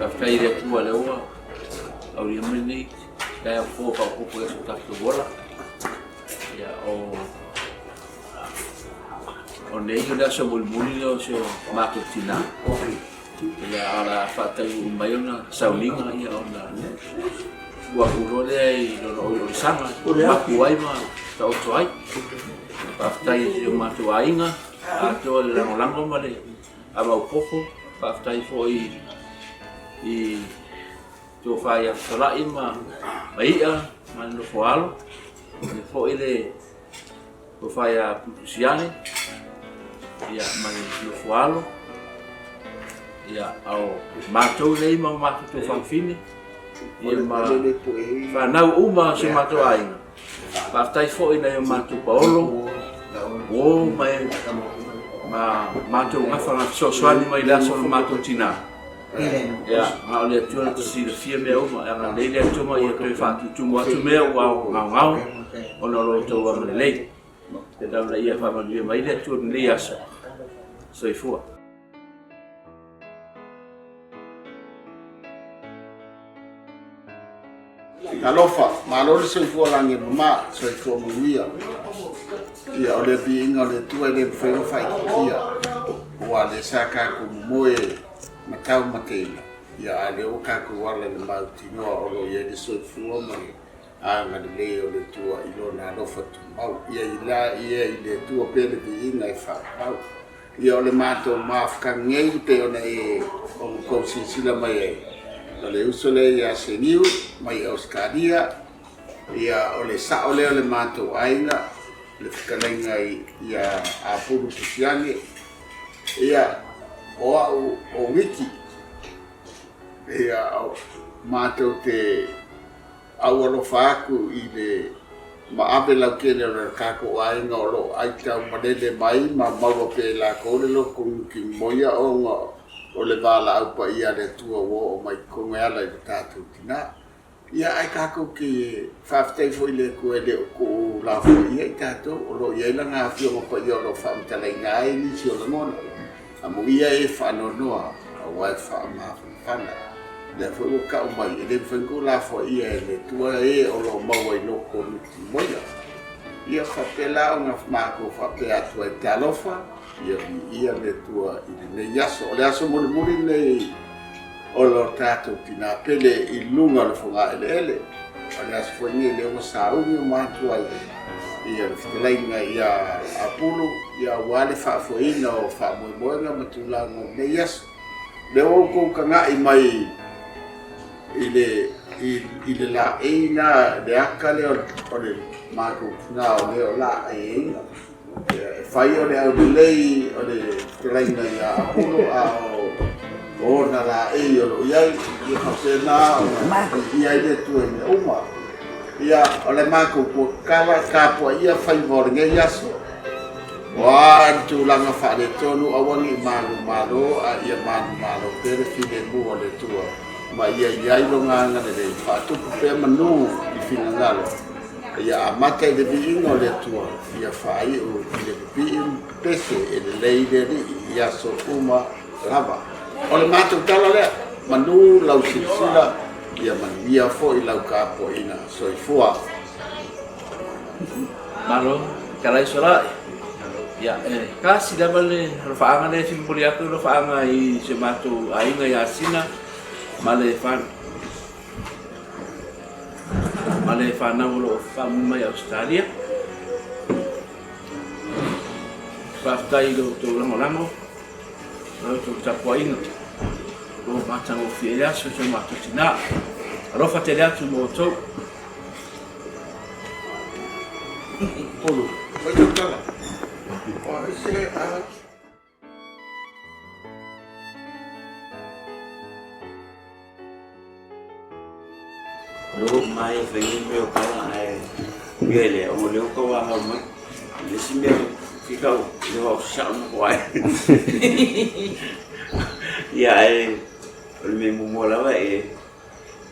Faafetai i le Atua lea ua aulia mai lenei taeao fou faaopoopo i aso o tatou ola. Ia, o o nei o le aso mulimuli lea o si o matou tinā. Ia, a o le a faataunuu mai ona sauniga, ia ona tuu atu loa lea i lona oliolisaga e mapu ai ma taoto ai. Faafetai i si o matou aiga atoa i le lagolago ma le amaopopo. Faafetai foi i tofa ia Fesolai ma Ia ma le nofo alo, faapea foi le tofa ia Putusiale ia ma le nofo alo. Ia, a o matou nei ma o matou tuafafine, ia ma fanau uma o si o matou aiga. Faafetai foi i nai o matou paolo, uo ma e ma matou gafa na fesoasoani mai i le aso o le matou tinā. Ia, na o le Atua na te silafia mea uma, e agalelei le Atua ma ia toe faatutumu atu mea ua gaogao ona o lo outou agalelei. Tau ina ia faamanuia mai le Atua i lenei aso. Soifua. Talofa, malo le soifua lagi e mama, soifua manuia. Ia, o le viiga o le Atua e le mafai ona faaitiitia, aua o lea sa tatou momoe ma taumateina, ia a o lea ua tatou ala i le mautinoa o lo o i ai le soifua ma le agalelei o le Atua i Lona alofa tumau. Ia i la ia i le Atua pea le viiga e faapau. Ia o le matou mafutaga nei pei ona e ona tou silasila mai ai, o le uso lea ia Seniu mai Ausetalia, ia o le sao lea o le matou aiga, le fetalaiga ia Apulu Tusiage, ia o au o Wiki, ia matou te Aualofa atu i le maave lautele o le tatou aiga o lo o aitaumalele mai ma maua pea e latou le loto nutimoia ona o le valaau paia a le Atua ua oo mai i totonu e ala i lo tatou tina. Ia ae tatou te faafetai foi i le Atua e le o tuu lafoaia i tatou, o lo o i ai Lana Afioga Paia o lo o faamatalaina ai nisi o lagona. Amuia e faanoanoa aua e faamafanafana. Lea foi ua tau mai, e le mafai ona tuu lafoaia e le Atua e o lo o maua i loko nutimoia. Ia faapela ona matou faapea atu ai, Talofa, ia viia le Atua i lenei aso. O le aso mulimuli lenei o lo tatou tina pele i luga o le fogaeleele. O le aso foi lenei lea ua sauni uma atu ai ia le fetalaiga ia Apulu ia aua le faafoeina o faamoemoega ma tulaga o lenei aso. O lea ua outou tagai mai i le i le laei na, le aka lea o le matou tina o lea o laeiina. E fai o le aulelei o le fetalaiga ia Apulu a o ona laei o lo o i ai, ia faapena ona viia ai le Atua i mea uma. Ia, o le matou tuakala tapuaia faiva o lenei aso. O a ni tulaga faaletonu, aua ne i manumalo, a ia manumalo pea le filemu o le Atua ma ia i ai Lona agalelei, faatupu pea manu i finagalo. Ia amata i le viiga o le Atua, ia faaiu i le pipii ma pepese e lelei le Alii i aso uma lava. O le matou tala lea, manu lau silasila, ia manuia foi lau tapuaiga. Soifua. Malo fetalai Solai. Ia, e tasi lava le alofaaga lea e fia momoli atu, alofaaga i si o matou aiga i Asina ma le ma le fanau o lo o faamui mai Ausetalia. Faafetai i lo outou lagolago, lo outou tapuaiga, o lo o matagofie ai le aso i si o matou tina. Alofa tele atu mo outou. Pulu, fai sau tala. O ai se a. Lou mai fai ni mea o kala ae mea le o le ka wa hau mai. Le si mea ki kau le wa sa mo ko ai. Ia ai o le mea muamua lava e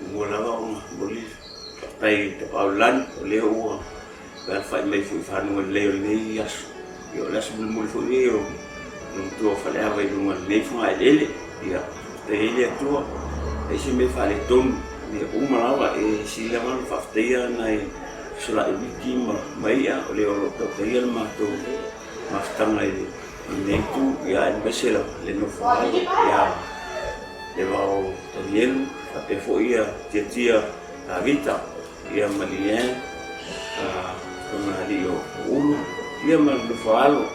muamua lava ona momoli faafetai i le Tapaau i le Lagi o lea ua alafai mai foi i fanuga lelei o lenei aso. Ia o le aso mulimuli foi lenei o le matua o Faleava i luga o lenei fogaeleele. Ia faafetai ai le Atua. Leai se mea e faaletonu, mea uma lava e sili lava ona faafetaia nai fesolai wiki ma ma i'a o lea o lo o tautaia le matou mafutaga i lenei itu, ia aemaise lava le nofo alo ia Levao Tanielu faapea foi ia Tiatia Tavita ia ma Lien lona alii o Ulu ia ma le nofo alo.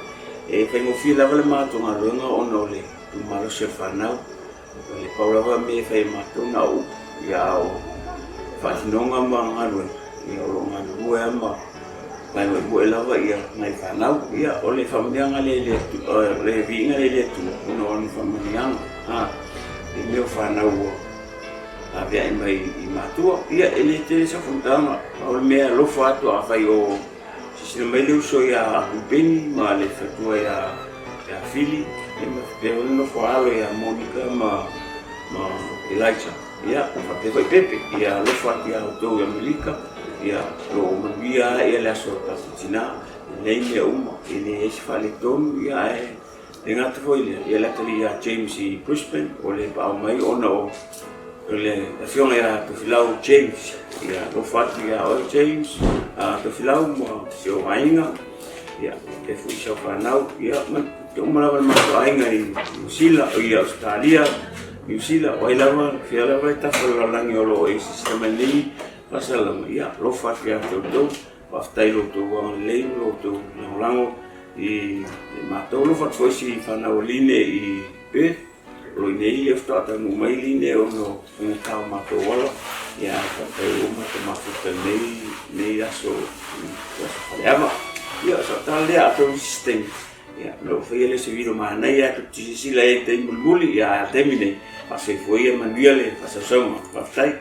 E faigofie lava le matou galuega ona o le tumalosi o le fanau. O le pau lava mea e fai e matou na o upu, ia a o faatinoga ma galuega, ia o lo o galulue lava ma vaemoemoe lava ia nai fanau. Ia o le faamanuiaga lea i le Atua, o le viiga lea i le Atua ona o lana faamanuiaga. A, i mea o fanau ua aveae mai i matua. Ia e le tele sau faamatalaga, pau le mea e alofa atu afai o Silasila mai le uso ia Rupeni ma le faletua ia Fili, ia ma faapea foi le nofo a alo ia Monica ma Elijah, ia faapea foi Pepe. Ia alofa atu ia outou i Amerika, ia o lo o manuia lava le aso o le tatou tina, e lelei mea uma, e leai se faaletonu, ia ae le gata foi i lea, ia le atalii ia James i Brisbane, o le paao mai ona o le afioga ia Tofilau James. Ia alofa atu ia oe James, Tofilau ma si ou aiga, ia faapea foi si au fanau, ia ma te uma lava le matou aiga i Niu Sila, i Ausetalia, Niu Sila, o ai lava, fea lava e tafa o le lalolagi o lo o e silasila mai nei faasalalauga, ia alofa atu ia te outou. Faafetai i lo outou agalelei ma lo outou lagolago i matou. Alofa atu foi i si fanau a Line i Perth, o lo o i inei lea faatoa taunuu mai Line ona o faigata o matou ala. Ia ae faafetai ua matou mafuta i lenei aso, aso faleava. Ia o sau tala lea, atonu i se isi taimi, ia ona ou faia lea o se video manaia tou te silasila ai i le taimi mulimuli, ia ae o le taimi nei, faasoifua ia manuia le faasausauga. Faafetai.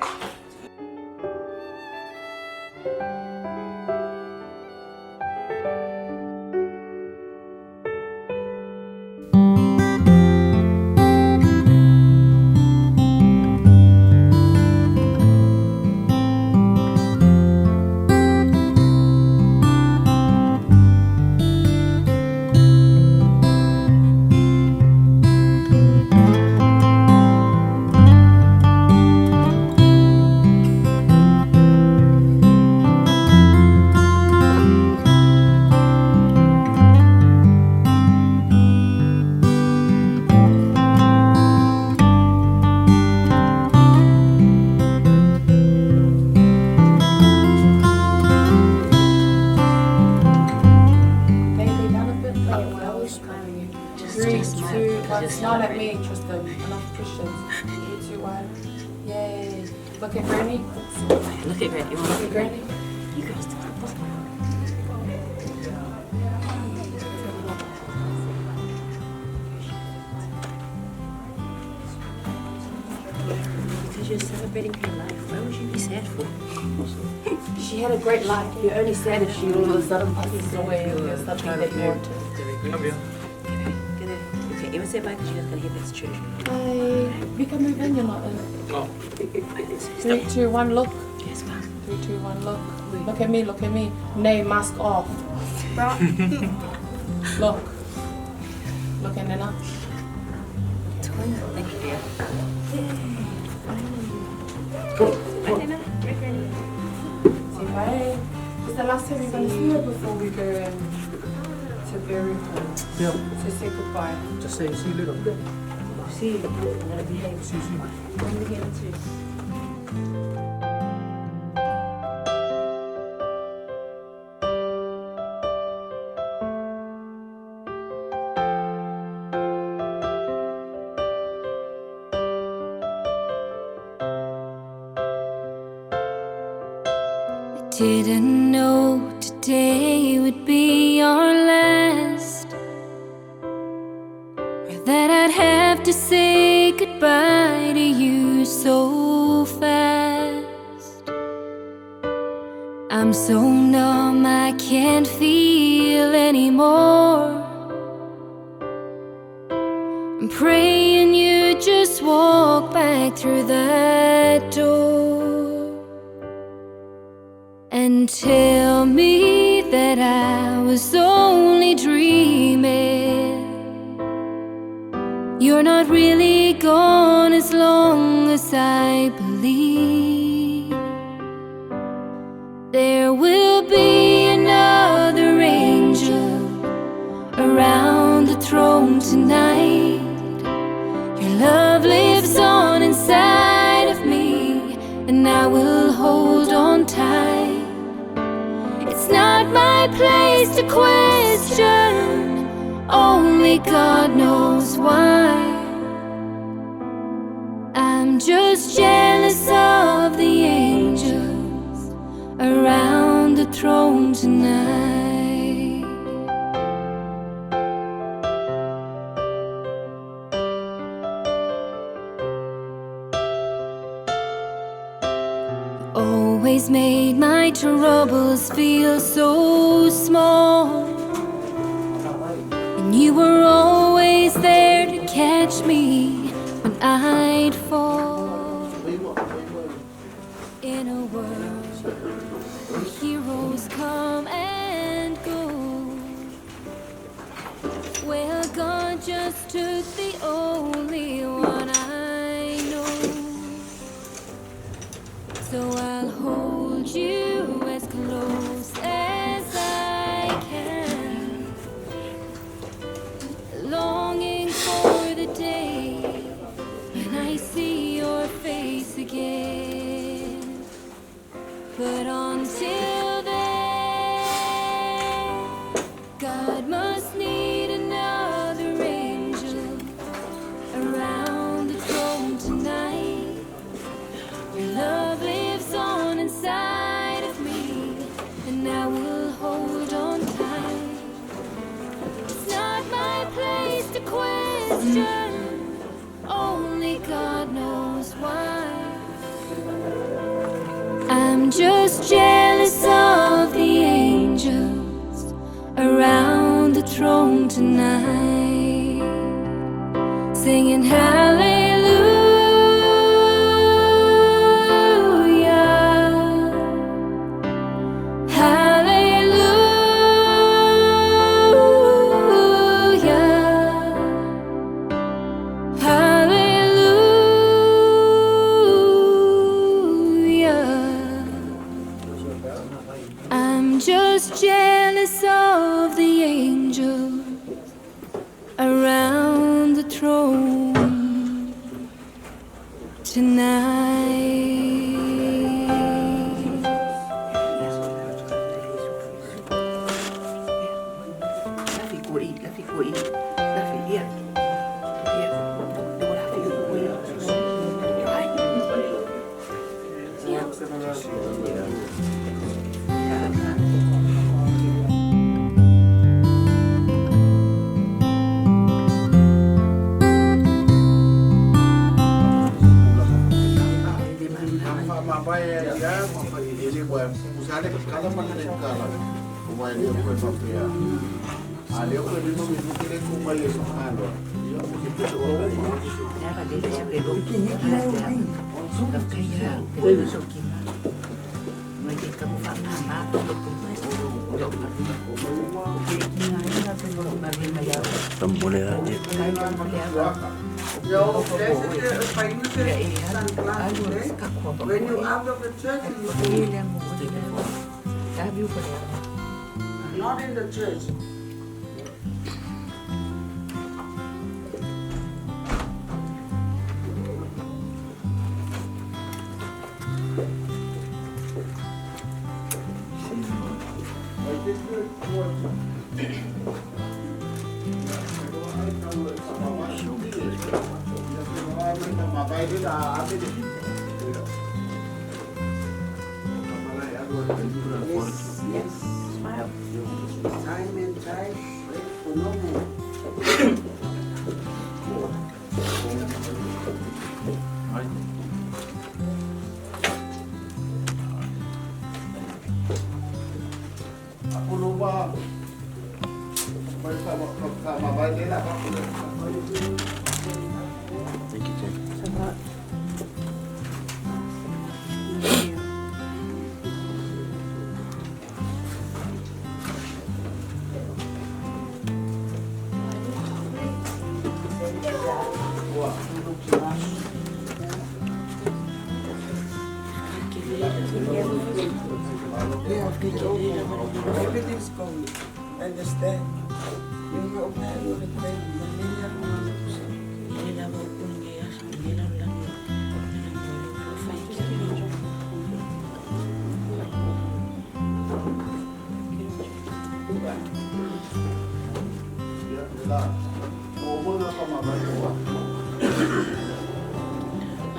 Baby, down a bit. Three, two, one. Smile at me, Tristan. Enough questions. 3, 2, 1. Yay. Look at Granny. Look at Granny. Look at Granny. You girls do it. Because you're celebrating her life. Why would you be sad for? She had a great life. You're only sad if she all of a sudden passes away or there's something that you wanted. Okay, even say bye because you guys gotta head back to church. Bye. We can move in, you're not in. Oh. 3, 2, 1, look. Yes, bye. 3, 2, 1, look. Look at me, look at me. Nay, mask off. Look. Look at Nana. Thank you, dear. Cool. Bye, Nana. Bye, Granny. Say bye. It's the last time you're going to see her before we go in to bury her. Yeah. So say goodbye. Just say see you later. See you. I'm gonna behave. See you soon. I'm gonna behave too. I didn't know today would be our last, or that I'd have to say goodbye to you so fast. I'm so numb I can't feel anymore. I'm praying you just walk back through that door and tell me that I was only dreaming. You're not really gone as long as I believe. There will be another angel around the throne tonight. Your love lives on inside of me, and I will hold on tight. It's not my place to question, only God knows why. I'm just jealous of the angels around the throne tonight. Always made my troubles feel so small. And you were always there to catch me when I'd fall. In a world where heroes come and go. Well, God just took the only one I know. So I'll hold you as close as I can, longing for the day when I see your face again. But until then, God must need another angel around the throne tonight. Your love lives on inside of me, and I will hold on tight. It's not my place to question, only God knows why. I'm just jealous of the angels around the throne tonight, singing hallelujah, hallelujah, hallelujah. I'm just jealous of the angels around the throne tonight. When you out of the church, you not in the church. Yes, yes. Smile. Time and tide, wait for no man. Thank you, Jane. Everything's going. Understand? I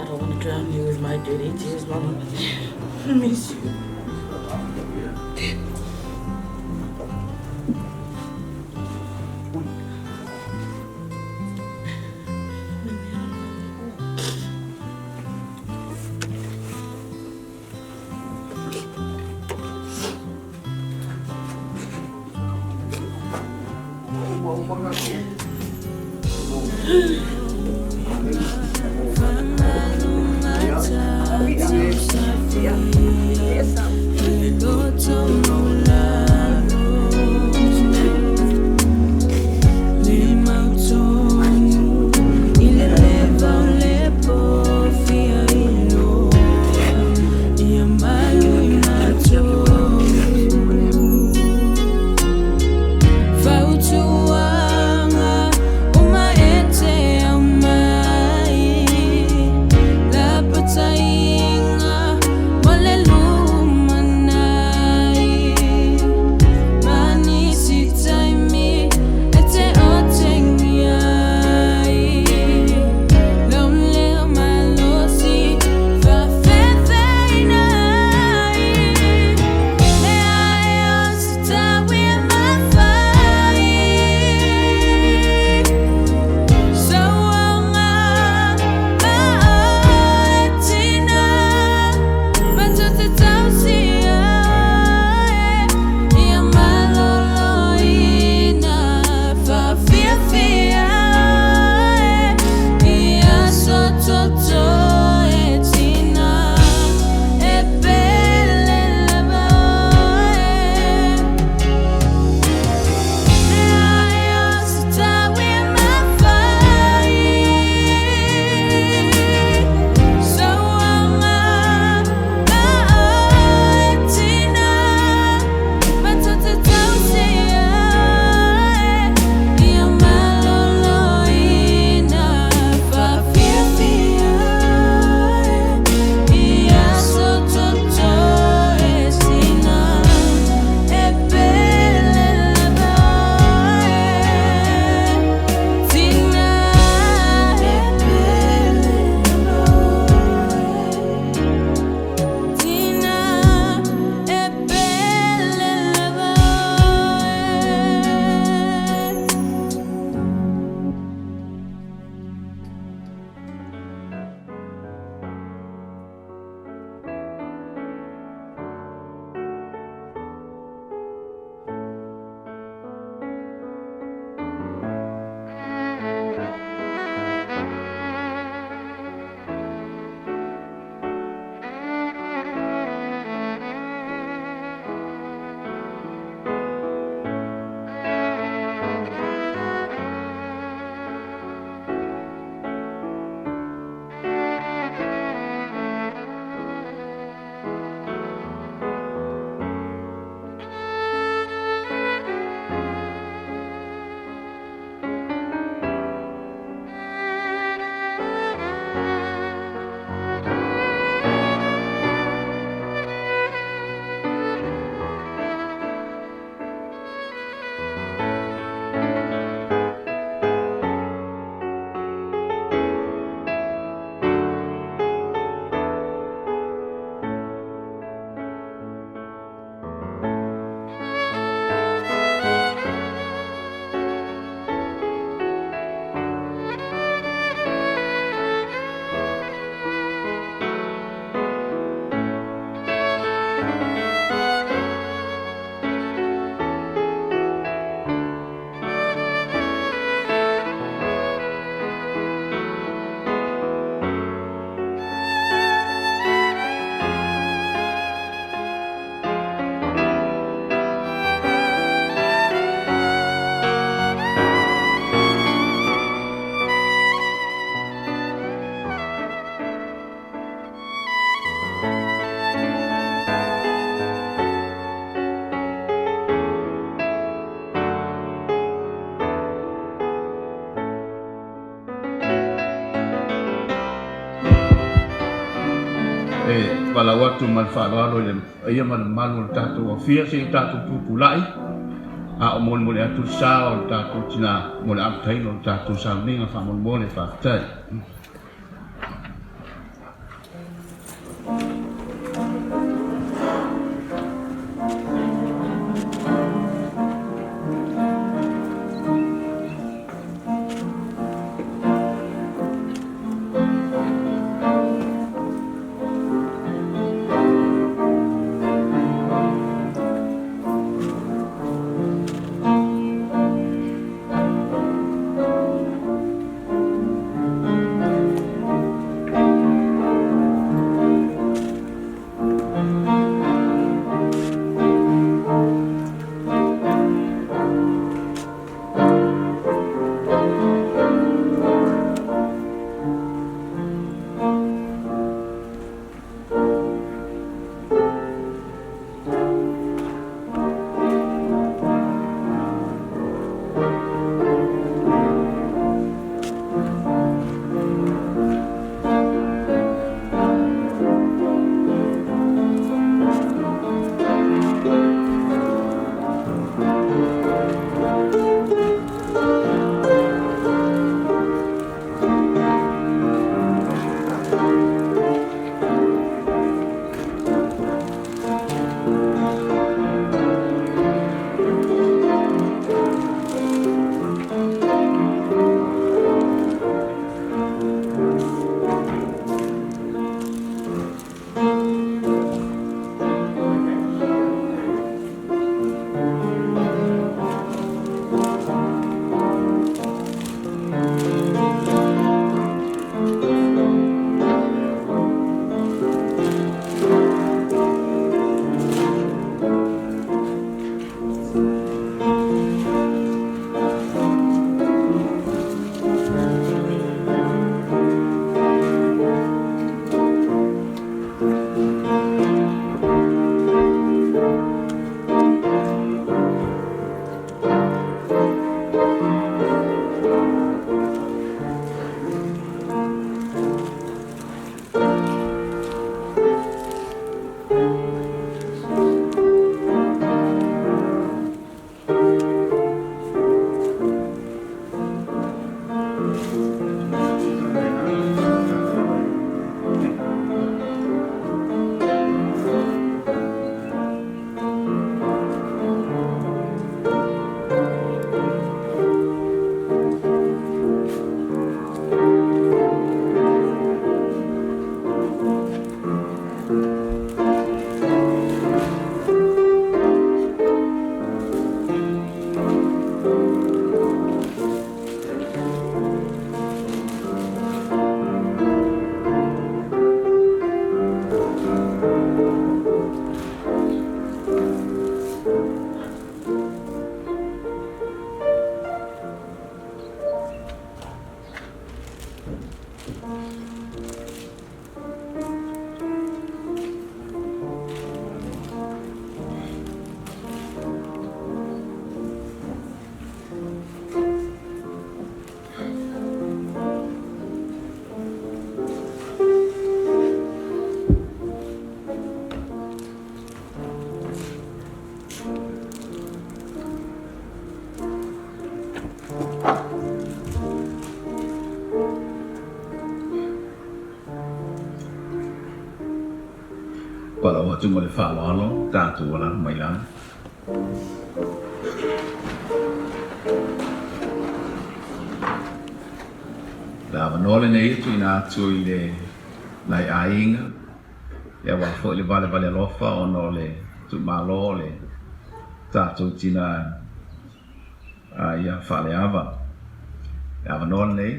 don't want to drown you with my dirty tears, Mama. I miss you. Valaau atu ma le faaaloalo i le paia ma le mamalu o le tatou afia seia tatou tutulai a o molimoli atu le sa o le tatou tina mo le amataina o le tatou sauniga faamolemole. Faafetai. Valaau atu ma le faaaloalo tatou alaala mai lalo. Le avanoa lenei e tuuina atu i le nai aiga aua foi le valevale alofa ona o le tuumalo o le tatou tina ia faaleava. Le avanoa lenei.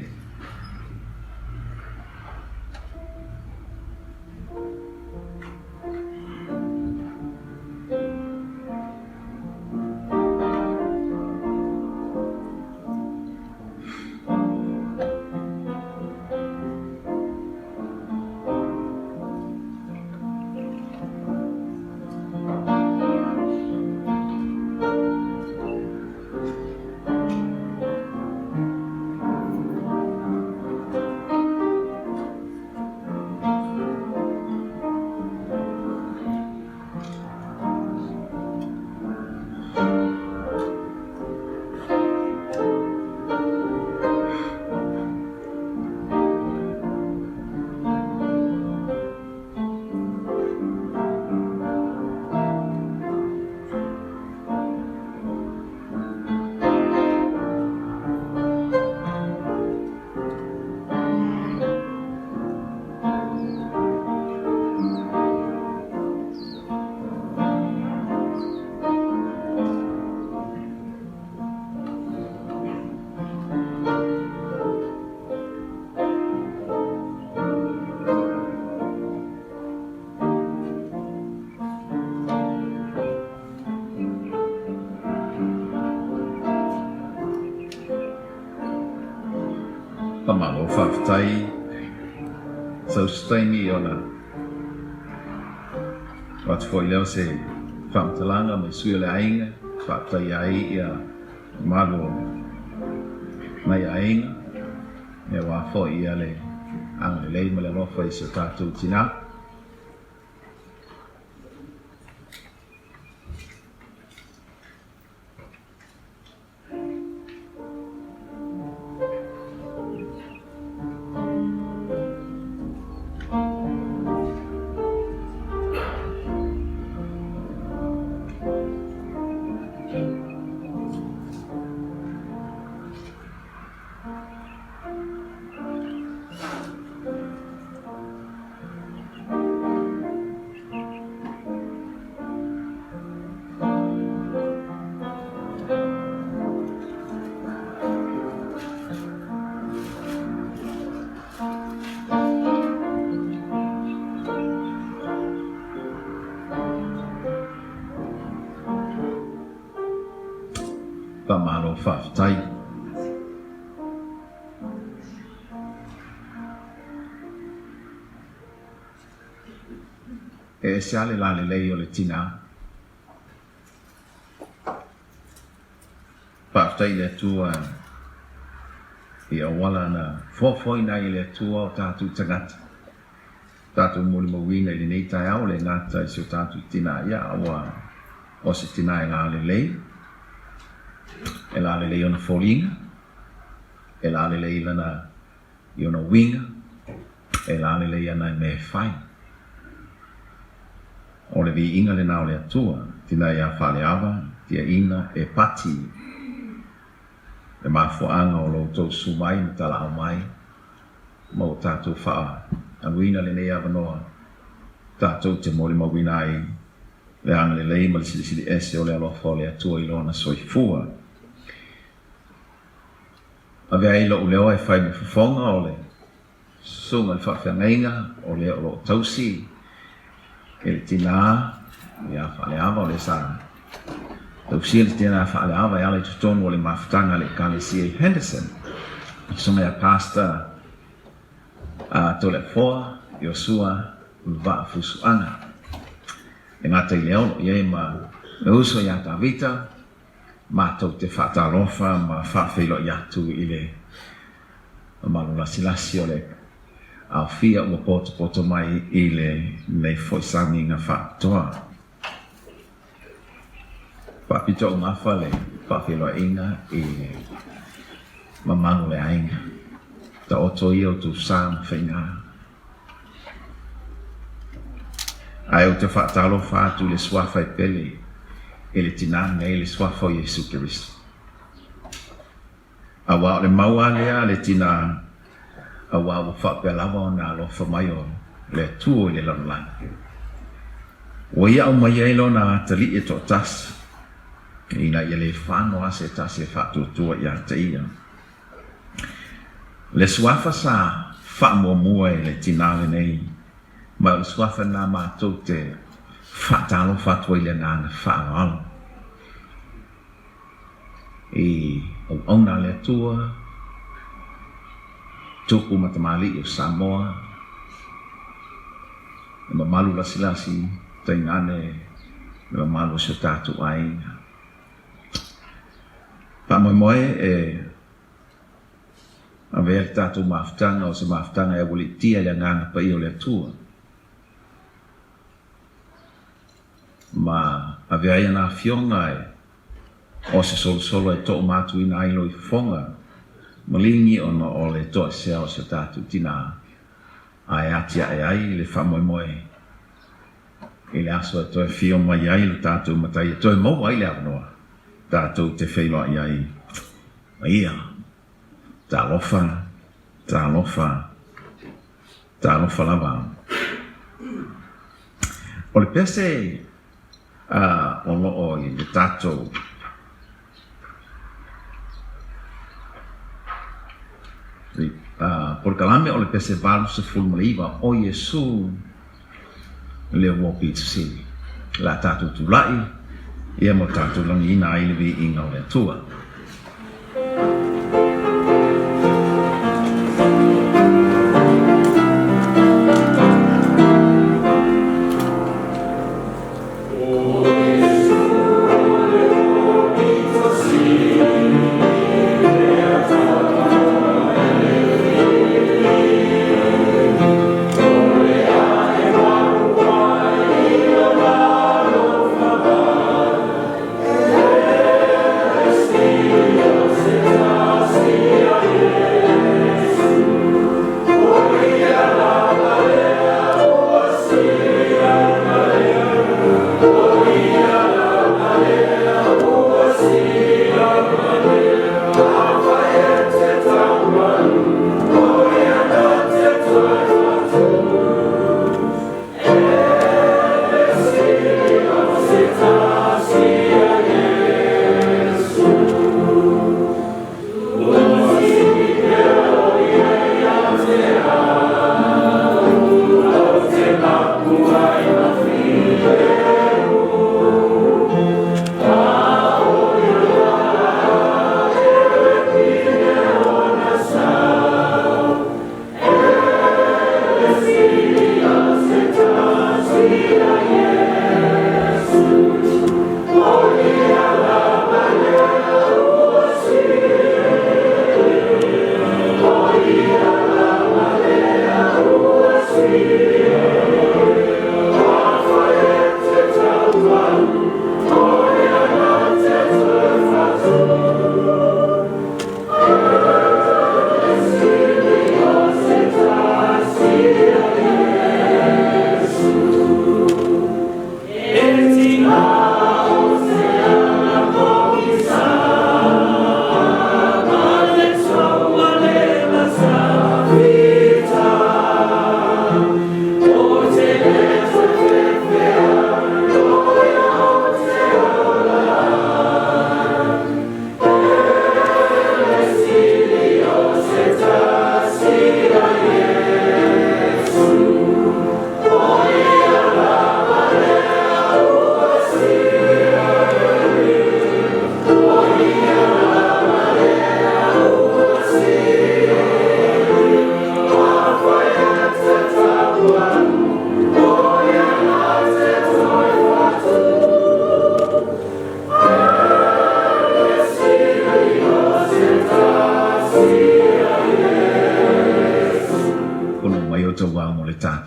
Faamalo faafetai sau se taimi ona avatu foi lea o se faamatalaga mai sui o le aiga e faafetaia ai ia mamalu o nai aiga aua foi ia le agalelei ma le alofa i si o tatou tinā. Faamalo faafetai. E ese lava le lalelei o le tinā. Faafetai i le Atua i auala na foafoaina ai e le Atua o tatou tagata, tatou molimauina i lenei taeao le gata i si o tatou tinā, ia ua o se tinā e lalelei, e lalelei ona foliga, e lalelei lana i ona uiga, e lalelei ana i mea e fai. O le viiga lena o le Atua, tina ia faaleava, tiaina e pati le mafuaaga o lo outou susu mai ma talaau mai, ma ua tatou faaaluina lenei avanoa tatou te molimauina ai le agalelei ma le silisili ese o le alofa o le Atua i Lona soifua. Ave ai lou leo e fai ma fofoga o le susuga i le faafeagaiga o le o lo o tausi i le tinā ia Faaleava, o lea sa tausia le tinā Faaleava e ala i totonu o le mafutaga a le Ekalesia i Henderson, le susuga ia Pastor Toleafoa Iosua Vaafusuaga. E gata i lea o lo o i ai ma le uso ia Tavita, Matou te faatalofa ma faafeiloai atu i le mamalu lasilasi o le aofia ua potopoto mai i lenei foi sauniga faapitoa. Faapito augafa le faafeiloaiga i le mamalu o le aiga. Taoto ia outou sa ma faiga. Ae ou te faatalofa atu i le Suafa e pele i le tinā nei, le Suafa o Iesu Keriso. Aua o le mau a lea a le tinā, aua ua faapea lava ona alofa mai o le Atua i le lalolagi. Ua ia aumai ai lona atalii e toatasi, ina ia le fano a se tasi e faatuatua ia te ia. Le suafa sa faamuamua e le tinā lenei, ma o le suafa lena matou te faatalofa atu ai i le agaga faaaloalo i auauna a le Atua, tupu ma tamalii o Samoa, le mamalu lasilasi tainane le mamalu o si o tatou aiga. Faamoemoe e avea le tatou mafutaga o se mafutaga e aualiitia i le agaga paia o le Atua, ma avea ai ana afioga e o se solosolo e toomatuina ai lou fofoga maligi ona o le toesea o si o tatou tinā, a e atiae ai le faamoemoe I le aso e toe whio mai ai lo tatou matai e toe maua ai le avanoa tatou te feiloai ai ma ia. Talofa, talofa, talofa lava. O le pese o lo o i le tatou polokalame o le pese 89 o Iesu le ua pito sili. O le a tatou tulai ia ma tatou lagiina ai le viiga o le Atua.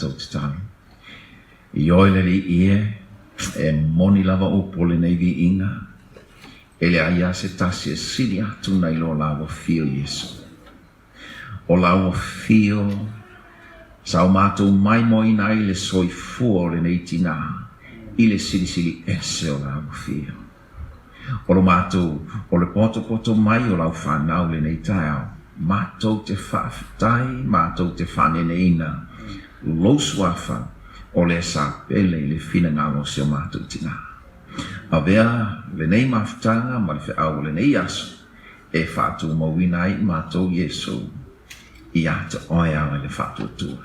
matou tatalo. Ioe le Alii e, e moni lava upu o lenei viiga, e leai lava se tasi e sili atu nai lo Laua Afio Iesu. O Laua Afio sa o matou maimoaina ai le soifua o lenei tinā i le silisili ese o Laua Afio. O lo matou, o le potopoto mai o lau fanau lenei taeao, matou te faafetai, matou te faaneneina lou suafa o lea sa pele i le finagalo o si o matou tinā. Avea lenei mafutaga ma le feau o lenei aso e faatumauina ai i matou Iesu ia te oe ala i le faatuatua.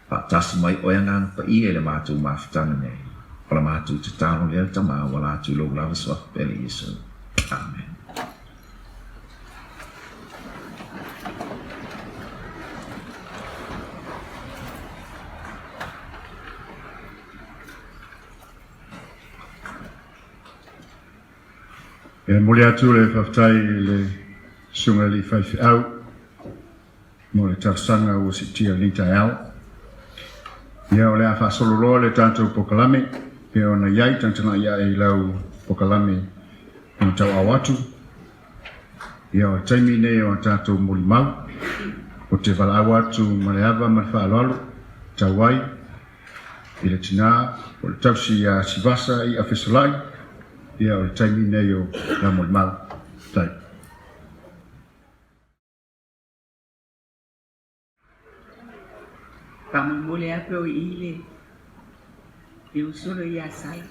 Faatasi mai oe Agaga Paia i le matou mafutaga nei. O la matou tatalo lea le Tama ua la atu i lou lava suafa pele Iesu. Amen. E momoli atu le faafetai i le Susuga i le Alii Faifeau mo le talosaga ua siitia i lenei taeao. Ia, o le a faasolo loa le tatou polokalame pei ona i ai, tagatagai ae i lau polokalame ona tauau atu. Ia, o le taimi lenei o a tatou molimau, ou te valaau atu ma le ava ma le faaaloalo tau ai i le tina o le tausi ia Sivasa i Afesolai, ia o le taimi lenei o lau molimau. Faafetai. Faamolemole lava pe o i i le le uso lea ia Sala.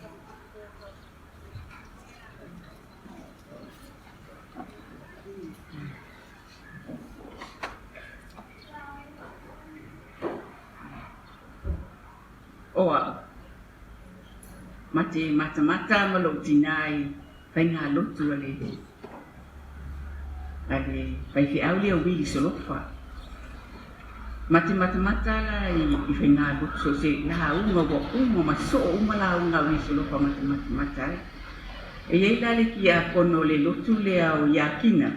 O au, ma te matamata ma lou tinā i faigalotu a le a le faifeau lea o Wili Solofa. Ma te matamata la i faigalotu so o se lauga ua uma ma soo uma lauga a Wili Solofa ma te matamata ai. E i ai la le tiakono o le lotu lea o Iakina,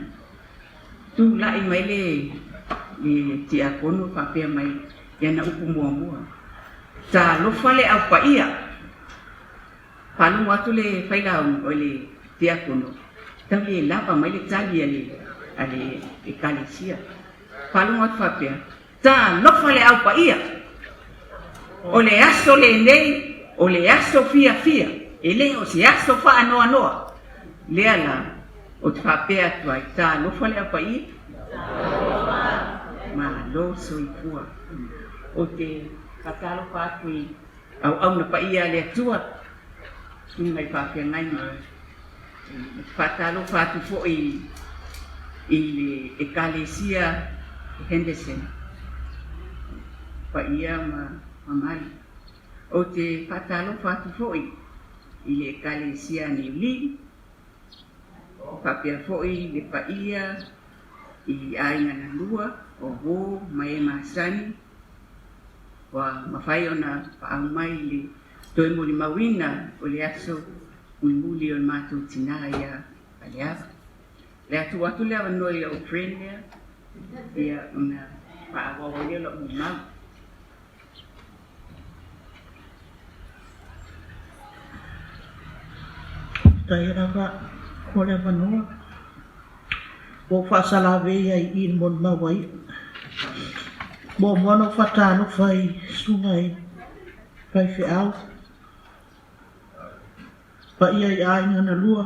Tulai mai le tiakono faapea mai i ana upu muamua, Talofa le au paia! Faalogo atu le failauga, oi le tiakono, tau le lava mai le tali a le ekalesia. Faalogo atu faapea, Talofa le au paia! O le aso lenei, o le aso fiafia, e le o se aso faanoanoa. Lea la, ou te faapea atu ai, talofa le au paia. Talofa! Malo soifua. Ou te faatalofa atu i auauna paia a le Atua, susuga i faafeagaiga. Ou te faatalofa atu foi i le Ekalesia Henderson, paia ma mamalu. Ou te faatalofa atu foi i le Ekalesia Niu Lee, faapea foi le paia i aiga na lua o uō ma e masani ua mafai ona paau mai i le toe molimauina o le aso mulimuli o le matou tinā ia Aleava. O le a tuu atu le avanoa i la'u friend lea ia ona faaauau ai lea o la'u molimau. Faafetai lava mo le avanoa. Ua ou faasalavei ai i i le molimau a ia. Muamua ona ou faatalofa i susuga i faifeau, paia i aiga na lua,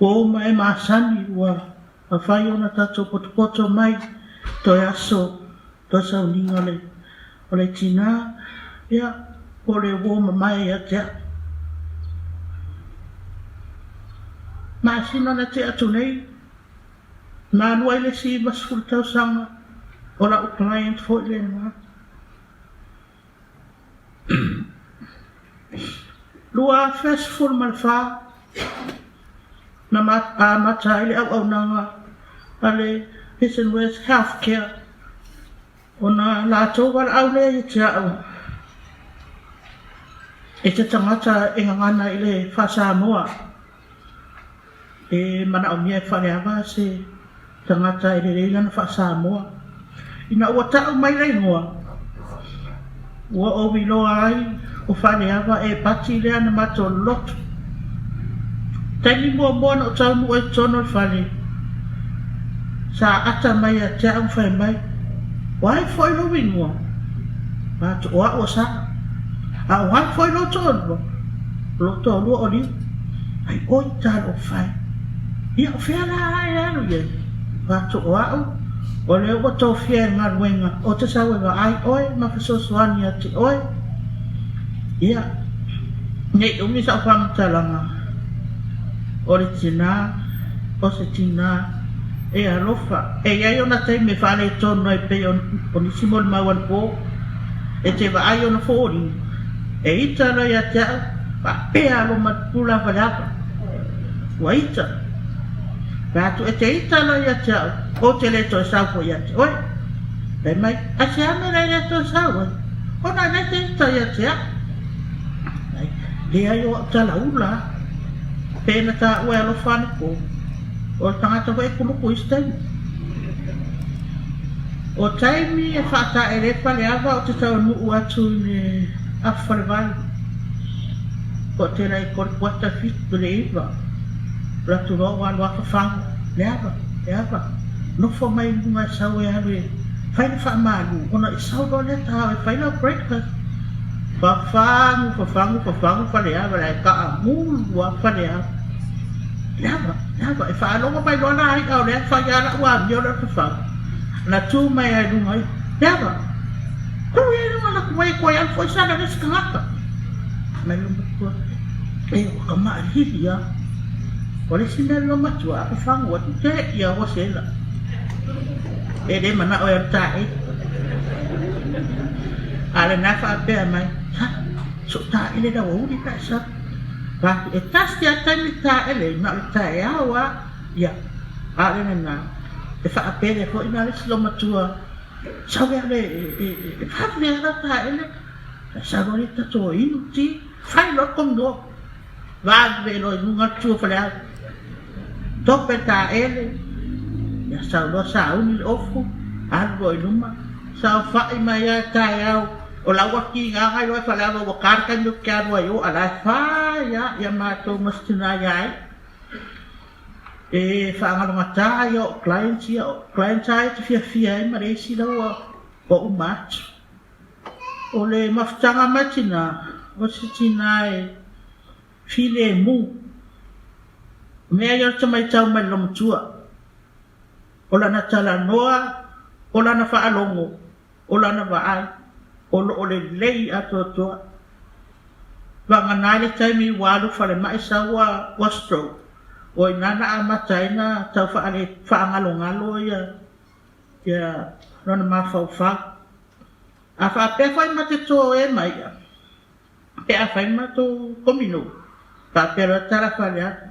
ua uma e masani ua mafai ona tatou potopoto mai toe aso toe sauniga o le o le tinā, ia, po o le uo mamae ia te au. Masina na tea atu nei, na alu ai le isi 90 tausaga o la'u client foi lena. 2014 na amata ai le auaunaga a le Mission West Healthcare ona latou valaau lea ia te au e te tagata e gagana i le faa-Samoa e manaomia e faaleava se tagata e lelei lana faa-Samoa. Ina ua tau mai le igoa. Ua ou iloa ai o Faleava e pati lea na matou lotu. Taimi muamua na ou taunuu ai totonu o le fale, sa ata mai ia te au ma fai mai, O ai foi lou inoa? Fai atu, O au o Sara. A o ai foi lou toalua? O lou toalua o Liu. Ai oi talofa e. Ia o fea la e alu i ai? Fai atu, O au, o lea ua tofia e le galuega, ou te sau e vaai oe ma fesoasoani ia te oe. Ia, nei umi sau faamatalaga, o le tinā, o se tinā e alofa. E i ai ona taimi e faaletonu ai pei o nisi molimau anapo, e te vaai ona foliga, e ita loa ia te au, faapea alo ma le pula faleava. Ua ita. Fai atu, e te ita loa ia te au, ou te le toe sau foi ia te oe. Fai mai, aisea mea la e le toe sau ai? Ona e le te ita ia te au. Ai, leai o au talaula a. Pe na taua e alofa anapo, o le tagata foi e kuluku i isi taimi. O taimi e faataele ai Faleava ou te taunuu atu i le afu falevai. Toatele ai koli kuata fitu le iva. O latu loa ua alu a fafagu, Leava, Leava, nofo mai i luga e sau e alu e fai le faamalu ona e sau loa lea taao e fai lau breakfast. Fafagu, fafagu, fafagu Faleava la e taamulu a Faleava. Leava, Leava, e faalogo mai loa la i'a o lea e fai a la'u amio lea o le fafagu. Na tu mai a i luga i, Leava, ku ia i luga laku mai e koe alu foi sala le isi tagata. Mai lou matua, e ua kamaʻilili a. O le isi mea lou matua, a fafagu atu te ia ua sela. E le manao e alu tae. A lena faapea mai, ha, so taele le aoauli pe a sau. Fai atu, e tasi a taimi taele, na o le taeao a, ia, a o le lena, e faapele foi na le isi lou matua, sau e alu e vave a lau taele, ae sau loa le tatou inu ti, fai loa le kominoa, vave loa i luga le tua o Faleao. Tope taele, ia sau loa sauni le ofu, alu loa i luma, saofai mai lava i taeao, o la ua kigaga ai loa e Faleava ua ta le taimi ou te alu ai o, a la e fai lava ia matou ma si tina ia ai. E faagalogata ia o clients ia, o clients lava ia e te fiafia ai ma le isi la ua uma atu. O le mafutaga mai tina, o se tina e filemu. O mea ia o le tamaitau mai le lomatua. O lana talanoa, o lana faalogo, o lana vaai, o lo o lelei atoatoa. Vagana ai le taimi ua alu falemai sau ua ua stroke, o i ina na amata ai na tau faale faagalogalo ia ia lona mafaufau. A faapea foi ma te toe mai ia, Pe a fai matou komino, faapea loa tala faleata,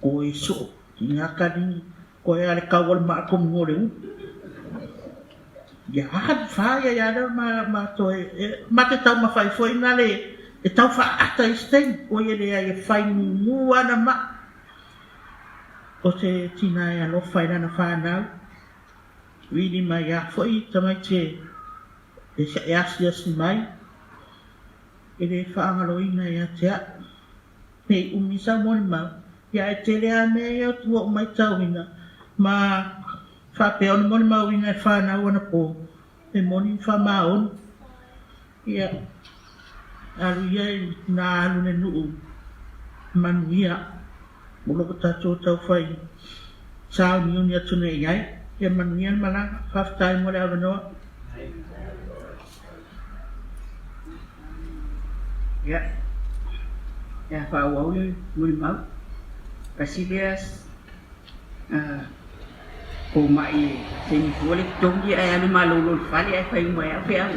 Koe soo ki nga kalini, koe a le kau o le maa komino o le ulu. Ia alu whaia ia leo ma, ma toe, e, ma te taumawhai foi na le, e tau whaata i se taimi, oi e leai e whai mumu ana maa. O te tina e alofa i lana whanau, wili mai a foi tamaiti e, E asiasi mai, e le faagaloina ia te au. Nei umi sau molimau, ia e tele a mea ia ua ou maitauina, ma faapea ona molimauina e whanau ana po, e moni ma faamaoni. Ia, alu ia i na alu le nuu manuia o loo tatou taufai sauniuni atu nei ai. Ia manuia le malaga. Faafetai mo le avanoa. Ia, ia faaauau le molimau. Tasi lea fomai e saini fua le totogi ae alu malolo i le fale ae fai uma e au feau.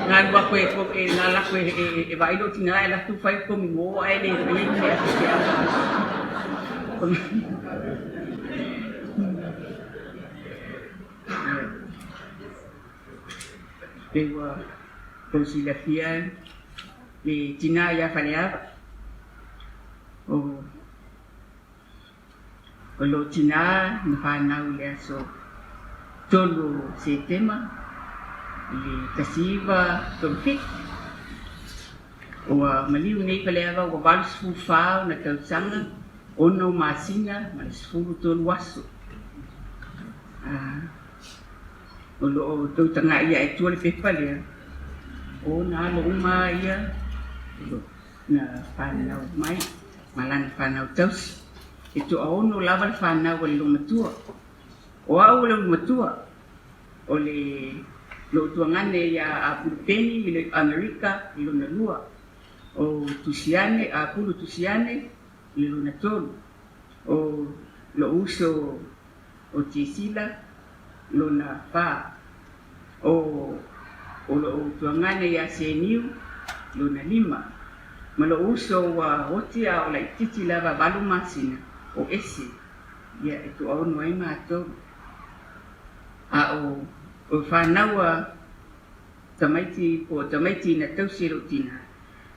Na alu aku e na alu aku e vaai lou tina ae alu atu fai komigo ae le faia ni mea a faifeau. Pei ua tou silafia le tina ia Faleava. O lou tina na fanau i le aso 3 o Setema i le 1937. Ua maliu nei Faleava ua 84 ona tausaga, 6 masina ma le 13 aso. O lo o tou taga'i ae tua le pepa lea, o ona alo uma lava ia o lo na fanau mai ma lana fanau tausi. E toaono lava le fanau a le loomatua. O au o le ulumatua, o le lootuagane ia Apulu Peni i le Amerika i lona lua, o Tusiane, Apulu Tusiane i le lona tolu, o lou uso o Tiesila lona fa, o o lou tuagane ia Seniu lona lima, ma lou uso ua oti a o laitiiti lava 8 masina, o Ese, ia e toaono ai matou. A o o fanau a tamaiti po o tamaiti na tausi e lou tina,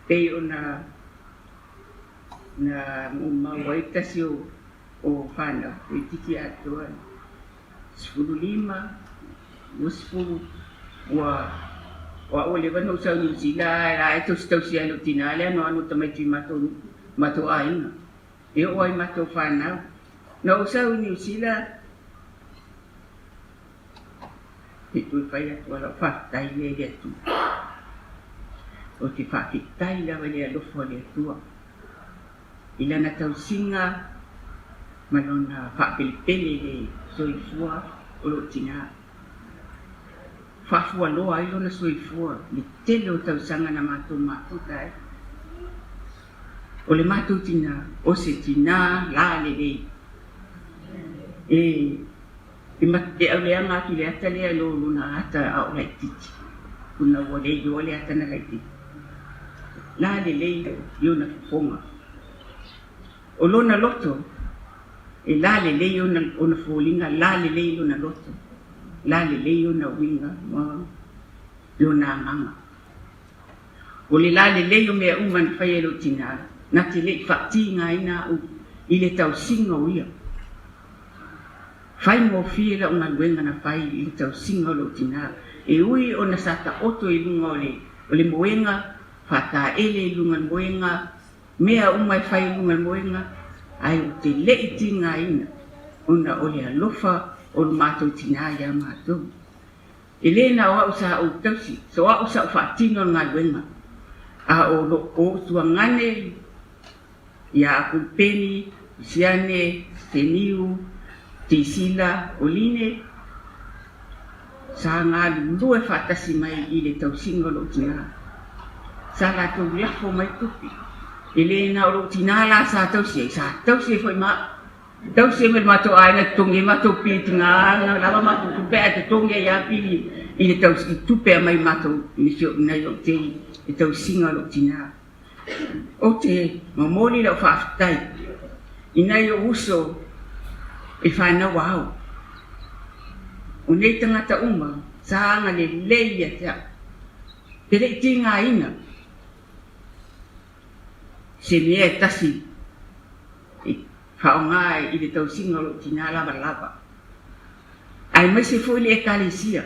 pei ona na molimau ai tasi o o fanau toeitiiti atoa 15, 20, ua o a'u ua leva ona ou sau i Niu Sila ae la e tausitausi ai lou tinā le anoano o tamaiti i matou matou aiga e oo ai matou fanau. Na ou sau i Niu Sila se i toe fai atu lava lau faafetai lea i le Atua. Ou te faafetai lava i le alofa o le Atua i lana tausiga ma lona faapelepele i le soifua o lou tinā. Faafualoa ai lona soifua i le tele o tausaga na matou mafuta ai. O le matou tinā, o se tinā lalelei. E e auleaga atu i le ata lea i lo lona ata a o laitiiti, ona ua le iloa le ata na laitiiti. Lalelei i ona fofoga. O lona loto, e lalelei ona ona foliga, lalelei lona loto, lalelei ona uiga ma lona agaga. O le lalelei o mea uma na faia e lou tinā, na te le i faatigaina a'u i le tausiga o ia. Faigofie lau galuega na fai i le tausiga o lou tinā, e ui ona sa taoto i luga o le o le moega, faataele i luga o le moega, mea uma e fai i luga o le moega, ae ou te le i tigaina ona o le alofa o lo matou tinā iā matou. E le na o a'u sa ou tausi, so a'u sa ou faatino le galuega, a o lo o tuagane ia Apulupeni, Siane, Seniu, Tisila, o Line, sa galulue faatasi mai i le tausiga o lou tinā. Sa latou lafo mai tupe. E le na o lou tinā la sa tausi ai, sa tausi ai foi ma a'u. Tausi ai ma le matou aiga totogi ai matou pili tiga na lava matou tupe ae totogi ai lava pili i le tausi i tupe aumai matou nai ou tei i tausiga o lou tina. Ou te momoli lau faafetai i nai ou uso e fanau a au. O nei tagata uma sa agalelei ia te au. Te le i tigaina se mea e tasi e faaaoga i le tausiga o lou tinā lavalava, aemaise foi le Ekalesia.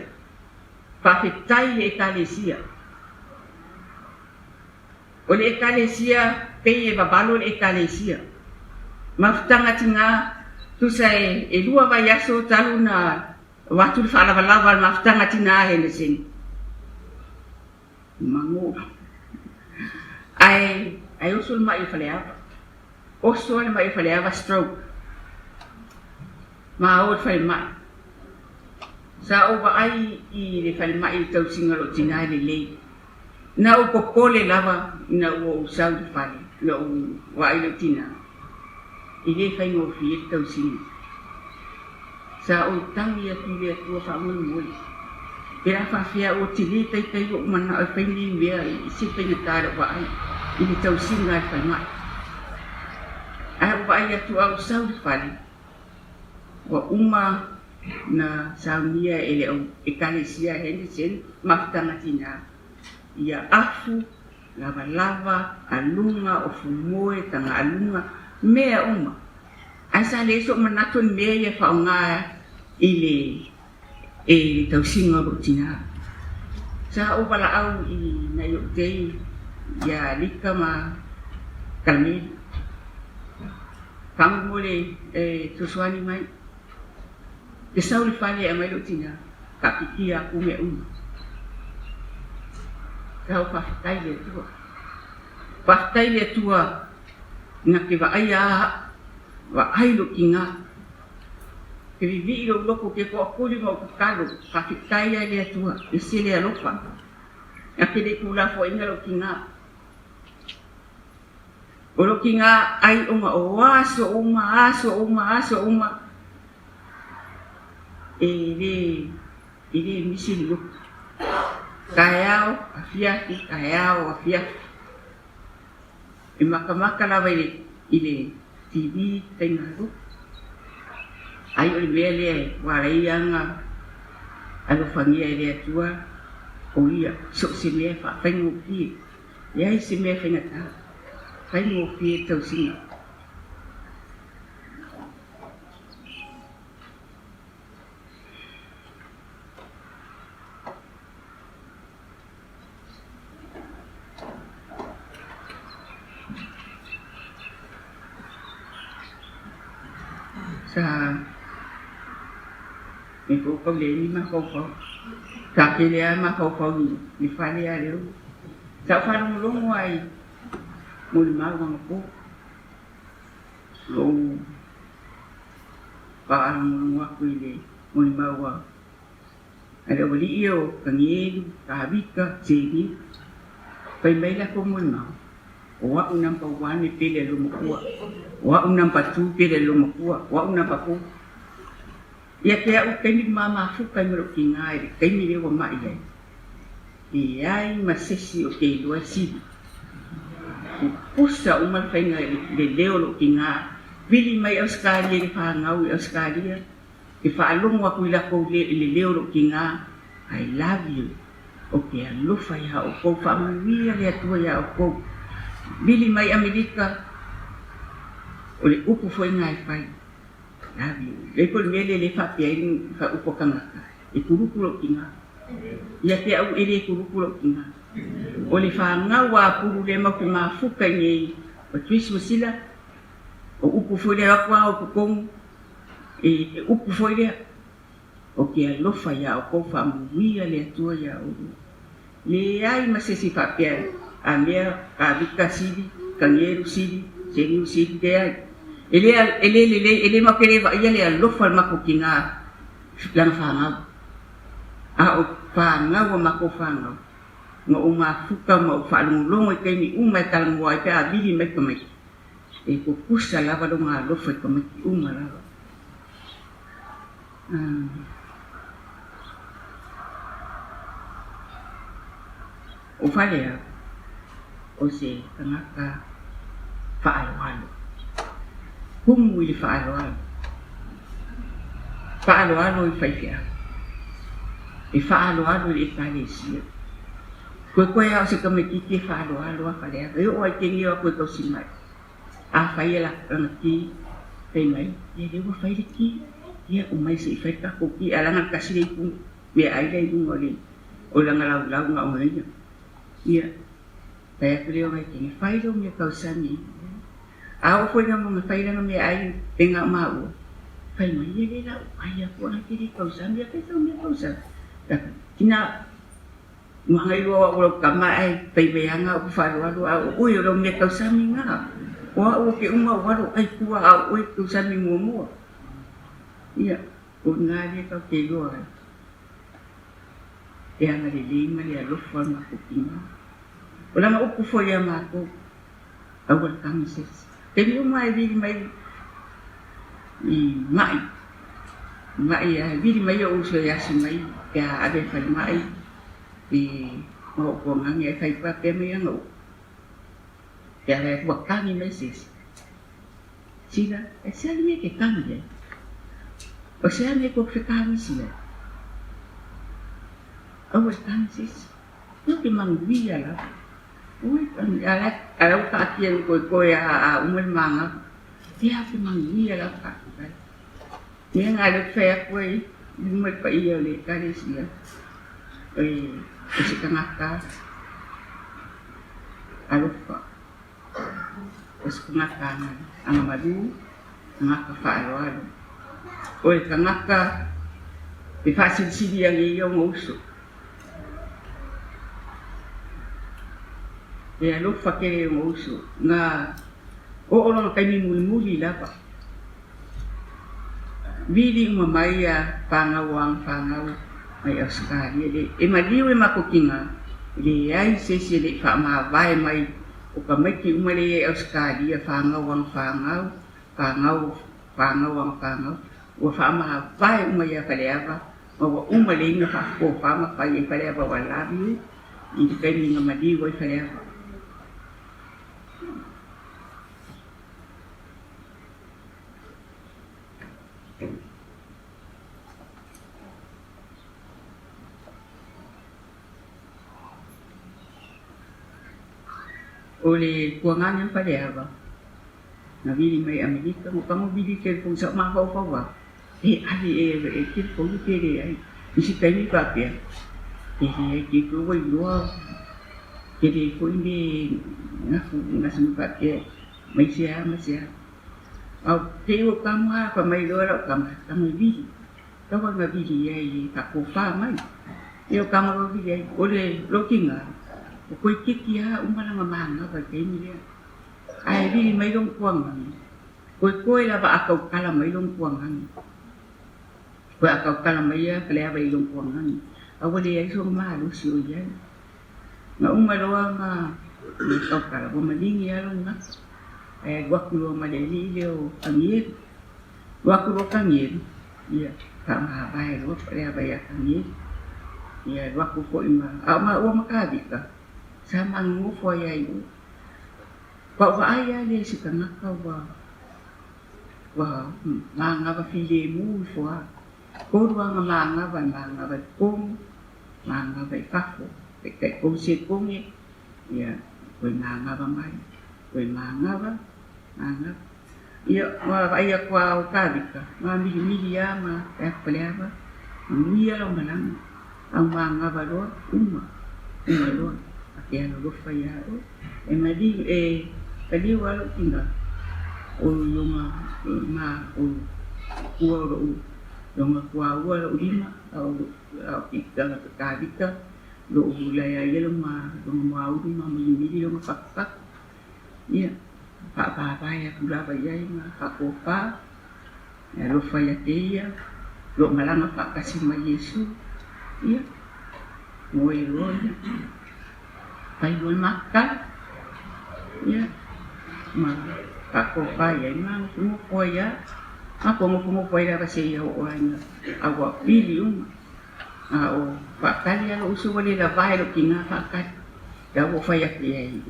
Faafetai i le Ekalesia. O le Ekalesia, pei e vavalo le Ekalesia. Mafutaga tinā, tusa e lua vaiaso talu na avatu le faalavalava a le mafutaga tinā a Henderson. Mago. Ae, ae oso le ma'i o Faleava. Oso le ma'i o Faleava stroke. Ma o i le falemai. Sa ou vaai i le falemai i le tausiga o lou tinā e lelei. Na ou popole lava ina ua ou sau i le fale, na ou vaai i lou tinā. E le faigofie le tausiga. Sa ou tagi atu i le Atua faamoemoe, pe a faafefea ua tele taitai lou manao e fai nei mea i se faigata i lau vaai i le tausiga a le falemai. Ae ua vaai atu a ou sau i le fale, ua uma na saunia e le Ekalesia Henderson mafutaga tinā ia afu lavalava, aluga, ofu moe, taga aluga, mea uma. Ae sa leai sou manatu o ni mea ia e faaaoga i le e le tausiga o lou tinā. Sa ou valaau i nai ou tei ia Lika ma Kalameli. Faamolemole e fesoasoani mai. Ke sau i le fale e aumai lou tinā, faapikia aku mea uma. Sa ou faafetai i le Atua. Faafetai i le Atua na te vaaia a'u, vaai lou tinā. Ke vivii lou loto ke toakuli ma ou tatalo, faafetai ai le Atua, ese le alofa. Na te le tuulafoaiina lou tinā. O lou tinā ai ona o aso uma, aso uma, aso uma, e le, e le misi le loto. Taeao, afiafi, taeao, afiafi. E makamaka lava i le, i le TV faigalotu. Ai o le mea lea ua ala ai ona alofagia e le Atua o ia, so o se mea e faafaigofie, leai se mea faigata, faigofie le tausiga. Sa e foufou le ni mafaufau. Sa tele lava mafaufau i le fale a leo. Sa ou faalogologo lava i molimau anapo. Lou faalogologo atu i le molimau a A le aualii o Kanielu, Tavita, Seni, fai mai latou molimau, o a'u number one e pele a le loomatua, o a'u number two pele a le loomatua, o a'u number four. Ia te a'u taimi le ma mafuta ai ma lo'u tina i le taimi lea ua ma'i ai, leai ma sesi o te iloa e sili. Pupusa uma le faiga i le leo o lo'u tina, vili mai Ausetalia i le fanau i Ausetalia, E faalogo aku i lakou le i le leo o lou tina, I love you, o ke alofa iā ʻoukou, faamanuia le Atua iā ʻoukou. Vili mai ʻAmelika, o le upu foi lena e fai, love you. Lei po o le mea lea lea e faapea ai le upu a tagata, e kuluku lou tina. Ia te au e le kuluku lou tina. O le fanau a pulu lea matou te mafuta i nei o Christmas ila, o upu foi lea o atu a o totonu, E upu foi lea, O ke alofa iā ʻoukou faamanuia le Atua iā ʻoulua. Leai ma se isi faapea a mea Tavita sili, Kanielu sili, Seniu sili, leai. E le, e le lelei, e le matou te le vaaia le alofa o le matou tinā lana fanau. A o fanau a matou fanau, na ou mafuta ma ou faalogologo i taimi uma e talanoa ai pe a vili mai tamaiti. E pupusa lava lona alofa i tamaiti uma lava. O Faleao, o se tagata faaaloalo, kumu i le faaaloalo, faaaloalo i faifeau, e faaaloalo i le Ekalesia. Koe koe a o se tamaititi e faaaloalo a Faleao, e oo a i taimi e o atu e tausi mai. A fai e lana ki, fai mai, ia lea ua fai le ki, ia omai se i fai le tatou ki, ae leaga le tasi le ipu meaai la i luga o le o lana laulau na o ia. Ia, fai atu lea o nai teine, fai lou mea tausami. A oo foi na fai lana meaai pega o maua, fai mai, ia lea la ou ai atu ana te le tausami, ia fai sau mea tausami. Tina, Ua iloa o a'u lau tama ae fai mai ana a'u faaaloalo a o oe o lau mea tausami na. O a'u o ke uma o alo ai tua a o oe tausami muamua. Ia, o ina lea tau te iloa ai. E agalelei ma le alofa o le matou tina. O lana upu foi ia matou, aua le tagi se isi. Taimi uma e vili mai i ma'i, ma'i a vili mai o'u uso e asi mai pe a ave e falemai i ma o'u tuagage ae fai faapea mai ana upu, pe a fai atu ua tagi mai se isi, Sila, e se a le mea e te tagi ai? O se a le mea tou te fetagisi ai? Aua le tagi se isi. Tou te manuia lava. Oi, a la ua taatia i koekoe a uma le magau. Ia, te manuia lava faafetai. Mea na lea ou te fai atu ai. I luma i le paia o le Ekalesia, o se tagata alofa, o se tagata agamalu, tagata faaaloalo. O le tagata e faasilisili ai e ia ona uso. E alofa tele i ona uso. Na oo lona taimi mulimuli lava. Vili uma mai a fanau o ana fanau mai Ausetalia le e maliu le matou tina e leai se isi e le i faamavae mai o tamaiti uma lea i Ausetalia fanau o ana fanau fanau fanau o ana fanau ua faamavae uma ia Faleava ma ua uma le iga faafofofa ma fai ai Faleava ua love you i le taimi na maliu ai Faleava. O le tuagaga Faleava na vili mai Amerika mo ka mo vili telefoni sa mafaufau a e ave e e telefoni pe leai. I se taimi faapea e leai ke tou ua iloa ke le foi me gafu gasami faapea mai se a ma se a. A te i ua kamo a fa mai loa lau kama kama e vili. Tau ai na vili ai e faakofa mai. Ia o kama loa vili ai o le lokiga o koe kiki a uma langa magava i taimi lea. Ae vili mai lou kuagagi. Koe koe lava a kaukala mai lou kuagagi. Koe a kaukala mai ia ka le ava i lou kuagagi. A ua leai sona malosi o i ai. Na uma loa ma kaukala ua maligi lava lou gata. Ae alu atu loa ma le alii lea o Kagielu. Alu atu loa Kagielu, ia faamavae loa le ava ia Kagielu. Ia alu atu foi ma, a o maua ma Kavika, sa manunofo ai lava i o. Ua ou vaai lava lea i se tagata ua ua magava filemu ifo lava. Tolu lava na magava, e magava i totonu, magava i fafo. Tai tolu sekone, ia toe magava mai, toe magava, magava. Ia ua vaai atu lava o Kavika, ma milimili lava ma fai atu Faleava, manuia lau malaga, au magava loa, uma, uma loa, a te alolofa iā oe. E maliu, e maliu lava lou tina o lona ma o kua o lou lona kuaua lou lima a o lou Kavika lou lae a ia lona muaulu ma milimili lona fatufatu. Ia, faavavae atu lava i ai ma faakopa, e alofa ia te ia, o lo o malaga faatasi ma Iesu. Ia, moe loa ia, fai loa le makakala, ia, ma faakopa i ai ma nofonofo ai lava. Matou nofonofo ai lava seia oo lava ina ua pili uma. A o faatali lava lou uso ua le lava e lou tina faatali. La ua fai atu i ai,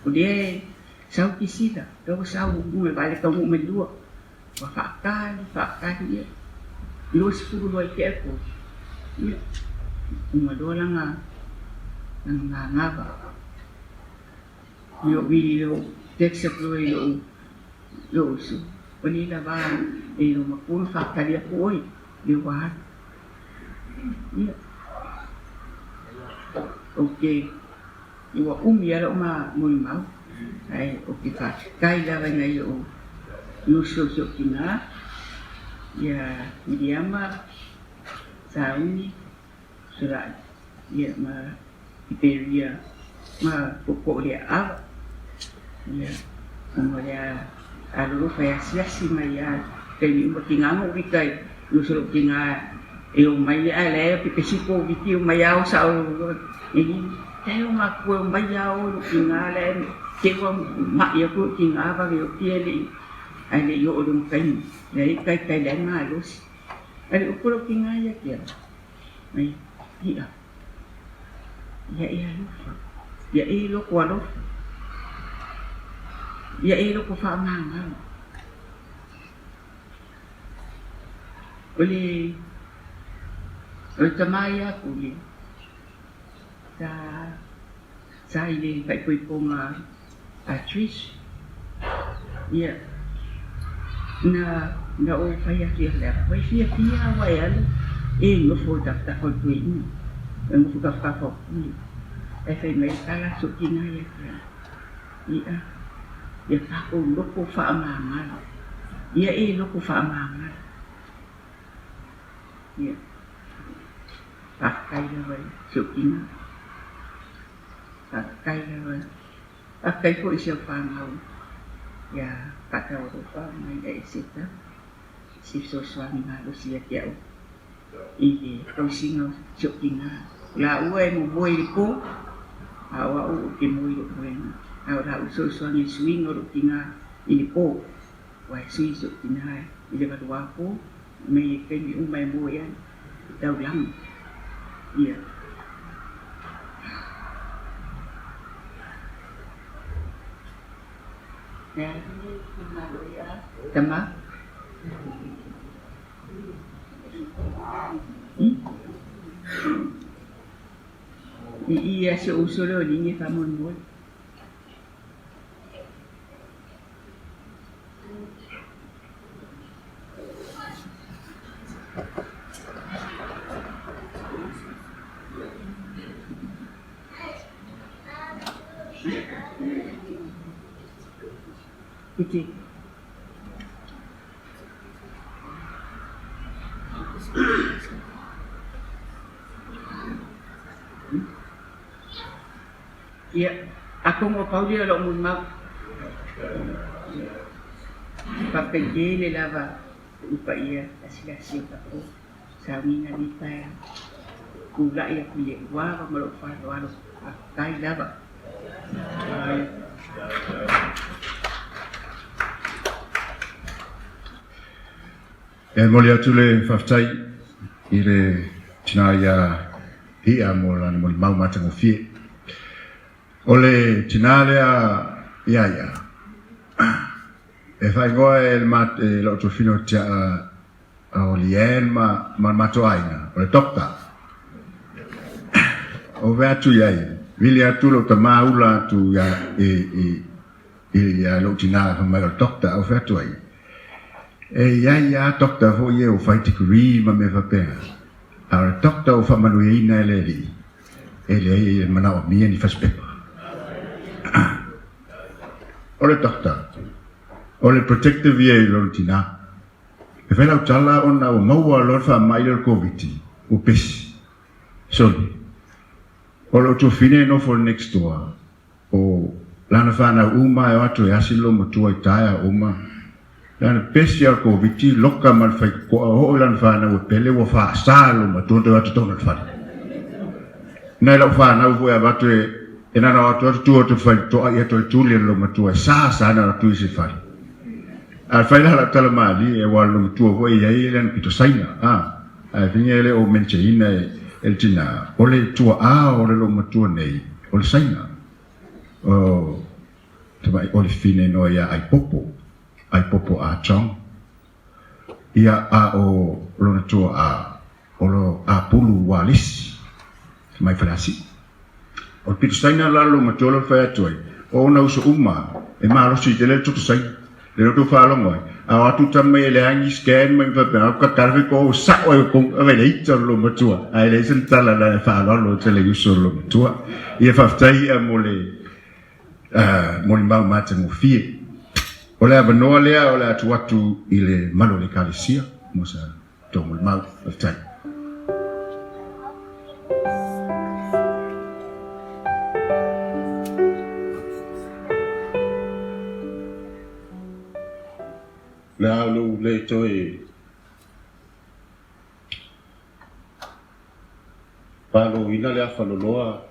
o lea e sau kisila, la ua sau i luga i le vaalele taunuu mai lua. Ua faatali, faatali, ia, 20 loa i tea po, ia, uma loa lana, lana manava. Ia ou i lou text atu loa i lou, lou uso, ua le lava e lou matua ona faatali atu oe, lea ua alu. Ia, ou te, ua umi lava lou molimau, ae ou te faafetai lava i nai ou uso si ou tina, ia Miriama, Sauni, Sulai, ia ma Tiperia ma Popoleaava, ia, ona o lea alolofa e asiasi mai lava i taimi uma. Tiga ona ou vita i uso lou tina e o mai ae leai ou te pesi po viti o mai lava o sao e leai o matua e o mai lava o lou tina lae te i ua ma'i atu lou tina vave oti ae le ae le i oo i lona taimi leai taitai leai malosi ae le upu lou tina ia te au mai i'a ia e alofa ia e loko alofa ia e loko faamagalo. O le o le tama ia Pule sa sa i le faaipoipoga a Trish. Ia, Na na ou fai atu ia Leafa, ua e fiafia a ua e alu e nofo i tafatafa o le toeaina, e nofo i tafatafa o Pule. Ae fai mai le tala a Sotina ia te au, Ia, ia tatou loto faamagalo, ia e loto faamagalo. Ia, faafetai lava i Sotina, faafetai lava. Faafetai foi i si au fanau ia Faataualofa ma ia Eseta i se fesoasoani malosi ia te au i le tausiga o si ou tina. O laua e momoe i le po, a o au ou te moe i lou moega. A o laua fesoasoani i le suiga o lou tina i le po, aua e sui si ou tina i le valuapo mai le taimi uma e moe ai i taulaga. Ia. Tama. I ia si ou uso lea o Ligi faamoemoe. Iti. Ia, atonu o pau lea o lou molimau. Faafetai tele lava i paia lasilasi o tatou sauniga i lenei taeao. Tulai atu i le ava ma lou faaaloalo, faafetai lava. E momoli atu le faafetai i le tina ia I'a mo lana molimau matagofie. O le tina lea ia I'a, e faaigoa e le lou tofina o Tiaa o Leanne ma le matou aiga, o le Doctor. O fai atu i ai, vili atu lou tama ula atu ia i lou tina fai mai o le Doctor, ou fai atu ai, E i ai lava doctor foi ia ua fai degree ma mea faapena, a o le doctor ua faamanuiaina e le Alii, e leai e manaomia ni fasipepa. O le doctor, o le protective ia i lona tina. E fai lau tala ona ua maua loa le faamai lea o le Koviti, ua pesi. Soli, o lou tuafine e nofo i le next door, O lana fanau uma e o atu e asi lo matua i taeao uma. Lana pesi a le Koviti loka ma le faitotoa oo i lana fanau e pele ua faasa lo matua ona toe o atu tonu i le fale. Nai lau fanau foi avatu e e nana o atu atu tu atu i le faitotoa ia toe tuli e le matua e sa sa na atu i se fale. A fai la lau tala malie aua lo matua foi e iai lana pito saina a ae faiga e le o mention-ina e le tina o le tuaa o le loomatua nei o le saina o tamai o le fine noa ia Aipopo, Aipopo Ah Chong. Ia a o lona tuaa o lo Apulu Walesi mai Faleasiu. O le pito saina la loomatua lea ua fai atu ai, o ona uso uma e malosi tele le toto saina. Le loto faalogo ai, a o atu tama mai e leai ni scan mai ma faapena, ka tala fai ko sao ai ko ave le ita o le loomatua, ae leai se tala la e faaaloalo tele i uso o le loomatua. Ia faafetai ia mo le molimau matagofie. O le avanoa lea o le a tuu atu i le malu o le Ekalesia mo sa tou molimau. Faafetai. Le a lou le toe paloina le afa loloa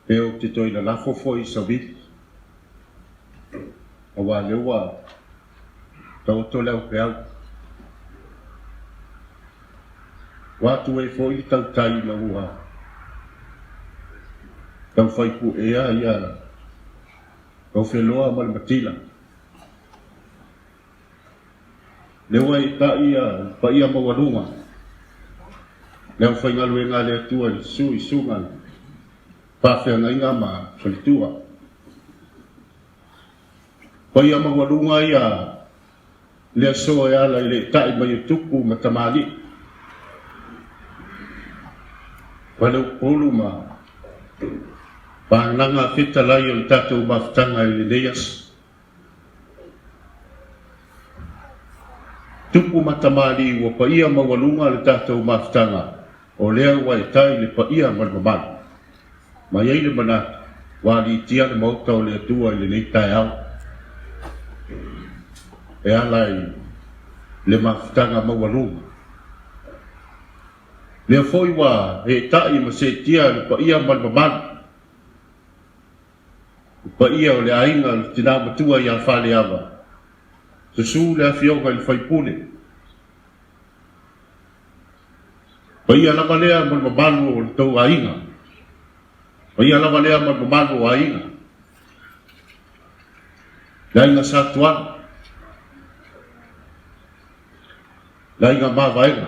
pe ou te toe lalafo foi i savili, aua lea ua taoto le aupeau. Ua atu ai foi le tautai ina ua taufai puea ia Taufeloa ma le Matila. Lea ua eetai ia paia maualuga, le aufaigaluega a le Atua i le susu i susuga i faafeagaiga ma faletua. Paia maualuga ia le aso e ala i le eetai mai o tupu ma tamalii, faleupolu ma paganaga fetalai o le tatou mafutaga i lenei aso. Tupu ma tamalii ua paia maualuga le tatou mafutaga, o lea ua eetai le paia ma le mamalu. Ma i ai le manatu, ua aliitia le Maota o le Atua i lenei taeao, e ala i le mafutaga maualuga. Lea foi ua eetai ma seetia le paia ma le mamalu, le paia o le aiga o le tina matua ia Faleava, susu le afioga i le faipule, Paia lava lea ma le mamalu o le tou aiga. Paia lava lea ma le mamalu o aiga. Le aiga Satuala. Le aiga Mavaega.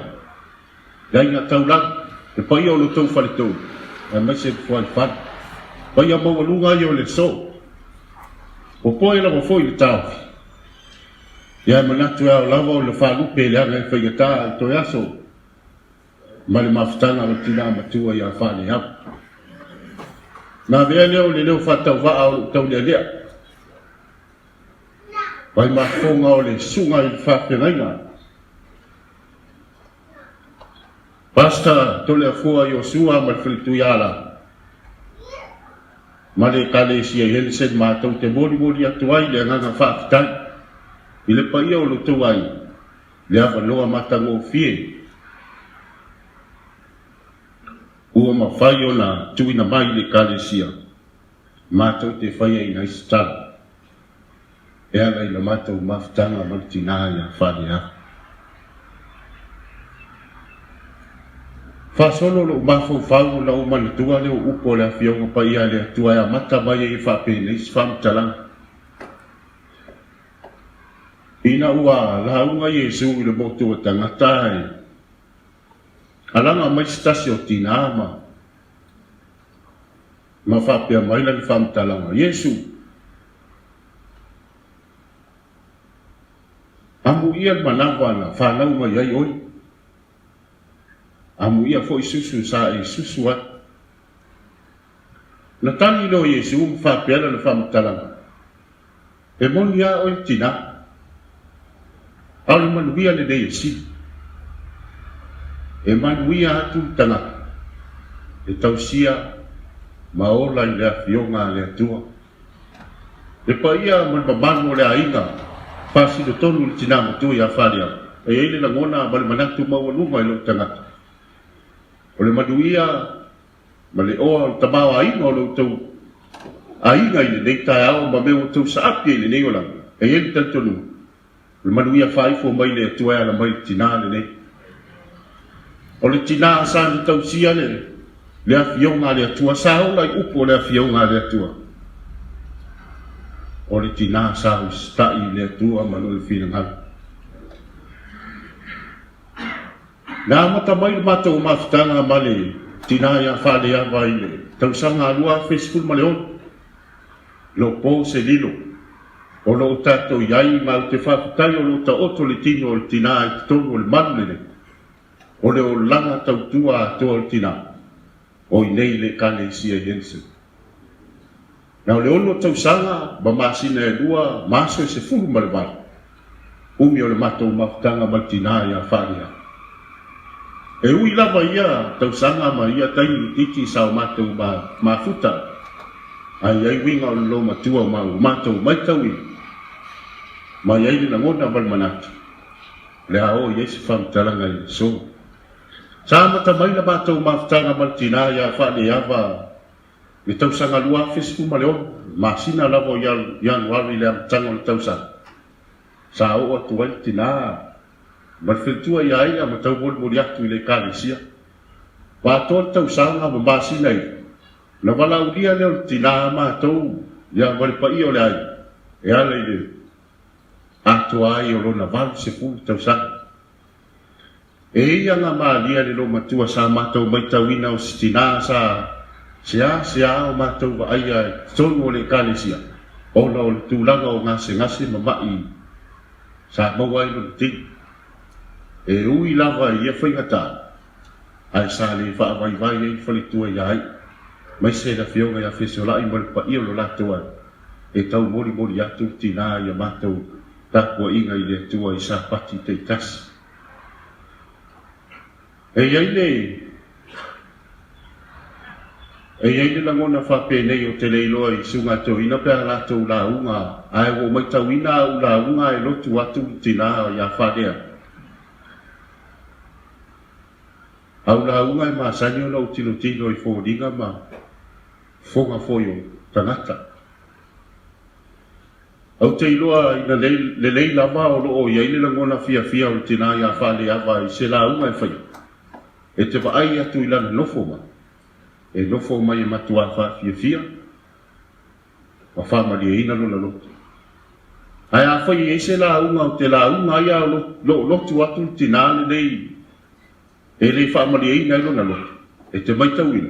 Le aiga Taulagi. Le paia o lo tou faletolu, aemaise le fuaifale. Paia maualuga ia o le aso. Popoe lava foi le taofi. Ia e manatu e ao lava ona faalupe leaga e faigata i toe aso ma le mafutaga o le tina matua ia Faaleava. Na avea lea o le leo faatauvaa o lou taulealea vai mafofoga o le susuga i le faafeagaiga Pastor Toleafoa Iosua ma le Faletuiala ma le Ekalesia i Henderson matou te molimoli atu ai le agaga faafetai i le paia o lo outou aiga, le avanoa matagofie ua mafai ona tuuina mai i le Ekalesia matou te faia i nai se tala e ala i la matou mafutaga ma le tina ia Faleava. Faasolo lou mafaufau ona ou manatua lea o upu a le Afioga Paia a le Atua e amata mai ai e faapenei se faamatalaga. Ina ua lauga Iesu i le motu o tagata e alaga mai se tasi o tina ma ma faapea mai lana faamatalaga, Iesu, amuia le manava na fanau mai ai oe. Amuia foi susu sa e susu ai. Na tali lea o Iesu ma faapea lana faamatalaga, E moni a oe tinā, a o le manuia lenei e sili. E manuia atu le tagata e tausia ma ola i le Afioga a le Atua. Le paia ma le mamalu o le aiga faasino tonu i le tina matua ia Faleava, e i ai le lagona ma le manatu maualuga i lou tagata. O le manuia ma le oa o le tamaoaiga o lo outou aiga i lenei taeao ma mea ua outou saapi ai i lenei olaga, e i ai le talitonuga, O le manuia faaifo mai le Atua e ala mai i le tinā lenei. O le tinā sa na tausia le, le afioga a le Atua, sa ola i upu o le afioga a le Atua. O le tinā sa usitai i le Atua ma lona finagalo. Na amata mai le matou mafutaga ma le tinā ia Faaleava i le tausaga 2016. Lopo se lilo o lo o tatou i ai ma ou te faafetai o lo o taoto le tino o le tinā i totonu o le malu lenei o le olaga tautua atoa o le tinā o i nei i le Ekalesia i Henderson. Na o le ono tausaga ma masina e lua ma aso e 18 umi o le matou mafutaga ma le tinā ia Faaleava. E ui lava ia tausaga ma ia taimi itiiti sa o matou mafuta, a i ai uiga o le loomatua o ua matou maitauina, ma i ai le lagona ma le manatu, o le a oo i ai se faamatalaga i le aso. Sa amata mai la matou mafutaga ma le tinā ia Faaleava le tausaga 2016, masina lava o Ianuari i le amataga o le tausaga. Sa oo atu ai le tinā ma le faletua ia ia ma taumolimoli atu i le Ekalesia. Ua atoa le tausaga ma masina ia, ona valaaulia lea o le tinā a matou ia ma le paia o le aiga e ala i le atoa ai o lona 80 tausaga. E ia nga malia le loomatua sa matou maitauina o se tinā sa seasea o matou vaaia i totonu o le Ekalesia. Ona o le tulaga o gasegase ma ma'i sa maua ai lona tino. E ui lava i ia faigata, ae sa le faavaivai ai le faletua iā ia, aemaise le Afioga ia Fesolai ma le paia o lo latou aiga, e taumolimoli atu le tinā i a matou tapuaiga i le Atua i Sapati taitasi. E i ai le E i ai le lagona faapenei ou te le iloa i susuga toeaina pe a latou lauga ae ua ou maitauina au lauga e lotu atu le tina ia Faalea. Au lauga e masani ona ou tilotilo i foliga ma fofoga foi o tagata. Ou te iloa ina lelei lava o lo o i ai le lagona fiafia o le tina ia Faaleava i se lauga e faia, e te vaai atu i lana nofo mai, e nofo mai e matuā faafiafia ma faamalieina lona loto. Ae afai e i ai se lauga o te lauga ai a o lo o lotu atu le tina lenei E le faamalieina ai lona loto, e te maitauina,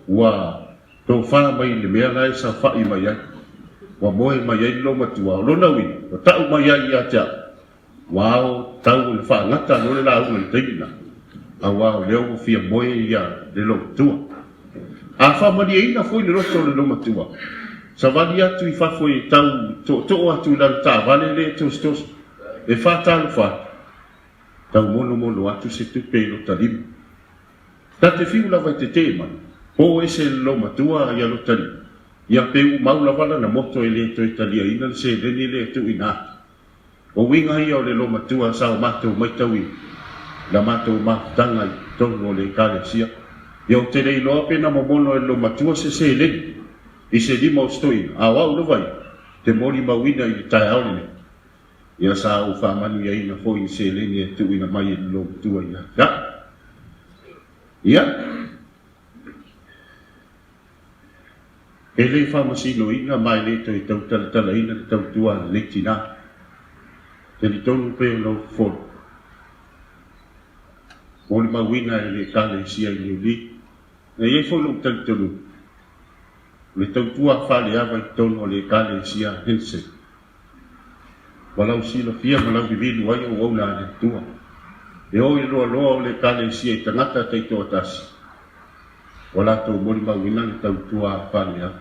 ua tofa mai i le mea la e saofa'i mai ai, ua moe mai ai le loomatua, o lona uiga, ua ta'u mai ai ia te a'u, ua ao tau ona faagata loa le lauga i le taimi lena, auā o lea ua fia moe ia le loomatua. A faamalieina foi le loto o le loomatua, savali atu i fafo e tau tootoo atu i lana taavale lea e tositosi, e faatalofa atu, Tau monomono atu se tupe i lota lima. Ta te fiu lava i te tē mai, pō ese le loomatua ia lota lima, ia pe uu mau lava lana moto e le toe taliaina le seleni lea e tuuina atu. O uiga ia o le loomatua sa o matou maitauina i la matou mafutaga i totonu o le Ekalesia. Ia ou te le iloa pe na momono e le loomatua se seleni i se lima o se toeaina, a o au lava ia, te molimauina i le taeao lenei. Ia sa ou faamanuiaina foi i seleni e tuuina mai e le loomatua ia te au. Ia, e le faamasinoina ma e le toe tautalatalaina le tautua a lenei tinā. Talitonu pei ona ou fofolo, molimauina e le Ekalesia i Niu E i ai foi lou talitonuga, o le tautua faaleava i totonu o le Ekalesia Henson. Ua lau silafia ma lau vivilu ai auauna a le Atua. E o i le loaloa o le Ekalesia i tagata taitoatasi, ua latou molimauina le tautua faaleava.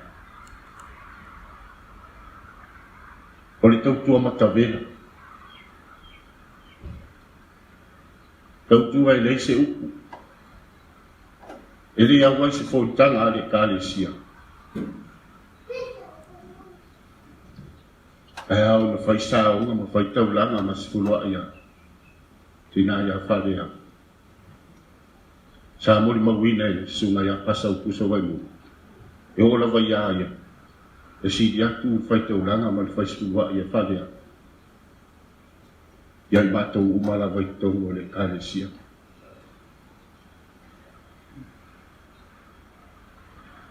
O le tautua matavela. Tautua e leai se upu. E le au ai se fonotaga a le Ekalesia. Ae ao ona fai saoga ma fai taulaga ma sefulua'i a Tina ia Faleao. Sa molimauina e le Susuga ia Pasa Upuso Vaimauga, e oo lava iā ia, e sili atu le fai taulaga ma le fai sefulua'i a Faleao ia i matou uma lava i totonu o le Ekalesia.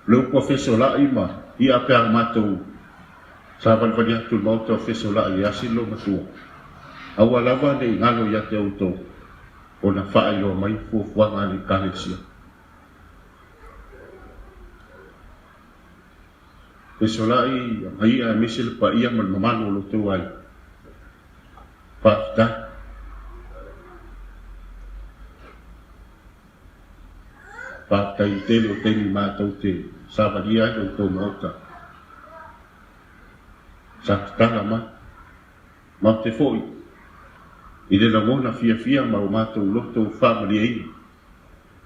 Le upu a fesola'i ma i'a pe a matou savalivali atu i le maota o fesola'i e asi le loomatua. Aua lava ne i galo ia te outou ona faailoa mai fuafuaga a le Ekalesia. Fesola'i ma i'a aemaise le paia ma le mamalu o lo outou aiga. Faafetai. Faafetai i le tele o taimi matou te savalia ai lo outou Maota. Sa tatala mai. Matou te foi i le lagona fiafia ma o matou loto faamalieina.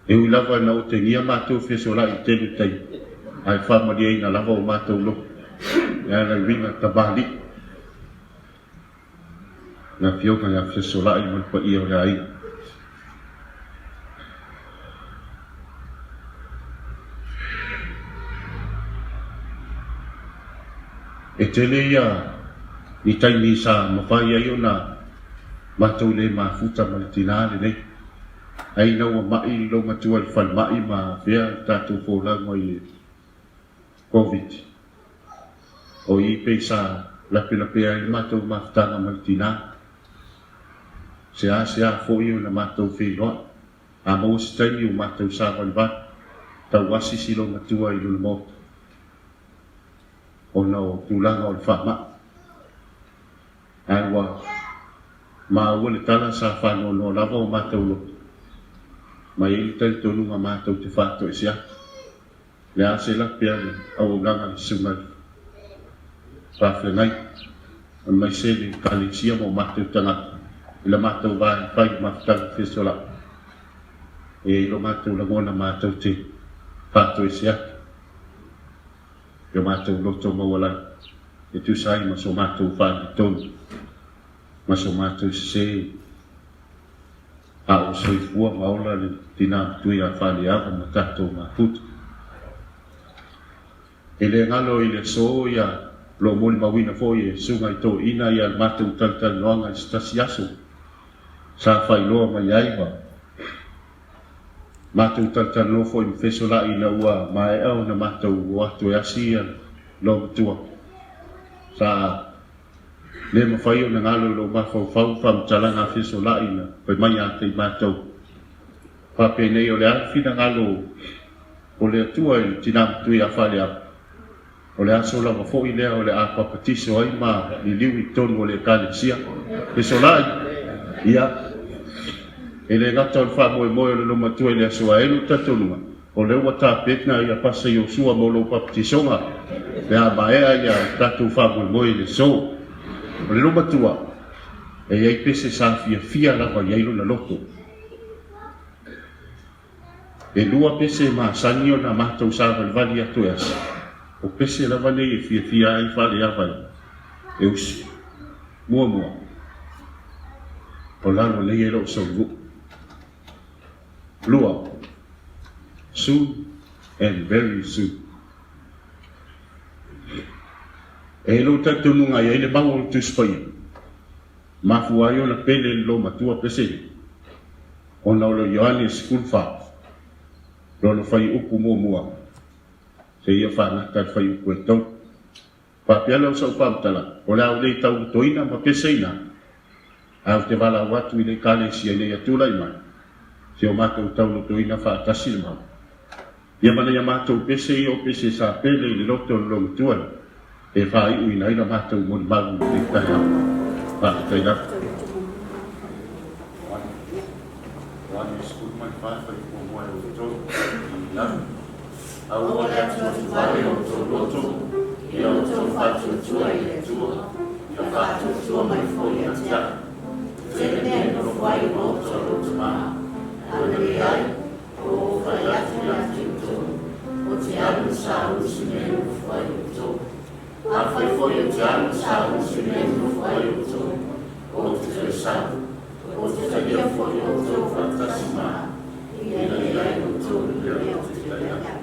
E ui lava ina otegia matou fesolai i le tele o taimi, ae faamalieina lava o matou loto e ala i uiga tamalii. Le Afioga ia Fesolai ma le paia o le aiga. E tele ia ni taimi sa mafai ai ona matou le mafuta ma le tinā lenei. Ae ina ua ma'i le loomatua i le falemai ma afea le tatou folauga i le Covid. O i pei sa lapelapea ai le matou mafutaga ma le tinā. Seasea foi ona matou feiloai. A maua se taimi ua matou savalivali, tau asisi loomatua i lona maota. Ona o tulaga o le faama'i. Ae ua maua le tala sa faanoanoa lava o matou loto, ma e i ai le talitonuga matou te faatoese atu. Le a se lape a le auaunaga a le Susuga i le Faafeagaiga, aemaise le Ekalesia ma o matou tagata i la matou va e fai mafutaga fesolai. E i ai lo matou lagona matou te faatoese atu i o matou loto maualalo e tusa ai ma so matou faaletonu ma so matou sese. A o soifua ma ola le tinā matua ia Faleava ma tatou mafuta. E le galo i le aso ia o lo o molimauina foi e Susuga i Toeaina ia le matou talatalanoaga i se tasi aso sa faailoa mai ai ma matou talatalanoa foi ma fesolai ina ua maea ona matou o atu e asi ia loomatua sa Le mafai ona galo i lou mafaufau faamatalaga a fesolai na fai mai ia te i matou. Faapenei o le a le finagalo o le Atua i le tina matua ia Faleava? O le aso lava foi lea o le a papatiso ai ma liliu i totonu o le Ekalesia. Fesolai, Ia, e le gata o le faamoemoe o le loomatua i le aso ae lou talitonuga, O lea ua tapena ia Pasa Iosua mo lou papatisoga pe a maea ia tatou faamoemoe i le aso. O le loomatua, e i ai pese sa fiafia lava i ai lona loto. E lua pese e masani ona matou savalivali atu e asi. O pese lava nei e fiafia ai Faleava e usi. Muamua, o lalo nei e loo saunuu. Lua, soon and very soon. E lou talitonuga e i ai le mau o le Tusi Paia, mafua ai ona pele le loomatua peseni, ona o le Ioane 14, lona fuaiupu muamua, seia faagata le fuaiupu e 3. Faapea lea o sau faamatalaga, o le a ou le taulotoina ma peseina, ae ou te valaau atu i le Ekalesia ina ia tulai mai, si o matou taulotoina faatasi le mau. Ia ma nai a matou pese ia o pese sa pele i le loto o le loomatua lea, e faaiuina ai la matou molimau i lenei taeao. Faafetai lava. Aua le atuatuvale o outou loto, ia outou faatuatua i le Atua, ia faatuatua mai foi ia te au. E tele mea e nofo ai i maota o lou Tama, a na leai, ua ou fai atu ia te outou, ou te alu e saulu se mea e nofo ai outou. Afai foi ou te alu e saulu se mea e nofo ai outou, ou te toe sau, ou te talia foi outou faatasi ma au, ina ia i ai outou i le mea ou te i ai.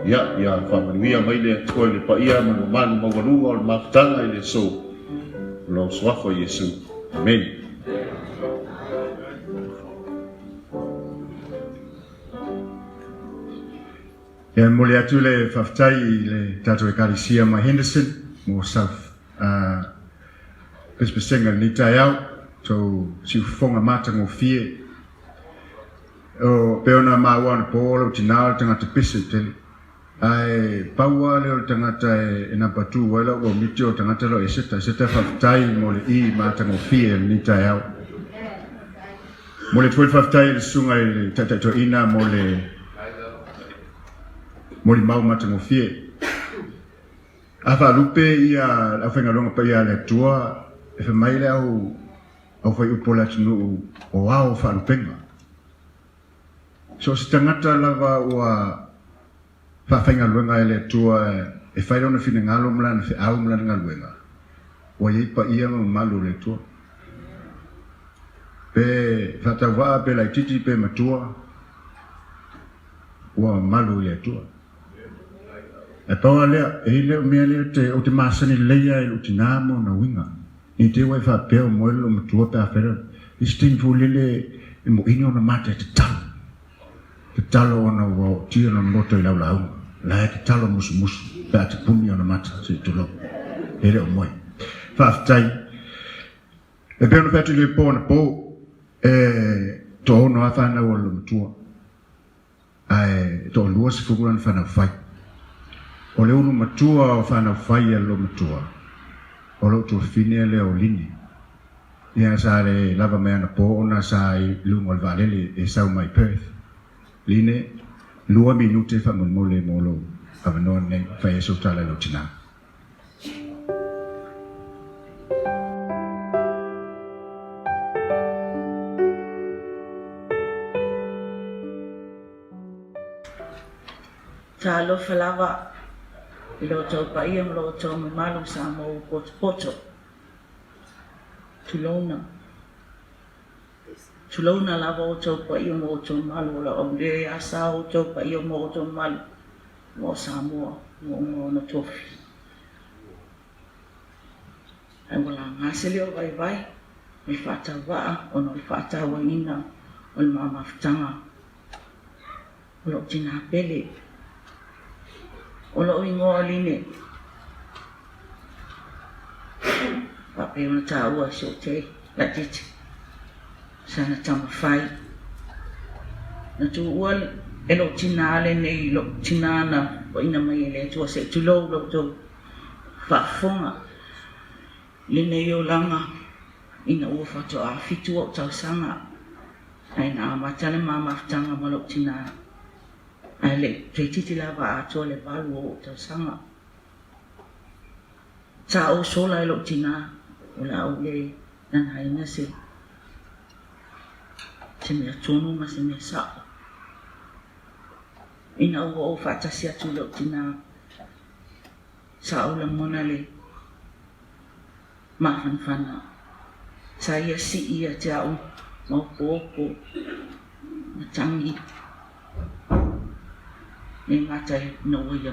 Ia, ia faamanuia mai le Atua i le paia ma le mamalu maualuga o le mafutaga i le aso o lou Suafa o Iesu. Amene. E momoli atu le faafetai i le tatou Ekalesia mai Henderson mo South uh, pesepesega i lenei taeao, tou siufofoga matagofie. O, pe ona maua ana po o lou tinā o le tagata pese tele. Ae pau lava lea o le tagata e, e namba tu ai lau komiti o le tagata lea o Eseta. Eseta faafetai mo le i matagofie i lenei taeao. Momoli atu foi le faafetai i le susuga i le Taitai Toeaina mo le molimau matagofie. A faalupe ia le aufaigaluega paia a le Atua, e fai mai le au aufaiupu o le atunuu o ao faalupega. So o se tagata lava ua faafaigaluega e le Atua e fai lona finagalo ma lana feau ma lana galuega, ua i ai paia ma mamalu o le Atua. Pe faatauvaa pe laitiiti pe matua, ua mamalu i le Atua. Ae pau lava lea, e i ai le mea lea ou te masani lelei lava i lou tinā ma ona uiga. Ne i te i ua e faapea o moe lou matua pe afai le isi taimi foi lele e moʻina ona mata e tatalo. Tatalo ona ua ootia lona loto i lau lauga. La e tatalo musumusu pe a te puni ona mata, se i tulou. E le o moe. Faafetai. E pei ona fai atu i le po anapo, e toaono lava fanau a le loomatua, ae toalua sefulu lana fanau fai. O le ulu matua o fanau fai a le loomatua, o lou tuafafine lea o Lini. Ia sa le lava mai anapo ona sa i luga o le vaalele e sau mai Perth. Line, lua minute faamolemole mo lou avanoa lenei, fai ai sou tala i lou tinā. Talofa lava i lo outou paia ma lo outou mamalu Samoa ua potopoto. Tulouna. Tulouna lava outou paia ma outou malu o lau aulea ia sa outou paia ma outou malu ma o Samoa ua uma ona tofi. Ae ua laga se leo vaivai mai faatauvaa ona o le faatauaina o le mamafutaga o lou tinā pele. O lou igoa o Line, faapea ona taua e si ou tei laitiiti, sana tama fai. Na tuua e lou tinā lenei, lou tinā na poina mai e le Atua se i tulou lo outou faafofoga i lenei olaga ina ua faatoa 7 ou tausaga. Ae na amata le ma mafutaga ma lou tinā, ae le i toeitiiti lava atoa le 8 o ou tausaga. Sa ou sola e lou tinā, o le a ou le nanaina se se mea tonu ma se mea sa'o. Ina ua ou faatasi atu i lou tinā, sa ou lagona le mafanafana. Sa ia sii ia te a'u ma opo'opo ma tagi e gata ina ua ia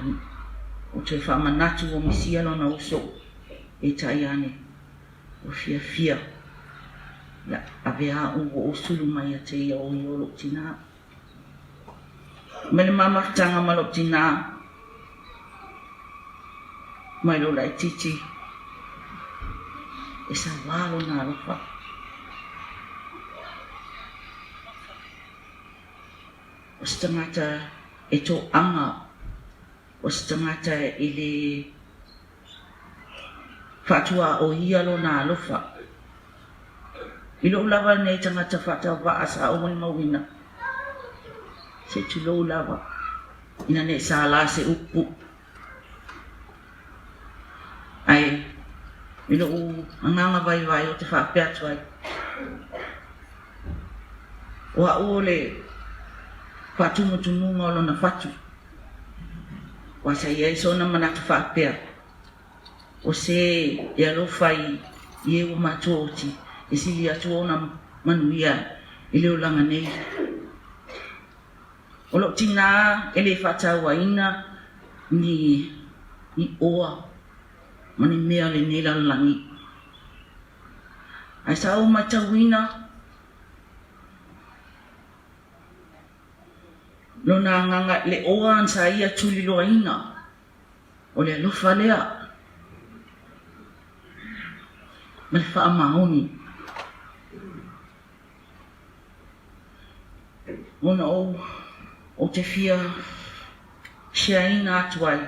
o toe faamanatu ua misia lona uso e tai ane ua fiafia ia avea a'u ua ou sulu mai ia te ia o ia o lo'u tinā. Mai le mamafutaga ma lou tinā, mai lou laitiiti, e sauā lona alofa. O se tagata e toaga, o se tagata e le faatuaoia lona alofa. I lou lava lenei tagata faatauvaa sa ou molimauina, se i tulou lava, ina ne i salā se upu. Ae i lou agaga vaivai ou te faapea atu ai, o au o le faatumutumuga o lona fatu, aua sa i ai sona manatu faapea, O se e alofa i e ua matua oti, e sili atu ona manuia i le olaga nei. O lou tinā e le faatauaina ni ni oa ma ni mea o lenei lalolagi. Ae sa ou matauina lona agaga i le oa sa ia tuliloaina, o le alofa lea ma le faamaoni. Ona ou ou te fia share-ina atu ai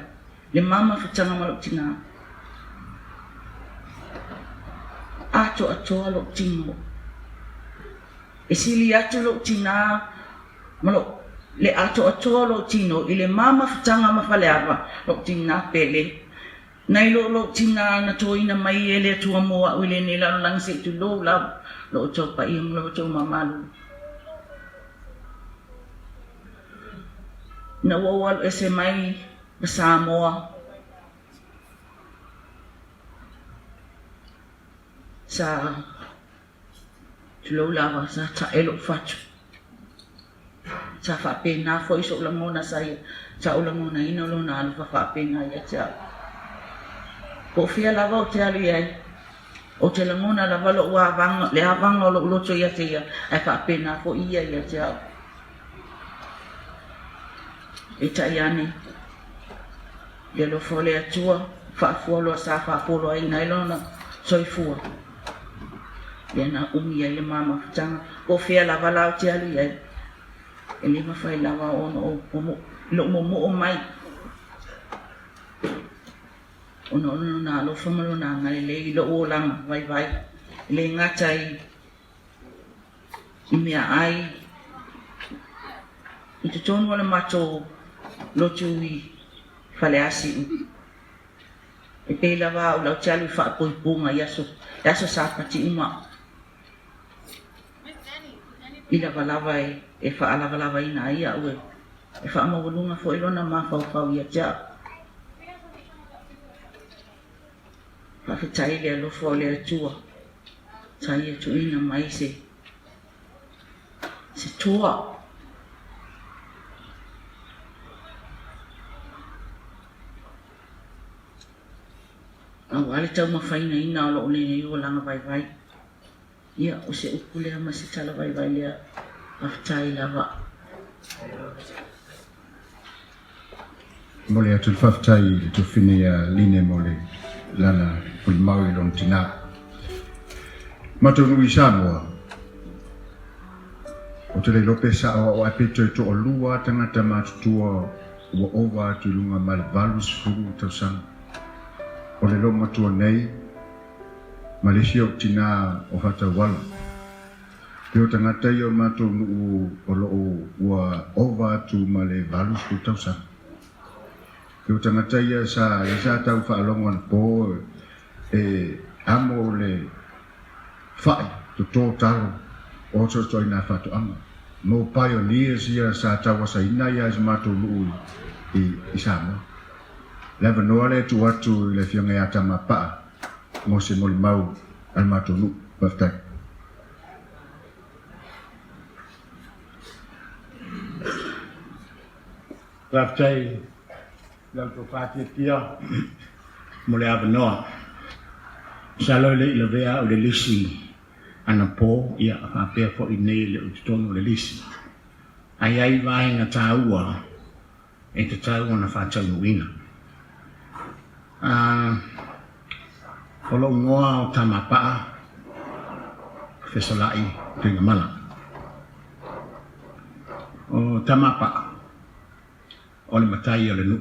le ma mafutaga ma lou tinā. Atoatoa lou tino. E sili atu lou tinā ma lou le atoatoa o lou tino i le ma mafutaga ma Faleava, lou tinā pele. Nai lo lou tinā na toina mai e le Atua mo a'u i lenei lalolagi se i tulou lava lo outou paia ma lo outou mamalu. Ina ua ou alu ese mai ma Samoa, sa tulou lava, sa ta'e lo'u fatu. Sa faapena foi so'u lagona sa ia, sa ou lagonaina lona alofa faapena ia te au. Po o fea lava ou te alu i ai, ou te lagona lava lo'u avaga, le avaga o lo'u loto ia te ia, ae faapena foi ia ia te au. Peitai ane, le alofa o le Atua, faafualoa sa faapoloaina ai lona soifua. Lea na umi ai le ma mafutaga, po o fea lava la ou te alu i ai, e le mafai lava ona ou lou momoo mai ona o lona alofa ma lona agalelei i lou olaga vaivai, e le gata i i meaai i totonu o le matou lotu i Faleasiu. E pei lava au lau te alu i faapuipuga i aso, i aso Sapati uma i lavalava e, e faalavalavaina ai au e, e faamaualuga foi lona mafaufau ia te au. Faafetai i le alofa o le Atua sa ia tuuina mai se, se toa. Aua le taumafainaina o lou lenei olaga vaivai. Ia, o se upu lea ma se tala vaivai lea. Faafetai lava. Momoli atu le faafetai i le tuafafine ia Line mo le lana molimau i lona tinā. Matou nuu i Samoa, ou te le iloa pe sao au ae pe toe toalua tagata matutua ua ova atu i luga ma le 80 tausaga. O le loomatua nei ma le isi ou tinā o Faatauala. Pei o tagata ia o le matou nuu o lo o ua ova atu ma le 80 tausaga. Pei o tagata ia sa ia sa tau faalogo anapo e amo le fa'i toto talo o toetoe nā faatoaga. Mo pioneers ia sa tauasaina ia i se matou nuu i, i Samoa. Le avanoa lea e tuu atu i le Afioga ia Tamapa'a mo se molimau a le matou nuu. Faafetai. Faafetai i la outou faatiatia mo le avanoa. Masalo e le i lavea au i le lisi anapo, ia faapea foi nei e le o i totonu o le lisi. Ae i ai vaega taua e tatau ona faataunuuina. O lou igoa o Tamapaa Fesolai Tuigamala. O Tamapaa, o le matai o le nuu.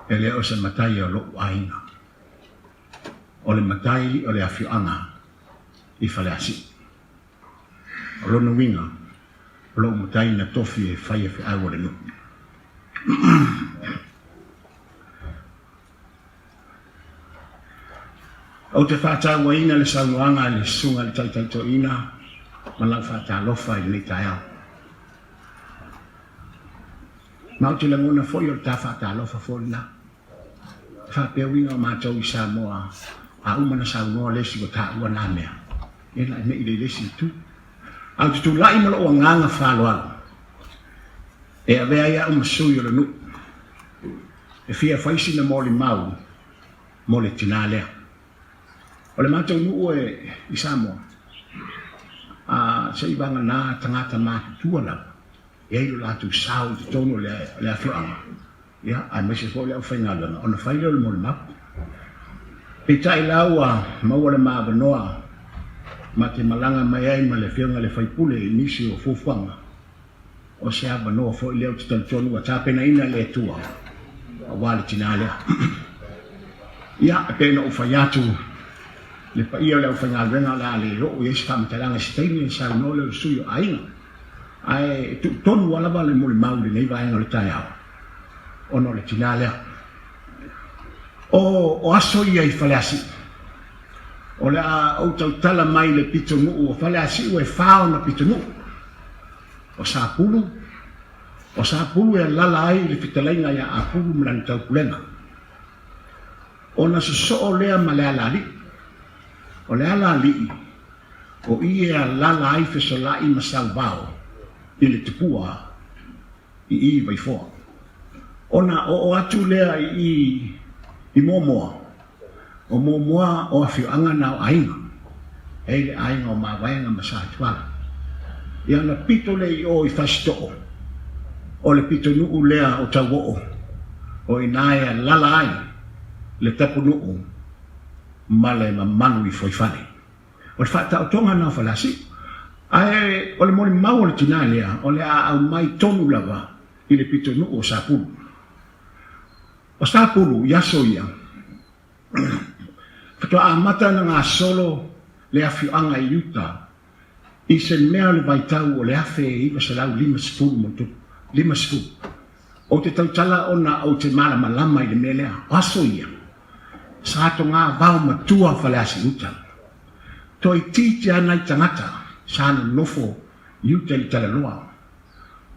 E le o se matai o lou aiga. O le matai o le afioaga i Faleasiu. O lona uiga, o lou matai na tofi e faia feau a le nuu. Ou te faatauaina le saunoaga a le Susuga i le Taitai Toeaina ma lau faatalofa i lenei taeao. Ma ou te lagona foi o le ta faatalofa foi lena. E faapea uiga o matou i Samoa, a uma na saunoa le isi ua taua na mea, ia na e mei le isi itu. Ae ou te tulai ma lou agaga faaaloalo. E avea ai a'u ma sui o le nuu e fia fai sina molimau mo le tinā lea. O le matou nuu e i Samoa, a se i vagana tagata matutua lava e ai lo latou sao i totonu o le afioaga, ia, aemaise foi o le aufaigaluega, ona fai lea o le molimau. Peitai la ua maua le ma avanoa ma te malaga mai ai ma le Afioga i le Sui Usufono i nisi o fuafuaga, o se avanoa foi lea ou te talitonu ua tapenaina e le Atua aua le tinā lea. Ia, e pei ona ou fai atu, le paia o le aufaigaluega o le a le oo i ai se faamatalaga i se taimi e saunoa lea o le sui o aiga. Ae e tuutonu lava lava le molimau i lenei vaega o le taeao ona o le tinā lea. O, o aso ia i Faleasiu. O le a ou tautala mai i le pitonuu o Faleasiu e fa ona pitonuu. O Sapulu, o Sapulu e alala ai le fetalaiga ia Apulu ma lana taupulega. Ona sosoo lea ma le alaalii. O le alaalii, o i e alala ai Fesolai ma Sauvao i le tupua i i Vaifoa. Ona oo atu lea i i i Moamoa, o Moamoa o afioaga na o aiga, e ai le aiga o Mavaega ma Satuala. Ia ona pito lea i o i Fasitoo, o le pitonuu lea o Tauoo, o ina e alala ai le tapunuu ma le mamalu i Fuaifale. O le faataotoga lena o Faleasiu. Ae o le molimau o le tinā lea, o le a aumai tonu lava i le pitonuu o Sapulu. O Sapulu i aso ia, faatoa amata ona gasolo le afioaga i uta i se mea o le vaitau o le 1950 ma tupu, 50. Ou te tautala ona ou te malamalama i le mea lea. O aso ia, sa toga vao matua Faleasi uta. Toeitiiti lava nai tagata sa nonofo i uta i le talaloa.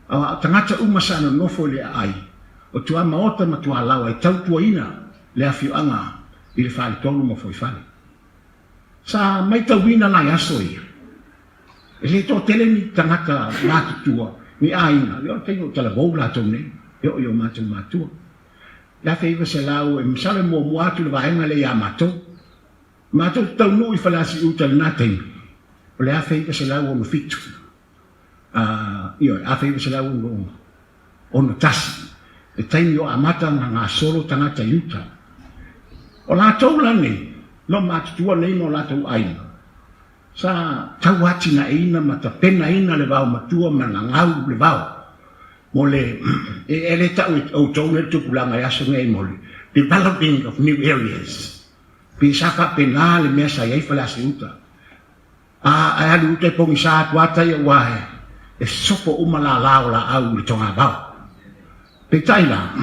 A o tagata uma sa nonofo i le aai, o tuamaota ma tualaoa e tautuaina le afioaga i le faletolu ma Fuaifale. Sa maitauina nai aso ia, e le toatele ni tagata matutua, ni aiga, ia o le taimi o talavou latou nei, e oo i o matou matua. Le 1900, e masalo e muamua atu le vaega lea ia matou. Matou te taunuu i Faleasiuta i lena taimi, o le 1967, ioe, 1961, le taimi o amata ona gasolo tagata i uta. O latou la nei, no matutua nei ma o latou aiga, sa tau atinaeina ma tapenaina le vaomatua ma gagau le vao mo le, e le tau e outou nei le tupulaga i aso nei mo le developing of new areas. Pe sa faapena le mea sa i ai Faleasiuta. A, ae alu uta e pogisa atu a tai aua e sopo uma lālā o lāʻau i le togavao. Peitai la,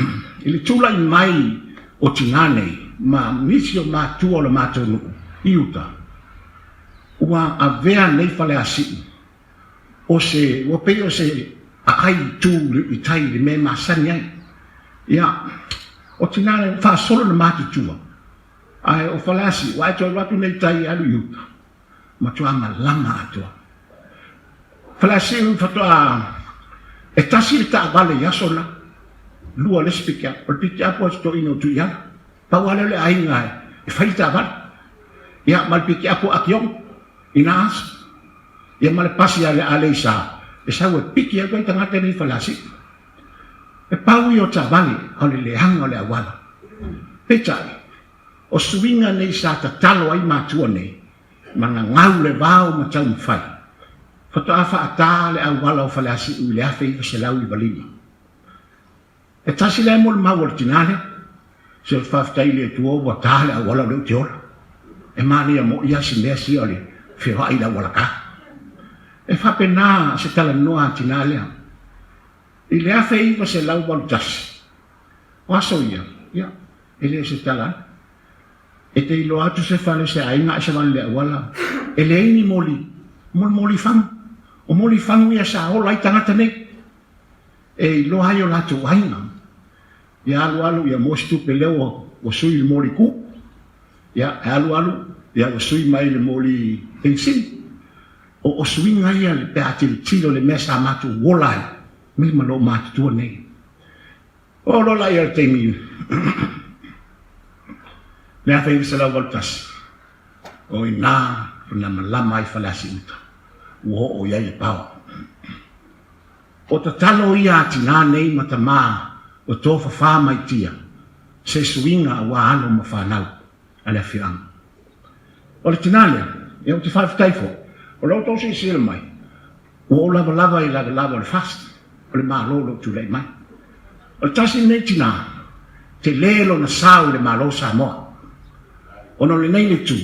i le tulai mai o tinā nei ma nisi o matua o le matou nuu i uta, ua avea nei Faleasiu o se, ua pei o se aai tu i tai i le mea e masani ai. Ia, o tinā nei, ua faasolo na matutua, ae o Faleasiu, ua ae toe alu atu nei tai e alu i uta. Matua malama atoa. Faleasiu faatoa e tasi le taavale i aso na, lua le isi pikiapu. O le pikiapu a si toeaina o Tuiala. Pau lava lea o le aiga e fai le taavale. Ia ma le pikiapu a Akiogo i na aso. Ia ma le pasi a Aleisa e sau e piki atu ai tagata nei i Faleasiu. E pau ia o taavale a o le leaga o le auala. Peitai, O suiga nei sa tatalo ai matua nei, ma gagau le vao ma taumafai, faatoa faata le auala o Faleasiu i le 1995. E tasi la e molimau o le tina lea, se o te faafetai i le Atua ua ta le auala o lea ou te ola. E manaia moi lava si mea sia o le feoai i le auala ta. E faapena se talanoa a tina lea. I le 1981, o aso ia, ia, E le o se tala atu. E te iloa atu se fale se aiga ae savali le auala, e leai ni moli, moli fagu. O moli fagu ia sa ola ai tagata nei. E iloa ai o latou aiga. Ia alu alu ia maua se tupe lea ua, ua sui i le moli ku. Ia e alu alu ia ua sui mai le moli penisini. O, o suiga ia pe a tilotilo i le mea sa matou ola ai. Me ma lou matutua nei. Oo loa laia i le taimi le 1981, o i ina na malama ai Faleasiuta, ua oo i ai le paoa. O tatalo ia a tinā nei ma tamā o tofafā mai tia, se suiga aua alo ma fanau a le afioaga. O le tinā lea, ia ou te faafetai foi, o la outou silasila mai, ua ou lavalava i lavelave o le FAST, o le Malo o lo o tulai mai. O le tasi lenei tinā, tele lona sao i le Malo o Samoa. Ona o lenei le itu,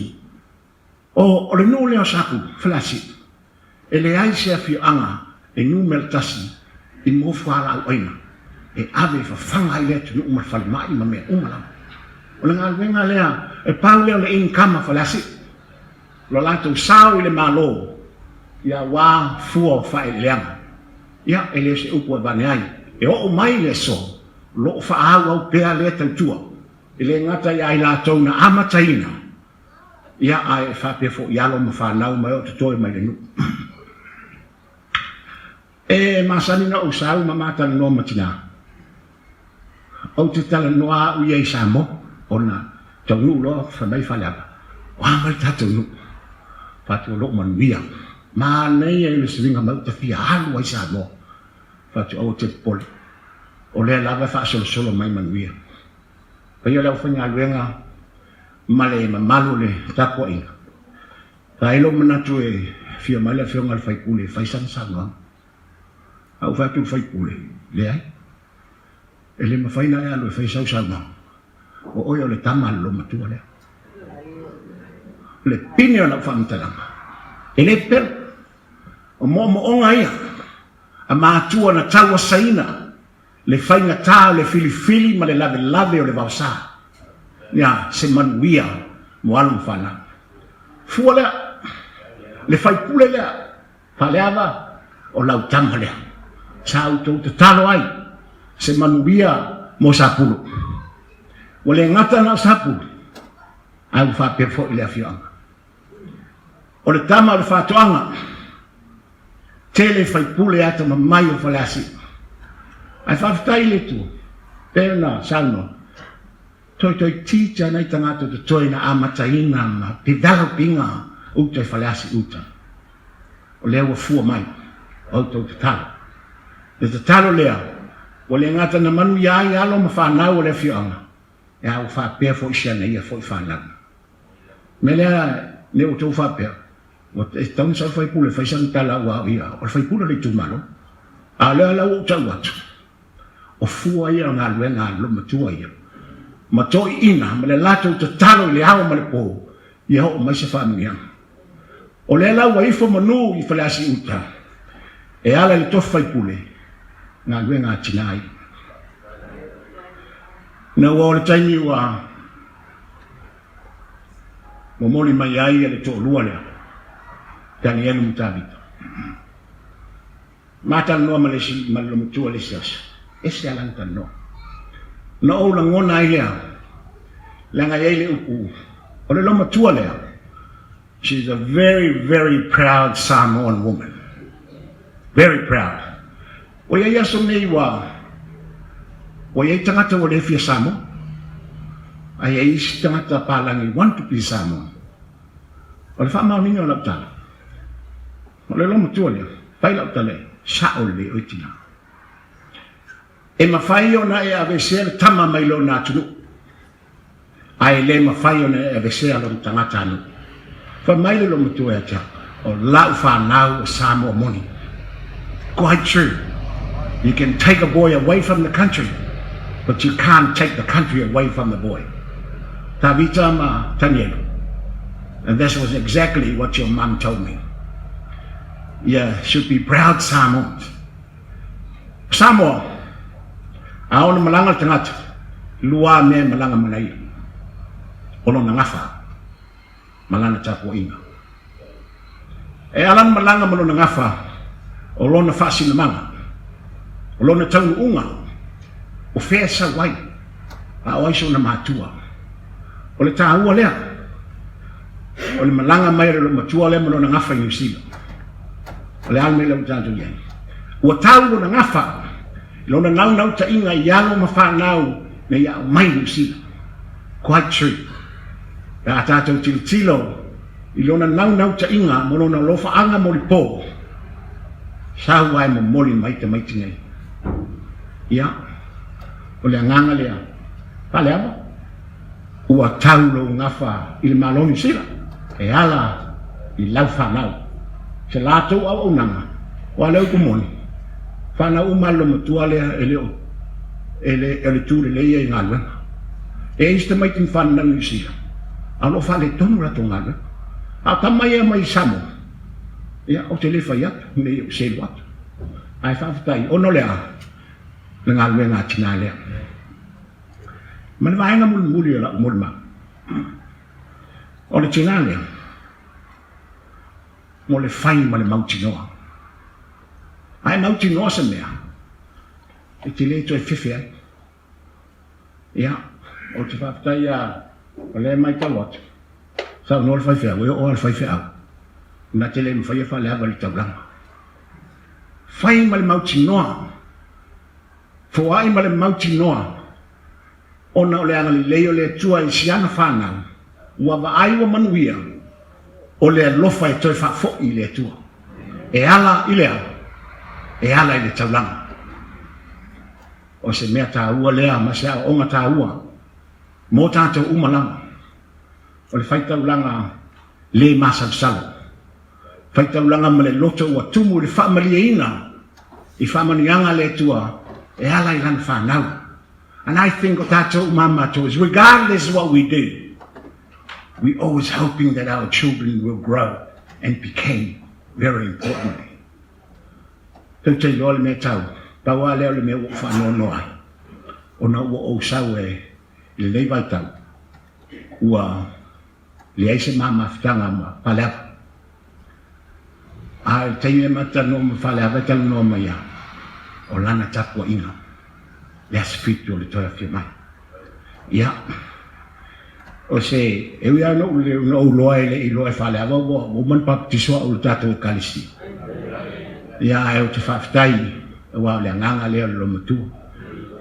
o, o le nuu lea o Saku, Faleasiu, e leai se afioaga e numera tasi i mofualaau aina e ave e fafaga ai le atunuu ma le falemai ma mea uma lava. O le galuega lea, e pau lea o le income a Faleasiu. Lo latou sao i le Malo, ia aua fua o faaeleeleaga. Ia, e le o se upu e avane ai. E oo mai le aso, o lo o faaauau pea lea tautua, e le gata ia i latou na amataina, ia, ae e faapea foi i alo ma fanau mai o totoe mai le nuu. E masani na ou sau ma matalanoa ma tinā. Ou te talanoa au ia i Samoa, ona taunuu loa fai mai Faleava, o a mai le tatou nuu? Fatu o lou manuia. Manaia i le suiga mai ou te fia alu ai Samoa. Fatu aua te popole. O lea lava e faasolosolo mai manuia. Paia o le aufaigaluega ma le mamalu o le tapuaiga. Sa i ai lou manatu e afio mai le afioga i le sui usufono e fai sana saunoaga. Ae ou fai atu i le sui usufono, Leai, e le mafai ona e alu e fai sau saunoaga, o oe o le tama a le loomatua lea. O le pine o lau faamatalaga, e le pepelo. O moomooga ia a matua na tauasaina le faigata o le filifili ma le lavelave o le vaosa, ia se manuia mo alo ma fanau. Fua lea, le faipule lea, Faleava, o lau tama lea. Sa outou tatalo ai se manuia mo Sapulu. Ua le gata na o Sapulu, ae ua faapea foi le afioaga. O le tama o le faatoaga, tele faipule atamamai o Faleasiu. Ae faafetai i le Atua, pei ona saunoa, toitoitiiti lava nai tagata totoe na amataina ma develop ina uta i Faleasi uta. O lea ua fua mai o outou tatalo. Le tatalo lea, ua le gata na manuia ai alo ma fanau o le afioaga, a ua faapea foi si ana ia foi fanau. O le mea lea, ne i outou faapea, ua tatau ona sau le faipule e fai sana tala aua o ia o le faipule o le itumalo. A o lea la ua ou tau atu, o fua ia o galuega a le loomatua ia, ma toeaiina ma le latou tatalo i le ao ma le po, ia oo mai se faamanuiaga. O lea la ua ifo manu i Faleasi Uta e ala i le tofi faipule, galuega a tinā ia. Ina ua oo le taimi ua momoli mai ai le toalua lea, Danielu ma Tavita. Ma talanoa ma le isi, ma le loomatua i le isi aso, ese lava lana talanoa. Ona ou lagona ai lea, leaga e i ai le upu, o le loomatua lea, she is a very, very proud Samoan woman. Very proud. Ua i ai aso nei ua, ua i ai tagata ua le fia Samoa, ae i ai isi tagata palagi want to be Samoan. O le faamaoniga o lau tala, O le loomatua lea, fai lau tala e sao lelei oe tina. E mafai ona e aveesea le tama mai lona atunuu, ae le mafai ona e aveesea lona tagatanuu. Fai mai le loomatua ia te au, o lau fanau o Samoa moni. Quite true. You can take a boy away from the country, but you can't take the country away from the boy. Tavita ma Tanielu. And this was exactly what your mum told me. You should be proud Samoans. Samoa, a ona malaga le tagata, lua mea e malaga ma ia. O lona gafa ma lana tapuaiga. E ala ona malaga ma lona gafa o lona faasinamaga, o lona taunuuga, o fea e sau ai, a o ai sona matua. O le taua lea o le malaga mai o le loomatua lea ma lona gafa i Niu Sila. O le a le mea lea ua tatou i ai? Ua tau lona gafa i lona naunautaiga i alo ma fanau ina ia aumai Niu Sila. Quite true. Pe a tatou tilotilo i lona naunautaiga mo lona alofaaga molipo, sau ae momoli mai tamaiti nei. Ia, o le agaga lea, faaleava, ua tau lou gafa i le Malo Niu Sila e ala i lau fanau. Se latou auaunaga, aua o le upu moni, fanau uma a le loomatua lea e le o e le o le tu lelei ia i galuega. E i ai si tamaiti na fananau i Niu Sila, a o lo o faaletonu latou galuega. A o tama ia mai Samoa, ia, ou te le fai atu, ne i ou selu atu. Ae faafetai, ona o le a? Le galuega a tina lea. Ma le vaega mulimuli o lau molimau, o le tina lea, mo le fai ma le mautinoa. A e mautinoa se mea, e te le toe fefe ai. Ia, ou te faafetai ia, o lea e matau atu, saunoa le faifeau, e oo lava i le faifeau, na te le mafaia faaleava i le taulaga. Fai ma le mautinoa, foai ma le mautinoa, ona o le agalelei o le Atua i si ana fanau, ua vaai ua manuia, o le alofa e toe faafoi i le Atua. E ala i le a? E ala i le taulaga. O se mea taua lea ma se aoaoga taua mo tatou uma lava, o le faitaulaga le masalosalo, faitaulaga ma le loto ua tumu i le faamalieina i faamanuiaga a le Atua e ala i Lana fanau. And I think o tatou uma matou is regardless what we do, we always hoping that our children will grow and became very importantly. Tou te iloa le mea tau, pau lava lea o le mea ua ou faanoanoa ai, ona ua ou sau e i lenei vaitau, ua leai se ma mafutaga ma Faleava. A i le taimi e ma talanoa ma Faleava e talanoa mai lava, o lana tapuaiga, le Aso Fitu o le toe afio mai. Ia, o se, e ui lava ona ou, ona ou iloa e le i iloa e Faleava ua uma ona papatiso au i le tatou Ekalesia. Ia, ae ou te faafetai, aua o le agaga lea o le loomatua.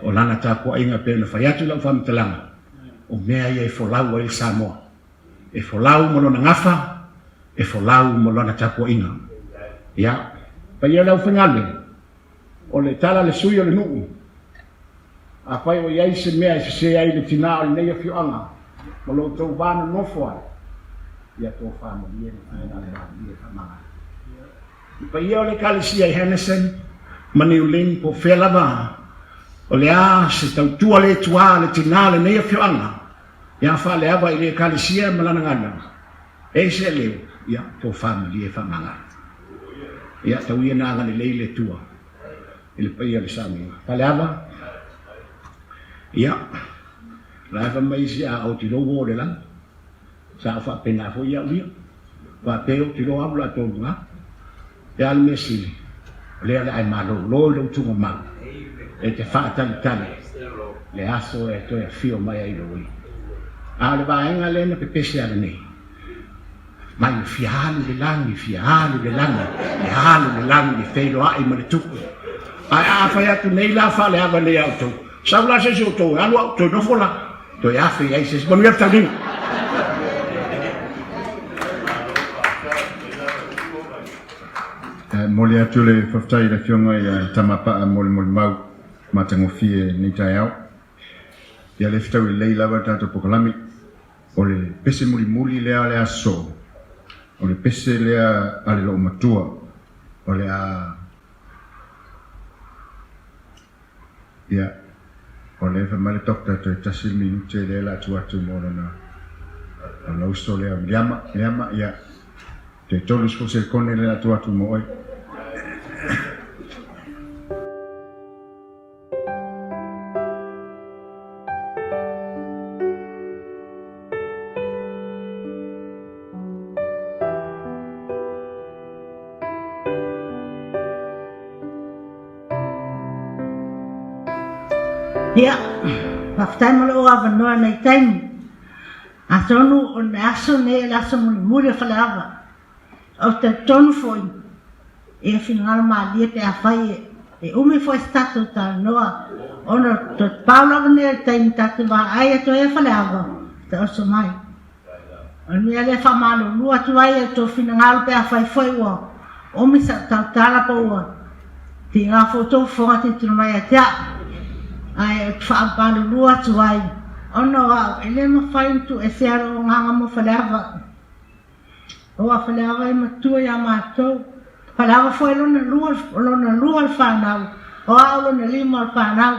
O lana tapuaiga e pei ona fai atu lau faamatalaga, o mea ia e folau ai le Samoa. E folau ma lona gafa, e folau ma lana tapuaiga. Ia, paia o le aufaigaluega, o le tala a le sui o le nuu, Afai o i ai se mea e sese ai le tinā o lenei afioaga ma lo outou va nonofo ai, ia tofa malie ma finagalo malie faamagalo. Le paia o le Ekalesia i Henderson ma New Lynn po o fea lava o le a se tautua le tuā a le tinā o lenei afioaga ia faaleava i le Ekalesia ma lana galuega, e ese leo, ia tofa malie faamagalo. Ia tau ia na agalelei le Atua i le paia o le sauniga. Faleava, ia, la e fai mai isi a ou tilou o le lagi. Sa ou faapena foi au ia. Faapea ou tilou alu latou i luga. E a le mea sili, o lea o le a e malolo i lou tugamau e te faatalitali le aso e toe afio mai ai lou ia. A o le vaega lea na pepese ala nei, Mai e fia alu i le lagi, fia alu i le lagi, e alu i le lagi le feiloai ma le tupu. Ae a fai atu nei la faaleava nei a outou, sau la se isi o outou e alu au toe nofo la, toe afe i ai se isi. Manuia le tauniga. E momoli atu le faafetai i le Afioga ia Tamapaa Molimoli matagofie i lenei taeao. Ia le fetaui lelei lava le tatou polokalame. O le pese mulimuli lea o le aso, o le pese lea a le loomatua, o le a, ia, o lea fai mai le doctor toe tasi le minute lea la tuu atu mo lona, lona uso lea o Miliama, Miliama, ia, toe 30 sekone lea la tuu atu mo oe. Ia, faafetai mo lou avanoa i lenei taimi. Atonu o le aso lenei o le aso mulimuli o Faleava. Ou te talitonu foi, ia finagalo malie pe afai e. E umi foi se tatou talanoa ona toe pau lava nei o le taimi tatou te vaai atu ai a Faleava taoso mai. O le mea lea e faamalulu atu ai i outou finagalo pe afai foi ua umi sau tautala po ua tiga foi outou fofoga tilotilo mai ia te au. Ae ou te faamalulu atu ai ona o au e le mafai ona tuuesea lou agaga mo Faleava. Aua Faleava e matua ia matou. Faleava foi lona lua, lona lua o le fanau, o au lona lima o le fanau.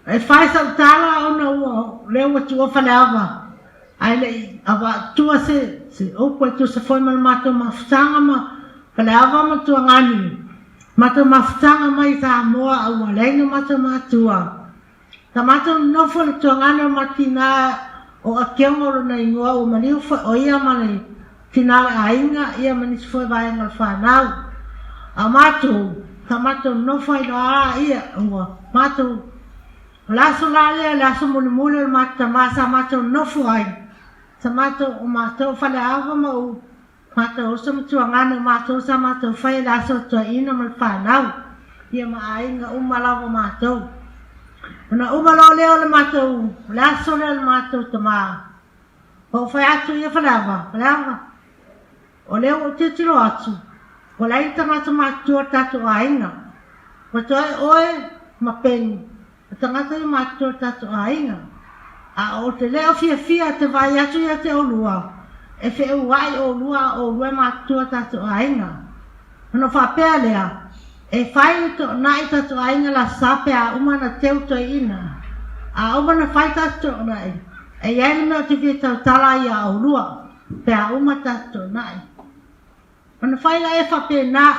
E fai sau tala ona ua lea ua tuua Faleava ae le i avatua se se upu e tusa foi ma le matou mafutaga ma Faleava ma Tuagani. Matou mafutaga mai Samoa a ua leai ni matou matua. Sa matou nonofo i le tuagana o Matina o Akiogo lona igoa ua maliu foi o ia ma le tina o le aiga ia ma nisi foi vaega o le fanau. A o matou, sa matou nonofo ai loa ia ua matou o le aso la lea le aso mulimuli o le matou tama sa matou nonofo ai sa matou o matou Faleaava ma ou Matou uso ma tuagana o matou sa matou fai le aso toeaina ma le fanau, ia ma aiga uma lava o matou. Ona uma loa lea o le matou, o le aso lea o le matou tama, ou fai atu ia Faleava, Faleava, o lea ua ou tilotilo atu, ua leai ni tagata matutua o le tatou aiga. Ua toe oe ma Peni O tagata ia matutua o tatou aiga. A ou te le o fiafia te vaai atu ia te oulua, e feʻauaʻi oulua a oulua e matutua o tatou aiga. Ona ou faapea lea, e fai le toonai o tatou aiga le Aso Sa pe a uma ona teu toeaina. A uma ona fai tatou toonai, e i ai le mea ou te fia tautala ai ia oulua pe a uma tatou toonai. Ona fai laia faapena,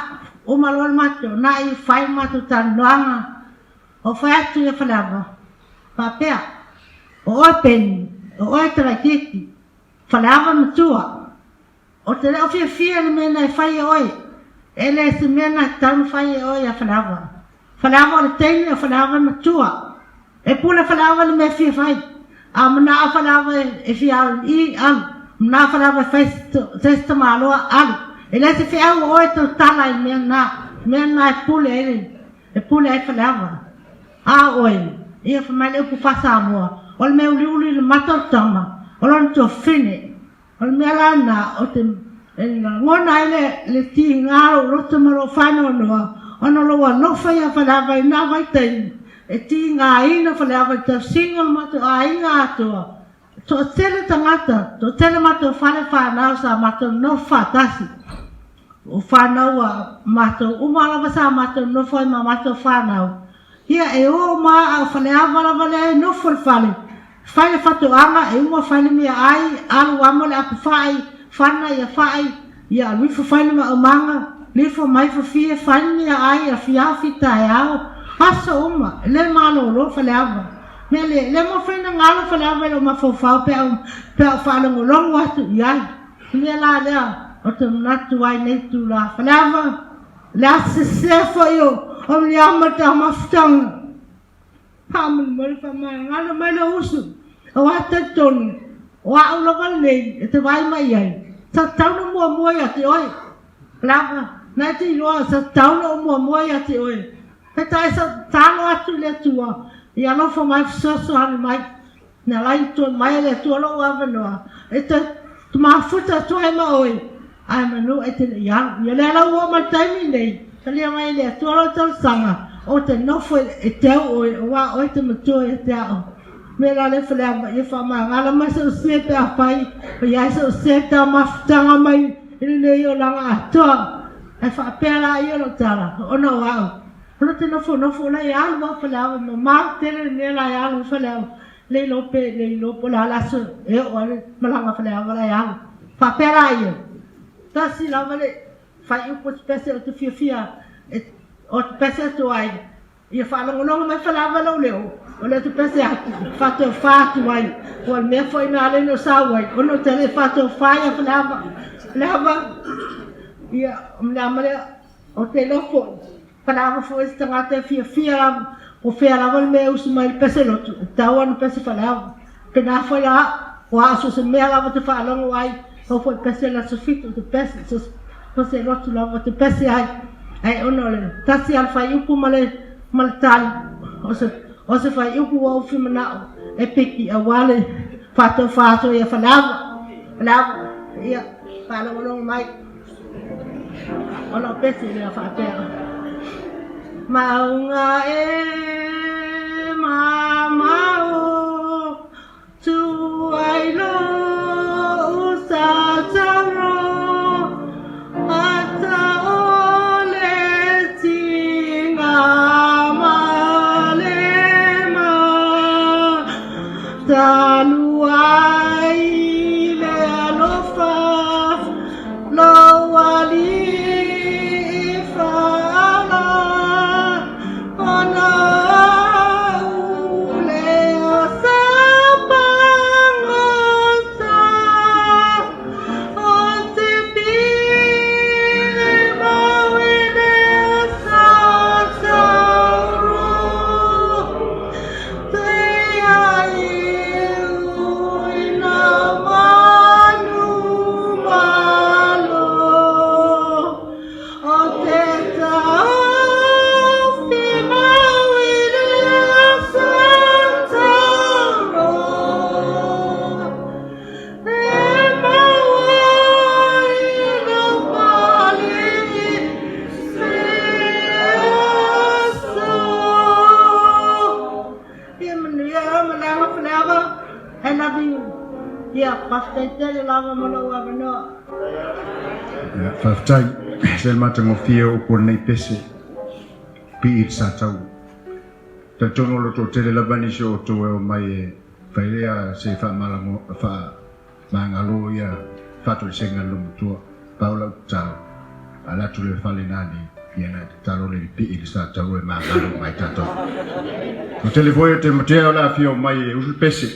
uma loa le matou toonai, fai le matou talanoaga, Ou fai atu ia Faleava, faapea, O oe Peni, o oe te laitiiti, Faleava matua, ou te le o fiafia i le mea na e fai e oe, e le se mea na e tatau na fai e oe ia Faleava. Faleava o le teine o Faleava e matua, e pule Faleava i le mea e fia fai, a manao Faleava e fia alu i i, alu, manao Faleava e fai se isi tamaloa, alu. E le se feau o oe e tautala i le mea na, mea na e pule ai le E pule ai Faleava. A oe, ia fai mai le upu faa-Samoa, o le mea uliuli i le mata o le tama, o lona tuafafine. O le mea la lena ou te lagona ai le, le tiga o lou loto ma lou faanoanoa, ona o lou alofa ia Faleava i na vaitaimi, e tigaina Faleava i le tausiga o le matou aiga atoa. Toatele tagata, toatele matou fale fanau sa matou nofo faatasi. O fanau a matou uma lava sa matou nofo ai ma matou fanau. Ia e o uma a o Faleava lava lea e nofo i le fale. Fai le fatoaga e uma fai le meaai, alu amo le apu fai, fana ia fai, ia alu ifo fai le maumaga, lifo mai fafie fai le meaai afiafi taeao, aso uma, e le malolo Faleava. Mea le, le mafai ona galo Faleava i lou mafaufau pe a pe a ou faalogologo atu i ai. O le mea la lea ou te manatu ai nei itula Faleava, o le a sese foi o o Miliama i ta mafutaga. Faamolemole faamagalo mai lou uso, aua e talitonu o au lava lenei e te vaai mai i ai, sa tatau ona muamua ia te oe. Faleava, na e te iloa sa tatau ona ou muamua ia te oe. Peitai sa tatalo atu i le Atua ia alofa mai fesoasoani mai. Na alai toe mai e le Atua lou avanoa e toe mafuta atu ai ma oe, ae manu e te le i alu. Ia lea la ua oo mai le taimi nei, talia mai e le Atua lou talosaga, ou te nofo e teu oe, aua o oe te matua ia te au. Mea la lea Faleava, ia faamagalo mai sou se pe afai o i ai sou se taumafutaga mai i lenei olaga atoa. Ae faapea la ia lou tala, ona o au, o lo te nofonofo la e alu a Faleava, mamao tele le mea la e alu i Faleava, le iloa pe le iloa po o le a le aso e oo ai le malaga a Faleava la e alu. Faapea la ia, tasi lava le faaiupu o se pese ou te fiafia e, o te pese atu ai, Ia faalogologo mai Faleava lou leo, o lea te pese atu, faatofa atu ai, ua le mea foi na ala ai ona ou sau ai, ona ou te le faatofa ia Faleava. Faleava, ia, o mea ma lea, o te iloa foi, Faleava foi se tagata e fiafia lava, po o fea lava le mea e usu mai le pese lotu, e tatau lava ona pese Faleava. Pena foi la au, o au so se mea lava te faalogo ai, au foi pese le aso 7 o te pese, so se lotu lava te pese ai. Ae ona o le tasi a le fuaiupu ma le ma le tali, o se o se fuaiupu ua ou fia manao e piki aua le faatofa aso ia Faleava. Faleava, ia faalogologo mai. O lau pese lea faapea. Mauga e mamao tu ai lou sa tauro ata o le tiga ma le ma talu ai le alofa lou alii faaola ona au lea sa pagota o te pili mau i le sa tauro te ai ina manu malo o te taofi mau i le sa tauro e maua ai lau pale se aso. Ia manuia malaga Faleava, I love you. Ia faafetai tele lava mo lou avanoa. Ia, faafetai. Se le matagofie o upu o lenei pese, pii i le sa taua. Talitonu o lo o toatele lava nisi o outou e omai e fai lea se faamalago, faamagalo ia faatoesega a le loomatua. Pau lau tatalo, a alu atu le fale nanei, ia na e tatalo le pii i le sa taua e magalo uma ai tatou. O tele foi o te matea o le a fia omai e usu le pese,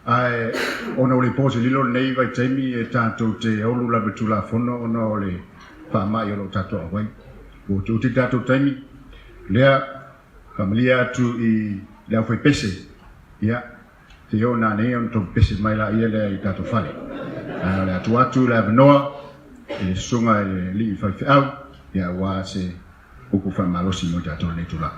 ae ona ua le po se lilo lenei vaitaimi e tatou te olu lava i Tulafono ona o le faamai o lo o tatou auai. Ua utiuti le tatou taimi, lea faamalie atu i le aufaipese, ia, se i oo nanei ona tou pepese mai laia lea i tatou fale. Ae o le a tuu atu le avanoa i le susuga i le alii faifeau, ia, aua se upu faamalosi mo i tatou i lenei itula.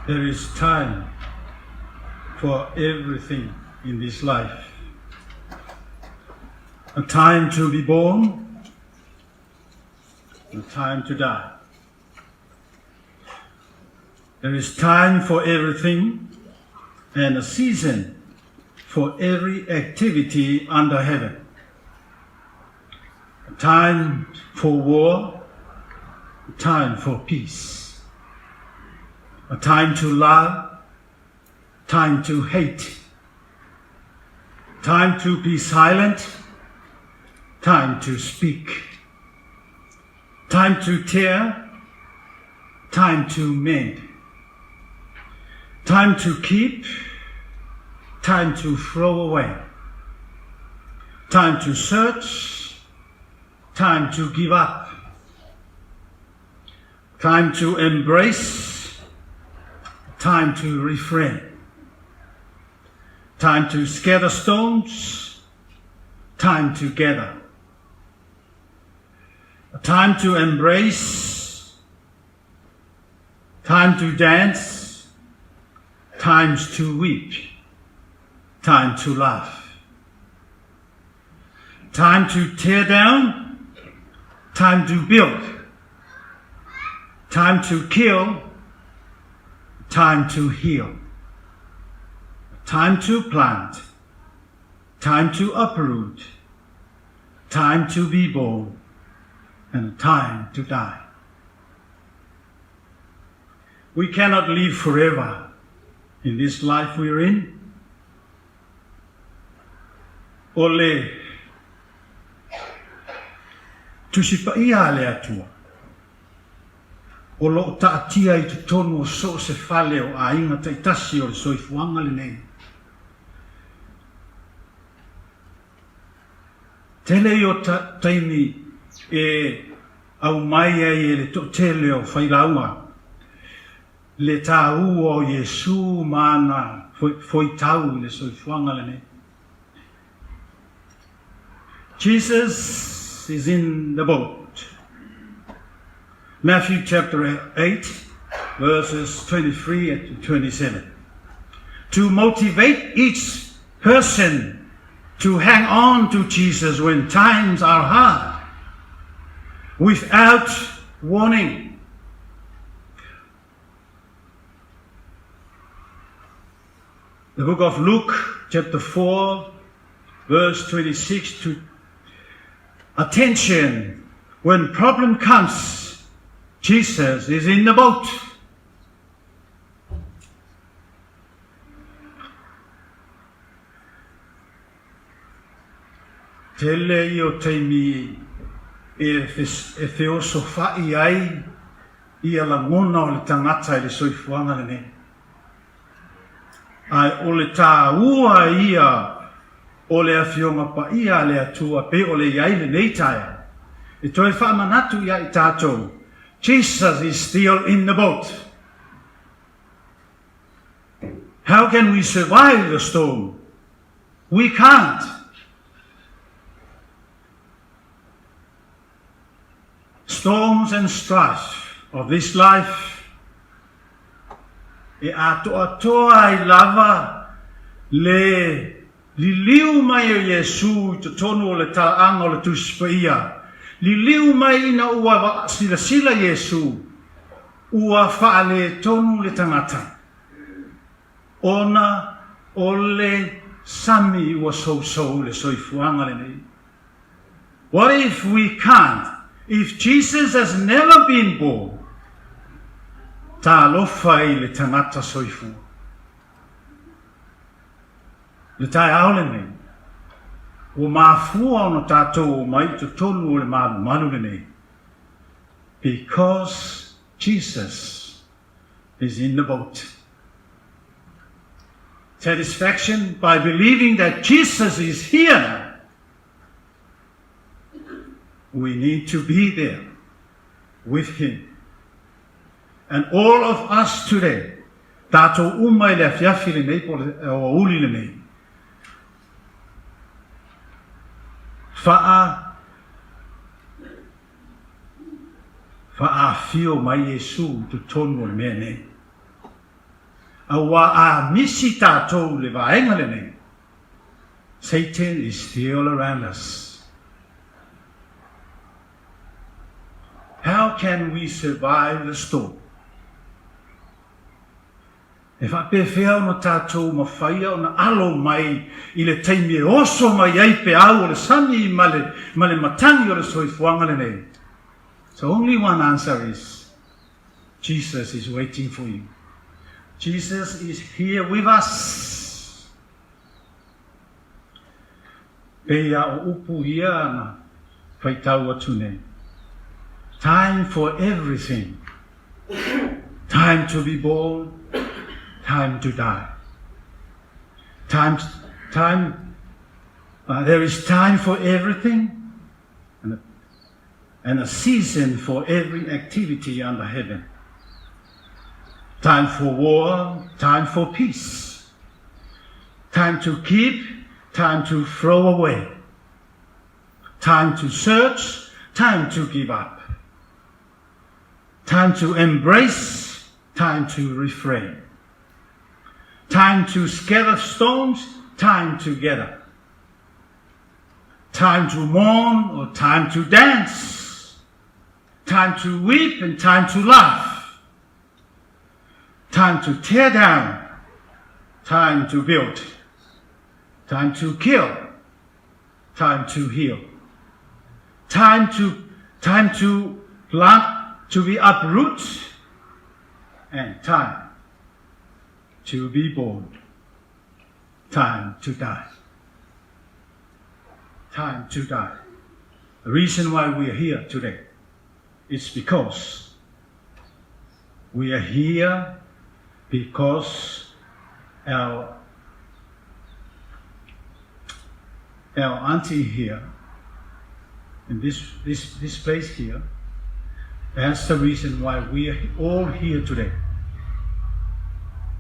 There is time for everything in this life. A time to be born, a time to die. There is time for everything and a season for every activity under heaven. A time for war, a time for peace. A time to love, time to hate. Time to be silent, time to speak. Time to tear, time to mend. Time to keep, time to throw away. Time to search, time to give up. Time to embrace, time to refrain. Time to scatter stones, time to gather. A time to embrace, time to dance, times to weep, time to laugh. Time to tear down, time to build, time to kill, time to heal, time to plant, time to uproot, time to be born, and time to die. We cannot live forever in this life we're in. O le Tusi Paia a le Atua. o lo o taatia i totonu o so o se fale o aiga taitasi o le soifuaga lenei. Tele ia o taimi e aumai ai e le toatele o failauga le tāua o Iesu ma ana foitau i le soifuaga lenei. Jesus is in the boat. Matthew chapter 8, verses 23 to 27. To motivate each person to hang on to Jesus when times are hard, without warning. The book of Luke, chapter 4, verse 26 to attention when problem comes, Jesus is in the boat. Tele ia o taimi e feosofa'i ai ia lagona o le tagata i le soifuaga lenei. Ae o le tāua ia o le Afioga Paia a le Atua pei o le i ai lenei taeao, e toe faamanatu ia i tatou, Jesus is still in the boat. How can we survive the storm? We can't. Storms and strife of this life e atoatoa ai lava le liliu mai o Iesu i totonu o le talaaga o le Tusi Paia, liliu mai ina ua silasila Iesu, ua faaletonu le tagata, ona o le sami ua sousou le soifuaga lenei. What if we can't? If Jesus has never been born? Talofa i le tagata soifua. Le taeao lenei, ua mafua ona tatou omai i totonu o le malumalu lenei, because Jesus is in the boat. Satisfaction by believing that Jesus is here now. We need to be there with him. And all of us today, tatou uma i le afiafi lenei po o le aoauli lenei, faa Faaafio mai Iesu i totonu o le mea nei. Auā a misi tatou i le vaega lenei, Satan is still around us. How can we survive the storm? E faapefea ona tatou mafaia ona alo mai i le taimi e oso mai ai peau o le sami ma le, ma le matagi o le soifuaga lenei? So only one answer is, Jesus is waiting for you. Jesus is here with us. Pei a o upu ia na faitau atu nei. Time for everything. Time to be born, time to die. Time, time, there is time for everything and a, and a season for every activity under heaven. Time for war, time for peace. Time to keep, time to throw away. Time to search, time to give up. Time to embrace, time to refrain. Time to scatter stones, time to gather. Time to mourn or time to dance. Time to weep and time to laugh. Time to tear down, time to build. Time to kill, time to heal. Time to, time to plant, to be uprooted, and time to be born. Time to die. Time to die. The reason why we are here today is because We are here because our our auntie here in this this this place here that's the reason why we are all here today.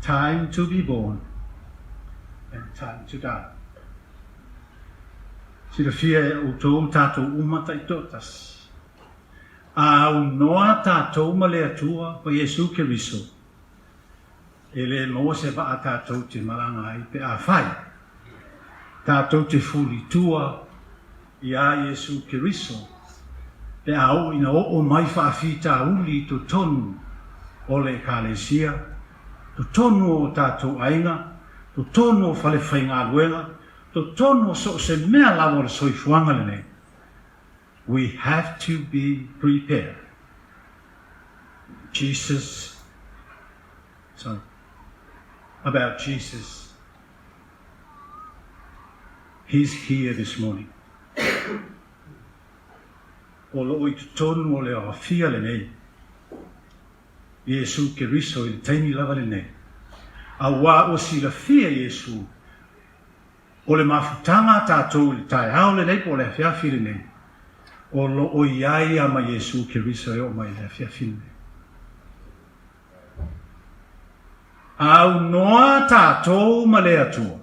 Time to be born and time to die. Silafia e outou ma tatou uma taitoatasi. A aunoa tatou ma le Atua ma Iesu Keriso, e le maua se vaa tatou te malaga ai pe afai tatou te fulitua iā Iesu Keriso pe a oo ina oo mai faafitauli i totonu o le Ekalesia, totonu o tatou aiga, totonu o falefaigaluega, totonu o so o se mea lava o le soifuaga lenei. We have to be prepared. Jesus, sorry, about Jesus. He's here this morning. O loo i totonu o le aofia lenei, Iesu Keriso i le taimi lava lenei. Auā ua silafia Iesu O le mafutaga a tatou i le taeao lenei po o le afiafi lenei, o lo o i ai ia ma Iesu Keriso e oo mai i le afiafi lenei. Aunoa tatou ma le Atua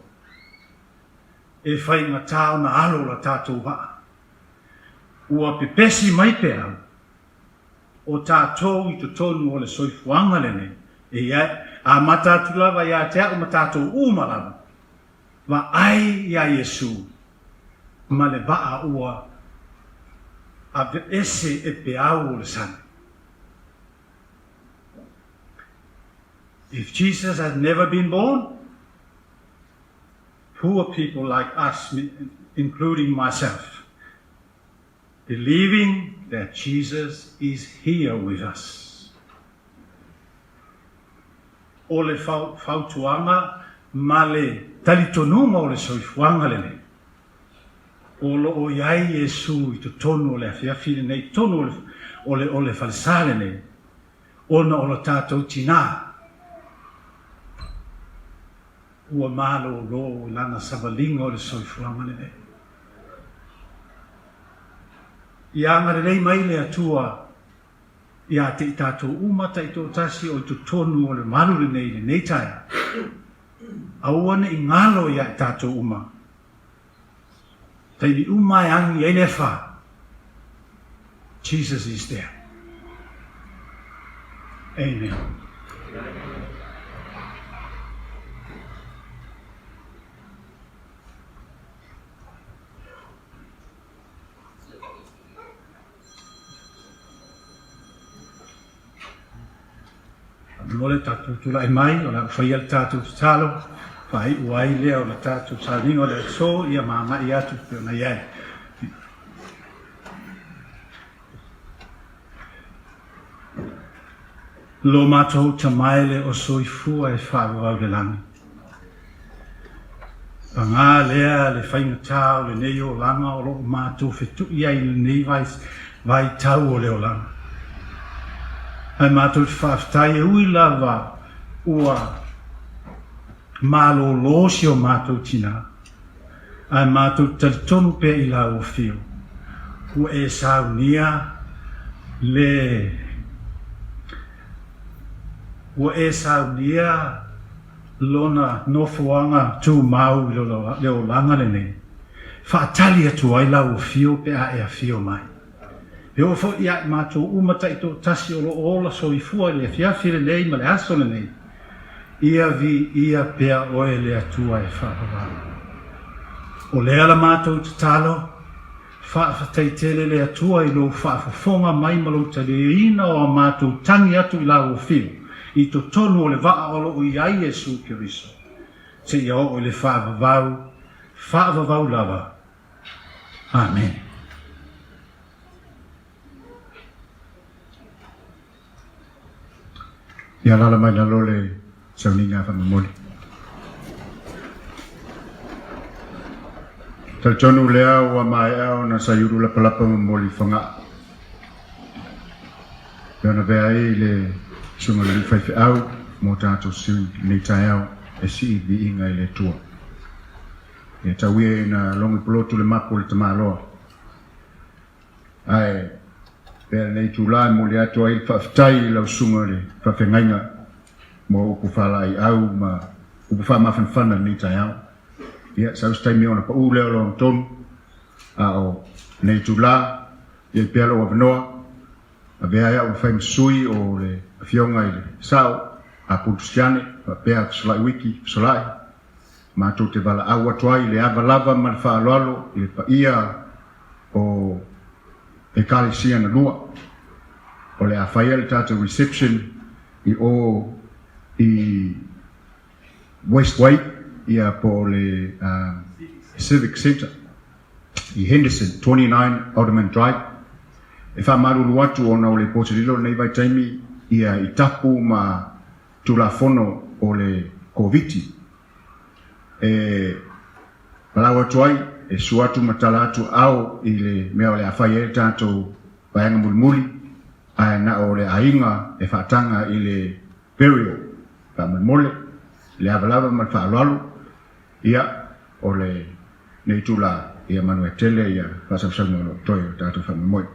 e faigata ona alo la tatou vaa. Ua pepesi mai peau o tatou i totonu o le soifuaga lenei, e amata atu lava ia te a'u ma tatou uma lava, Vaai iā Iesū ma le vaa ua aveese e peau o le sami. If Jesus had never been born, poor people like us, including myself, believing that Jesus is here with us. O le fautuaga ma le talitonuga o le soifuaga lenei, o lo o i ai Iesu i totonu o le afiafi lenei, i totonu o le o le falesa lenei, ona o lo tatou tinā ua malōlō i lana savaliga o le soifuaga lenei. Ia agalelei mai le Atua ia te i tatou uma taitoatasi o i totonu o le malu lenei i lenei taeao. Aua ne i galo ia i tatou uma. Taimi uma e agi ai le afa. Jesus is there. Amen. Mo le tatou tulai mai, o le a ou faia le tatou tatalo, faaiu ai lea o le tatou sauniga o le aso, ia ma agai atu e pei ona i ai. Lo matou tamaele o soifua e faavavau le lagi. Pagā lea le faigata o lenei olaga o lo o matou fetuʻi ai i lenei vaitau o le olaga. Ae matou te faafetai e ui lava ua malōlō si o matou tinā, ae matou te talitonu pea i lau afio, ua e saunia le ua e saunia lona nofoaga tumau i le olaga lenei, faatali atu ai lau afio pe a e afio mai. E oo foi ia i matou uma taitoatasi o lo o ola soifua i le afiafi lenei ma le aso lenei, ia viia pea oe le Atua e faavavau. O lea la matou tatalo, faafetai tele le Atua i lou faafofoga mai ma lou taliaina o a matou tagi atu i lau afio i totonu o le vaa o lo o i ai Iesu Keriso, seia oo i le faavavau, faavavau lava. Amene. Ia alaala mai lalo le sauniga faamomoli. Talitonu lea ua maea ona saiulu lapalapa momoli Fogaa. E ona avea ai le Susuga i le Alii Faifeau mo tatou sui i lenei taeao e sii viiga i le Atua. Ia tau ia ina logo i polotu le mapu o le tamaloa. Ae pea lenei itulā e momoli atu ai le faafetai i lau susuga i le faafeagaiga mo upu faalaeiau ma upu faamafanafana i lenei taeao. Ia, sau se taimi ona pau lea o lona tonu, a o lenei itulā, ia i pea lou avanoa, avea ai au ma fai ma sui o le Afioga i le Sao, a Pulu Siane, faapea Fesolai Wiki Fesolai, matou te valaau atu ai i le ava lava ma le faaaloalo i le paia o Ekalesia na lua. O le a faia le tatou reception i o i Westway ia po o le Civic Centre i Henderson, 29 Ottoman Drive. E faamalulu atu ona o le potililo lenei vaitaimi ia i tapu ma Tulafono o le Koviti e palau atu ai, e sua atu ma tala atu ao i le mea o le a fai ai le tatou vaega mulimuli, ae na o le aiga e faataga i le burial faamolemole, le ava lava ma le faaaloalo, ia, o lenei itula, ia manuia tele ia faasausauga o lo o totoe o le tatou faamoemoe.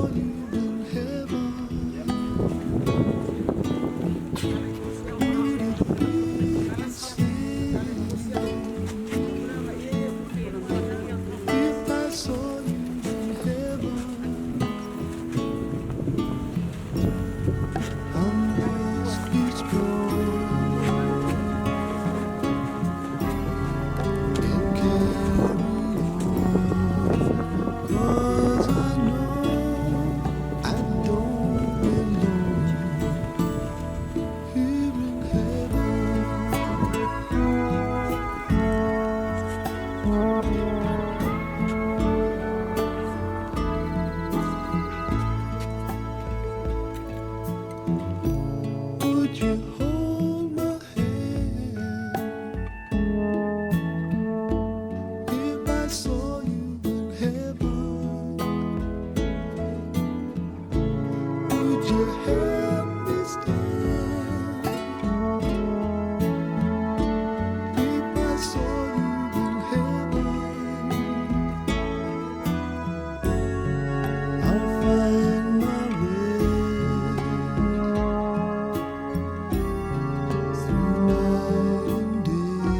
saw you in heaven, would it be the same? If I saw you in heaven, I must be strong and carry on. 'Cause I know I don't belong here in heaven. Would you hold my hand if I saw you in heaven? Would you help me stand if I saw you in heaven? I'll find my way through night and day.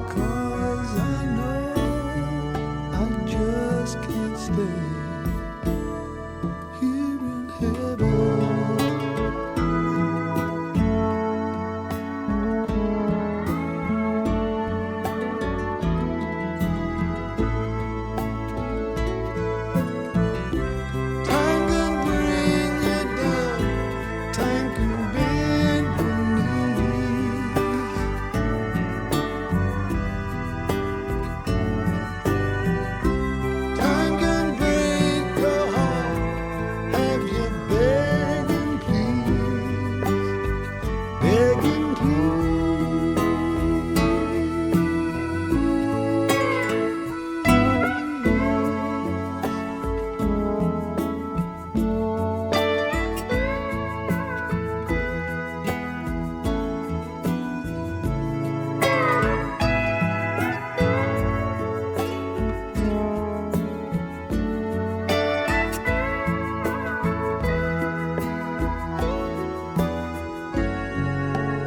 'Cause I know I just can't stay here in heaven. Time can bring you down, time can bend your knees. Time can break your heart, have you begging please, begging please.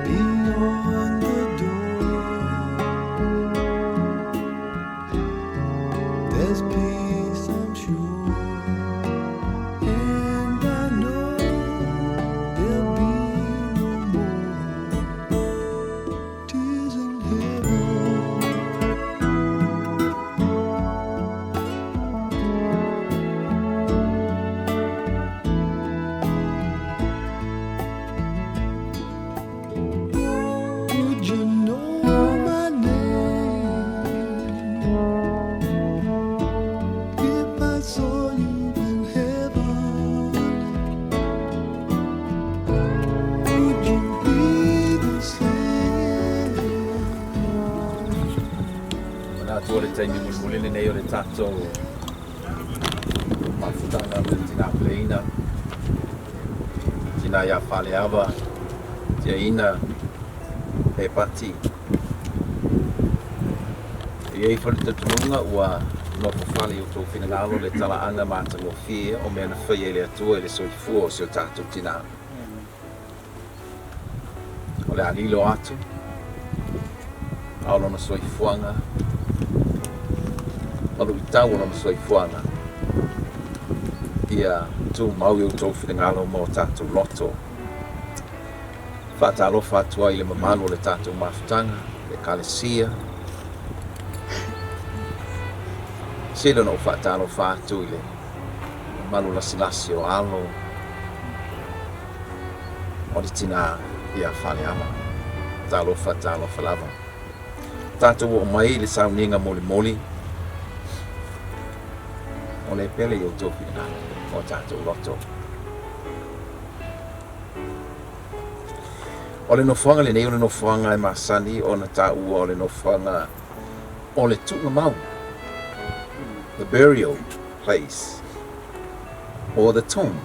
Beyond the door, there's peace, I'm sure, and I know there'll be no more tears in heaven. Would you know my name if I saw you in heaven? Would you be the same? Manatu o le taimi mulimuli lenei o le tatou mafutaga ma le tinā peleina, tinā iā Faleava, tiaina Epati. E i ai foi le talitonuga ua nofo fale i outou finagalo le talaaga matagofie o mea na faia e le Atua i le soifua o si o tatou tinā. O le a lilo atu, a o lona soifuaga ma luitau o lona soifuaga ia tumau i outou finagalo ma o tatou loto. Faatalofa atu ai i le mamalu o le tatou mafutaga, le Ekalesia. Sili ona ou faatalofa atu i le mamalu lasilasi o alo o le tinā ia Faleava. Talofa, talofa lava. Tatou oo mai i le sauniga molimoli o le pele i outou finagalo ma o tatou loto. O le nofoaga lenei o le nofoaga e masani ona taua o le nofoaga o le tuugamau, the burial place or the tomb.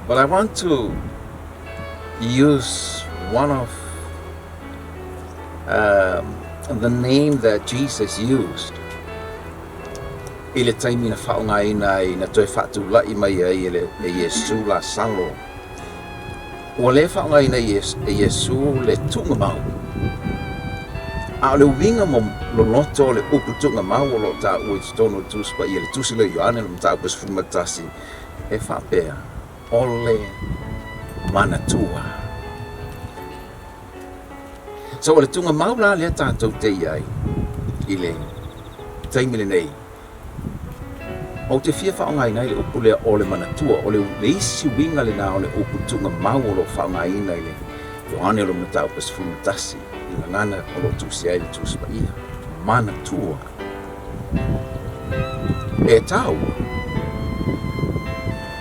But I want to use one of the name that Jesus used I le taimi na faaaogaina ai na toe faatula'i mai ai e le e Iesu Lasalo, ua lē faaaogaina e Iesu le tuugamau, a o le uiga mo loloto o le upu tuugamau o lo o taua i totonu o le Tusi Paia, le Tusi lea o Ioane le mataupu e 11, e faapea, O le manatua. So o le tuugamau la lea tatou te i ai i le taimi lenei, ou te fia faaaogaina ai le upu lea o le manatua, o le isi uiga lena o le upu tuugamau o lo o faaaogaina i le Ioane o le Mataupu 11 i gagana o lo o tusia ai le Tusi Paia, manatua. E taua,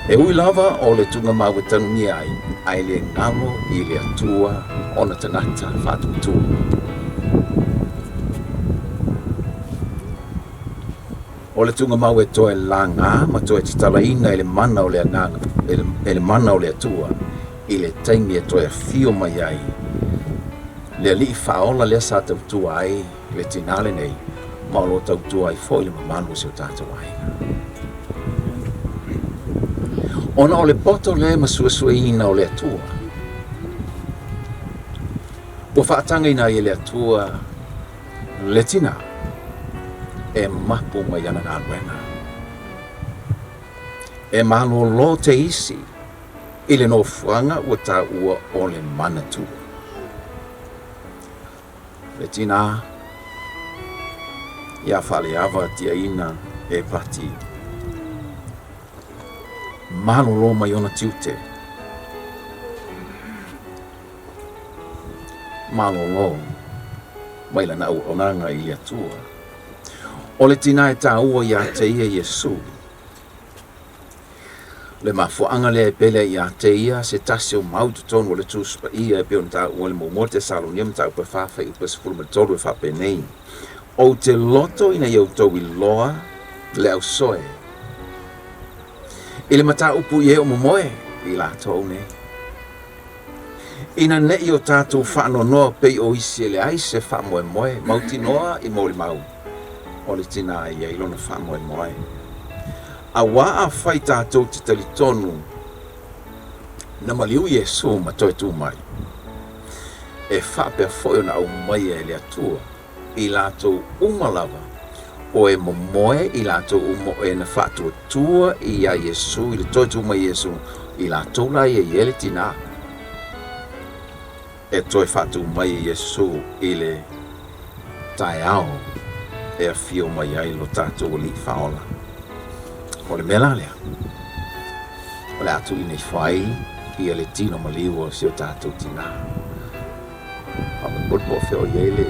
e ui lava o le tuugamau e tanugia ai, ae le galo i le Atua ona tagata faatuatua. O le tuugamau e toe lagā ma toe tatalaina e le mana o le Agaga, e le mana o le Atua i le taimi e toe afio mai ai le Alii Faaola lea sa tautua ai le tinā lenei ma o lo o tautua ai foi le mamalu o si o tatou aiga. Ona o le poto lea ma suesueina o le Atua, ua faatagaina ai e le Atua le tinā e mapu mai ana galuega. E malōlō te isi i le nofoaga ua taua o le manatua. Le tinā ia Faaleava tiaina e Pati. Malolo mai ona tiute. Malolo mai lana auaunaga i le Atua. O le tinā e taua iā te ia Iesu. O le mafuaaga lea e pele ai ia te ia se tasi o mau i totonu o le Tusi Paia e pei ona taua i le muamua Tesalonia mataupu e 4 fuaiupu e 13 e faapenei, Ou te loto ina ia outou iloa le ausoe i le mataupu i e o momoe i latou nei. Ina ne i o tatou faanoanoa pei o isi e leai se faamoemoe mautinoa i molimau o le tinā ia i lona faamoemoe. Auā afai tatou te talitonu na maliu Iesu ma toe tu mai, e faapea foi ona aumaia e le Atua i latou uma lava o e momoe, i latou uma o e na faatuatua iā Iesu i le toe tu mai Iesu, i latou la ia i ai le tinā e toe faatu mai e Iesu i le taeao e afio mai ai lo tatou Alii Faaola. O le mea la lea, o le a tuuina ifo ai ia le tino maliu o si o tatou tinā. Faamolemole po o fea o i ai le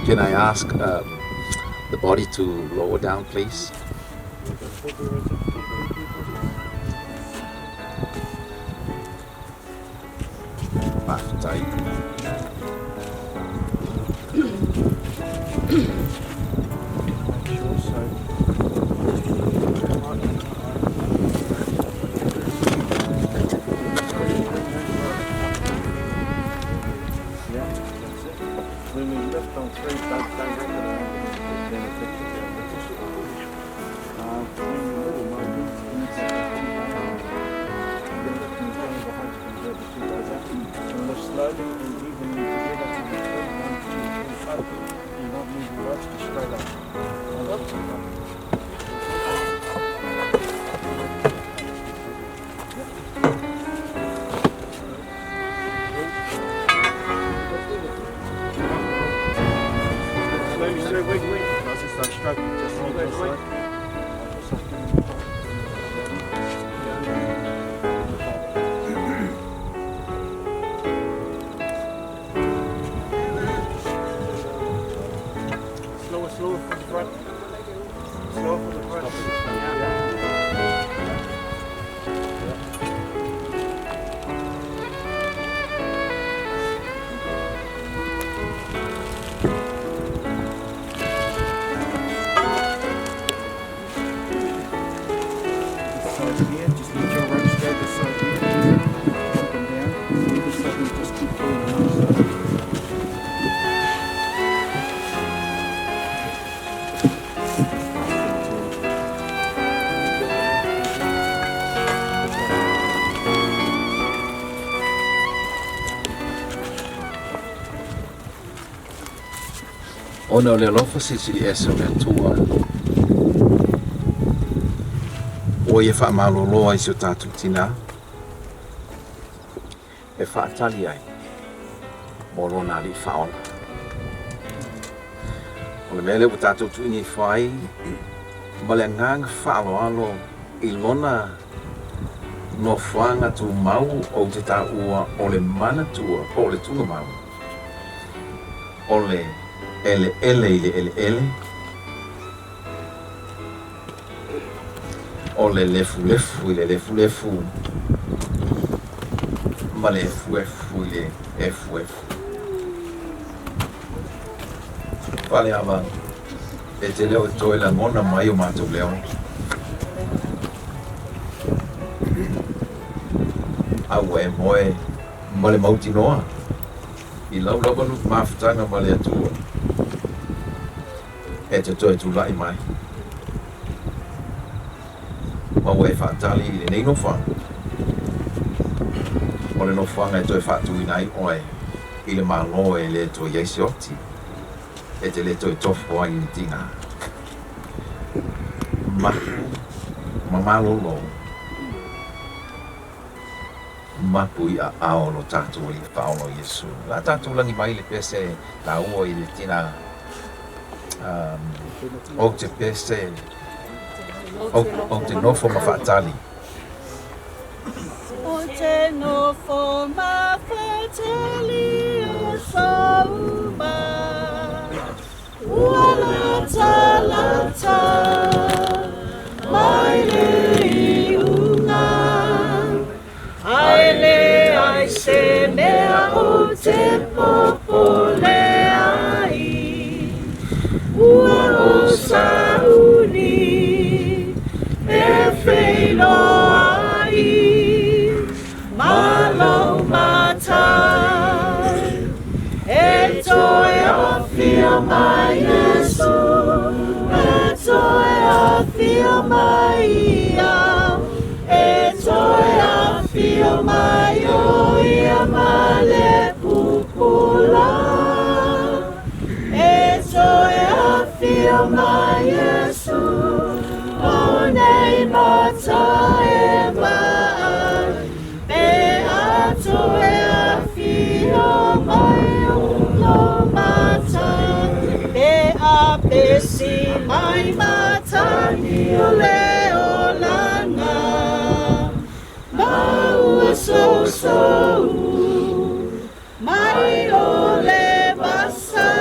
Can I ask the body to lower down please? Faafetai. Ona o le alofa silisili ese o le Atua, ua ia faamalolo ai si o tatou tinā, e faatali ai mo lona Alii Faaola. O le mea lea ua tatou tuuina ifo ai ma le agaga faaaloalo i lona nofoaga tumau ou te taua o le manatua po o le tugamau o le eleele i le eleele, o le lefulefu i le lefulefu ma le efuefu i le efuefu. Faleava, e te le o toe lagona mai o matou leo. A ua e moe ma le mautinoa i lau lava mafutaga ma le Atua e te toe tulai mai. Ma ua e faatali i lenei nofoaga, o le nofoaga e toe faatuina ai oe i le Malo e le toe i ai se oti, e te le toe tofo ai i ni tiga. Mapu ma malolo, mapu i aao lo tatou Alii Faaola o Iesu. O le a tatou lagi mai le pese taua i le tina ou te pese, ou te nofo ma faatali. Ou te nofo ma faatali o sauma, ua latalata mai le iuga. Ae leai se mea ou te popole ai, ua ou sauni e feiloai ma lou Matai. E toe afio mai Iesu, e toe afio mai ia, e toe afio mai o ia ma le pupula. E toe afio mai Iesu, o nei mata e vaai, pe a toe afio mai o lo matai, pe a pesi mai matagi o le olaga, ma ua sousou mai o le vasa,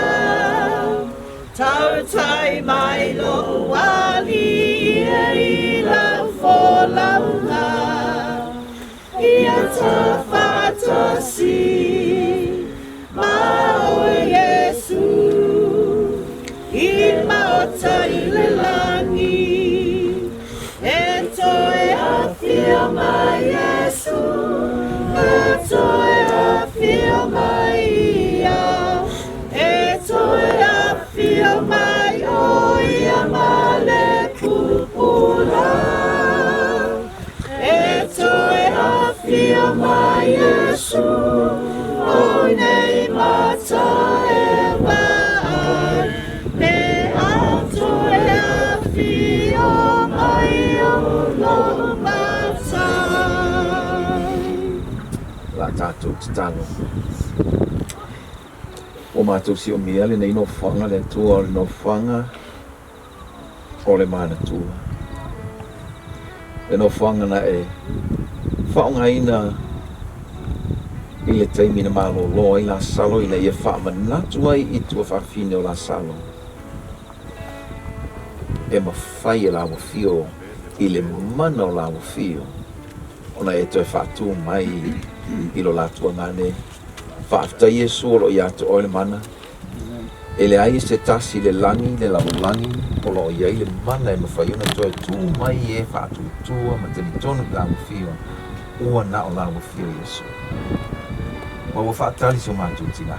tautai mai lou alii e i lau folauga, ia tafaatasi ma oe Iesu, i maota i le lagi. E toe afio mai Iesu, e toe afio mai ia, e toe afio mai o ia ma le pupula. E toe afio mai Iesu, o nei mata e vaai, pe a toe afio mai o lou Matai. La tatou tatalo. Ua matou siomia lenei nofoaga le Atua o le nofoaga o le manatua. Le nofoaga na e faaaogaina i le taimi na malolo ai Lasalo ina ia faamanatu ai i tuafafine o Lasalo e mafai e laua fio i le mana o laua fio ona e toe faatū mai i lo latou agane. Faafetai Iesu o lo o ia te oe le mana. E leai se tasi i le lagi, le lalolagi, o lo o i ai le mana e mafai ona toe tū mai e faatuatua ma talitonu i laua fio, ua na o laua fio Iesu. Ma ua faatali si o matou tinā.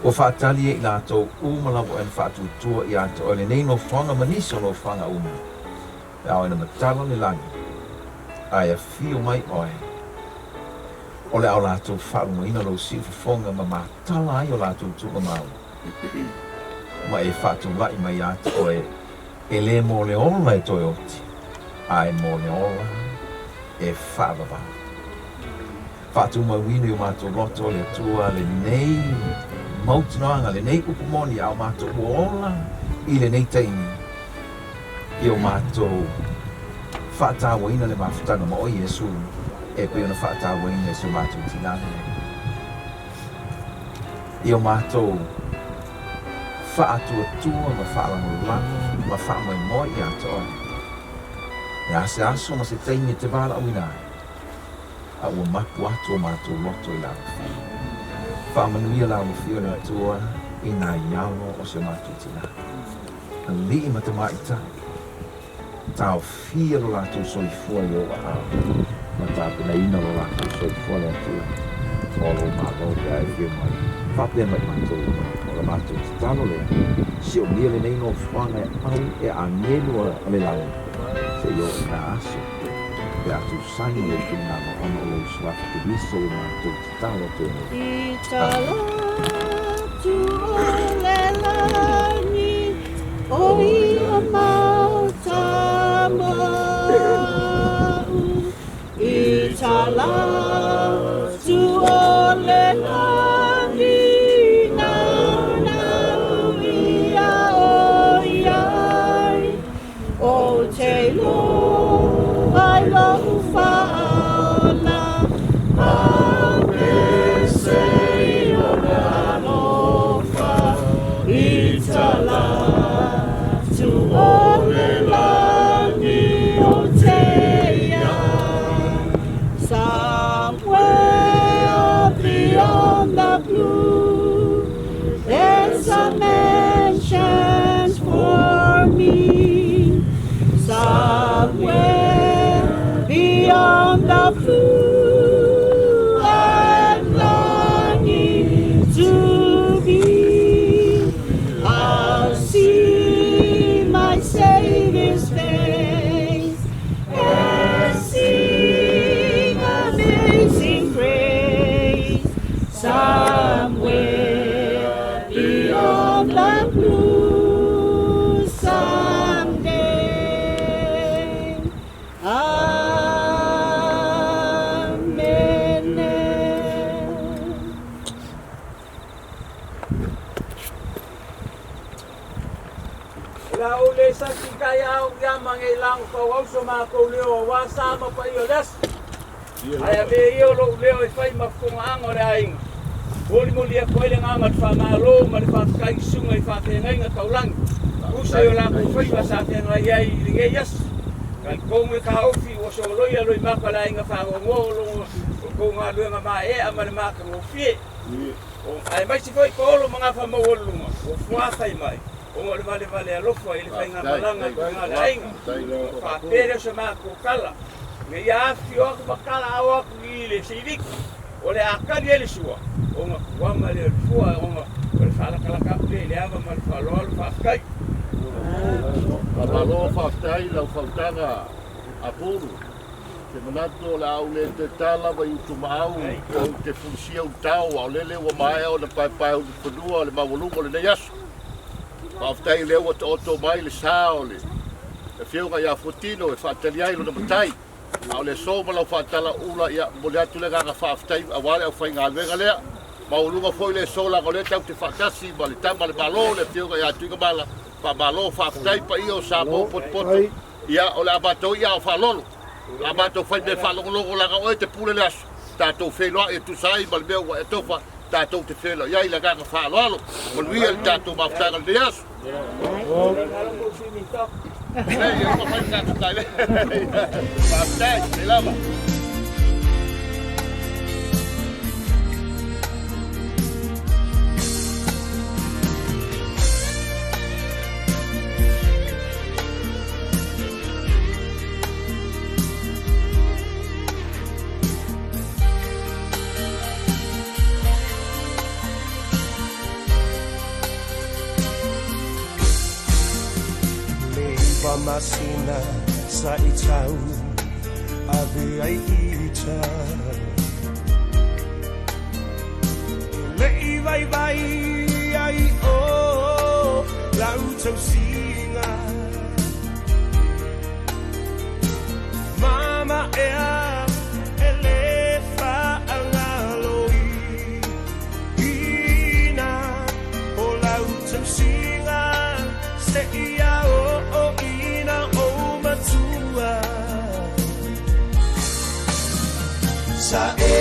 Ua faatali e i latou uma lava oe na faatuatua ia te oe lenei nofoaga ma nisi o nofoaga uma. E ao ina matala le lagi, ae afio mai oe. O le a o latou faalogoina lou siufofoga ma matala ai o latou tuugamau. Ma e faatula'i mai iā te oe, e lē mo le ola e toe oti, ae mo le ola e faavavau. Faatumauina i o matou loto o le Atua lenei mautinoaga, lenei upu moni a o matou ua ola i lenei taimi, i o matou faatauaina le mafutaga ma oe Iesu e pei ona faatauaina e si o matou tinā lenei. I o matou faatuatua ma faalagolago ma faamoemoe iā te oe. Le a se aso ma se taimi e te valaauina ai, a ua mapu atu o matou loto i le alofia. Faamanuia le alofia o le Atua i nai alo o si o matou tinā. Alii ma tamaitai, taofia lo latou soifua i ou aao, ma tapenaina lo latou soifua le Atua o lou Malo pe a e afio mai. Faapea mai matou uma, o la matou tatalo lea, siomia lenei nofoaga e au e agelu a le lagi, seia oo i na aso, pe a tusaina lou finagalo ona o lou Suafa Keriso ua matou tatalo atu ai nei. I tala atu o le lagi, o ia mau tama a'u. I tala atu o le lagi, naunau ia o iai, Ou te iloa i lou faaola, Amese i lona alofa, I tala atu o le lagi ou te i ai. Somewhere beyond the blue, there's a mansion for me. Somewhere beyond the blue, I'm longing to be. I'll see my Savior's face and sing amazing grace. Somewhere beyond the blue, someday. Amen. La ou le saki kai au ia mange lang pau au so matou leo auā sa ma paia o le aso. Ae avea ia o lou leo e fai ma fofogaga o le aiga. Molimoli atu ai le agaga o le faamalo ma le faafetai i susuga i faafeagaiga taulagi, usa i o latou faiva sa feagai ai i lenei aso. Talitonu e taofi ua soloia loimata o le aiga faanoanoa o lo outou galuega maeaea ma le matagofie. Aemaise foi paolo ma gafa maualuluga ua fuafai mai ona o le valevale alofa i le faigamalaga i luga o le aiga. Ona faapea lea o se matou tala, ina ia afifio atu ma talaao atu i le seiviki, o le a tali ai le sua, ona tuama lea o le fua, ona o le faalatalata atu lea i le ava ma le faaaloalo. Faafetai. Faamalo faafetai i lau fautaga Apulu. Te manatu o le a ou le toe ta lava i Utumaau ou te fulisia utao a o lele ua maea ona paepae ulufanua o le maualuga o lenei aso. Faafetai o lea ua taoto mai le sa o le Afioga ia Fuatino e faatali ai lona matai. A o le aso ma lau faatalaula, ia momoli atu le agaga faafetai aua le aufaigaluega lea. Maualuga foi le aso leaga o lea tatou te faatasi ma le Tama a le Malo le Afioga ia Tuigamala. Faamalo faafetai paia o Samoa potopoto. Ia o le a matou ia o faalolo. O le a matou fai mea faalogologo leaga o oe te pule le aso. Tatou feiloai e tusa ai ma le mea ua e tofa, tatou te feiloai ai i le agaga faaaloalo. Manuia le tatou mafutaga i lenei aso. Faafetai, sei lava. Le masina sa i tau ave ai ita Le i vai vai ai o. lau tausiga. Mama ea e lē faagaloina o lau tausiga seia ooina ou matua. Sa e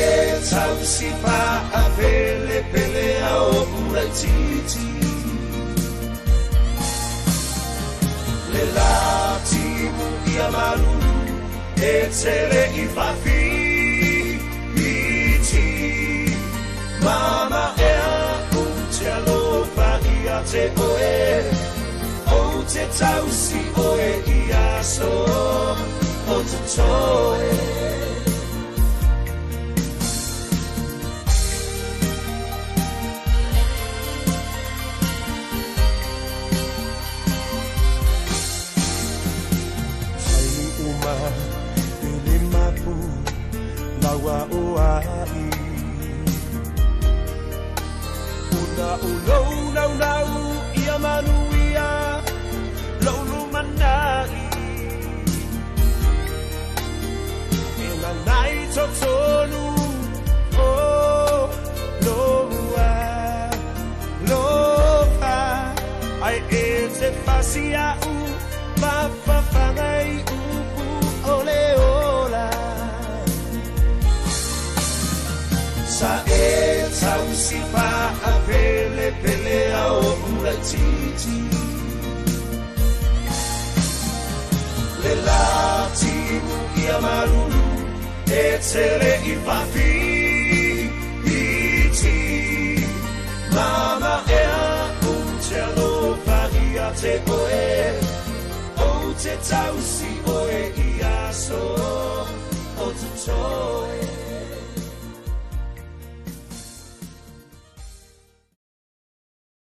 tausi faapelepele a oʻu laititi le latimu ia malulu e tele i faafiti. Mama ea ou te alofa ia te oe, ou te tausi oe i aso o totoe. Taimi uma i le mapu laua o ai. Una o lou naunau ia manuia lou lumanai. E nanai totonu o loua lofa ai e te fasia'u mafafagai upu o le ola. Sa e tausi faapelepele a oʻu laititi le latimu ia malulu e tele i faafiti. Mama ea ou te alofa ia te oe, ou te tausi oe i aso o totoe.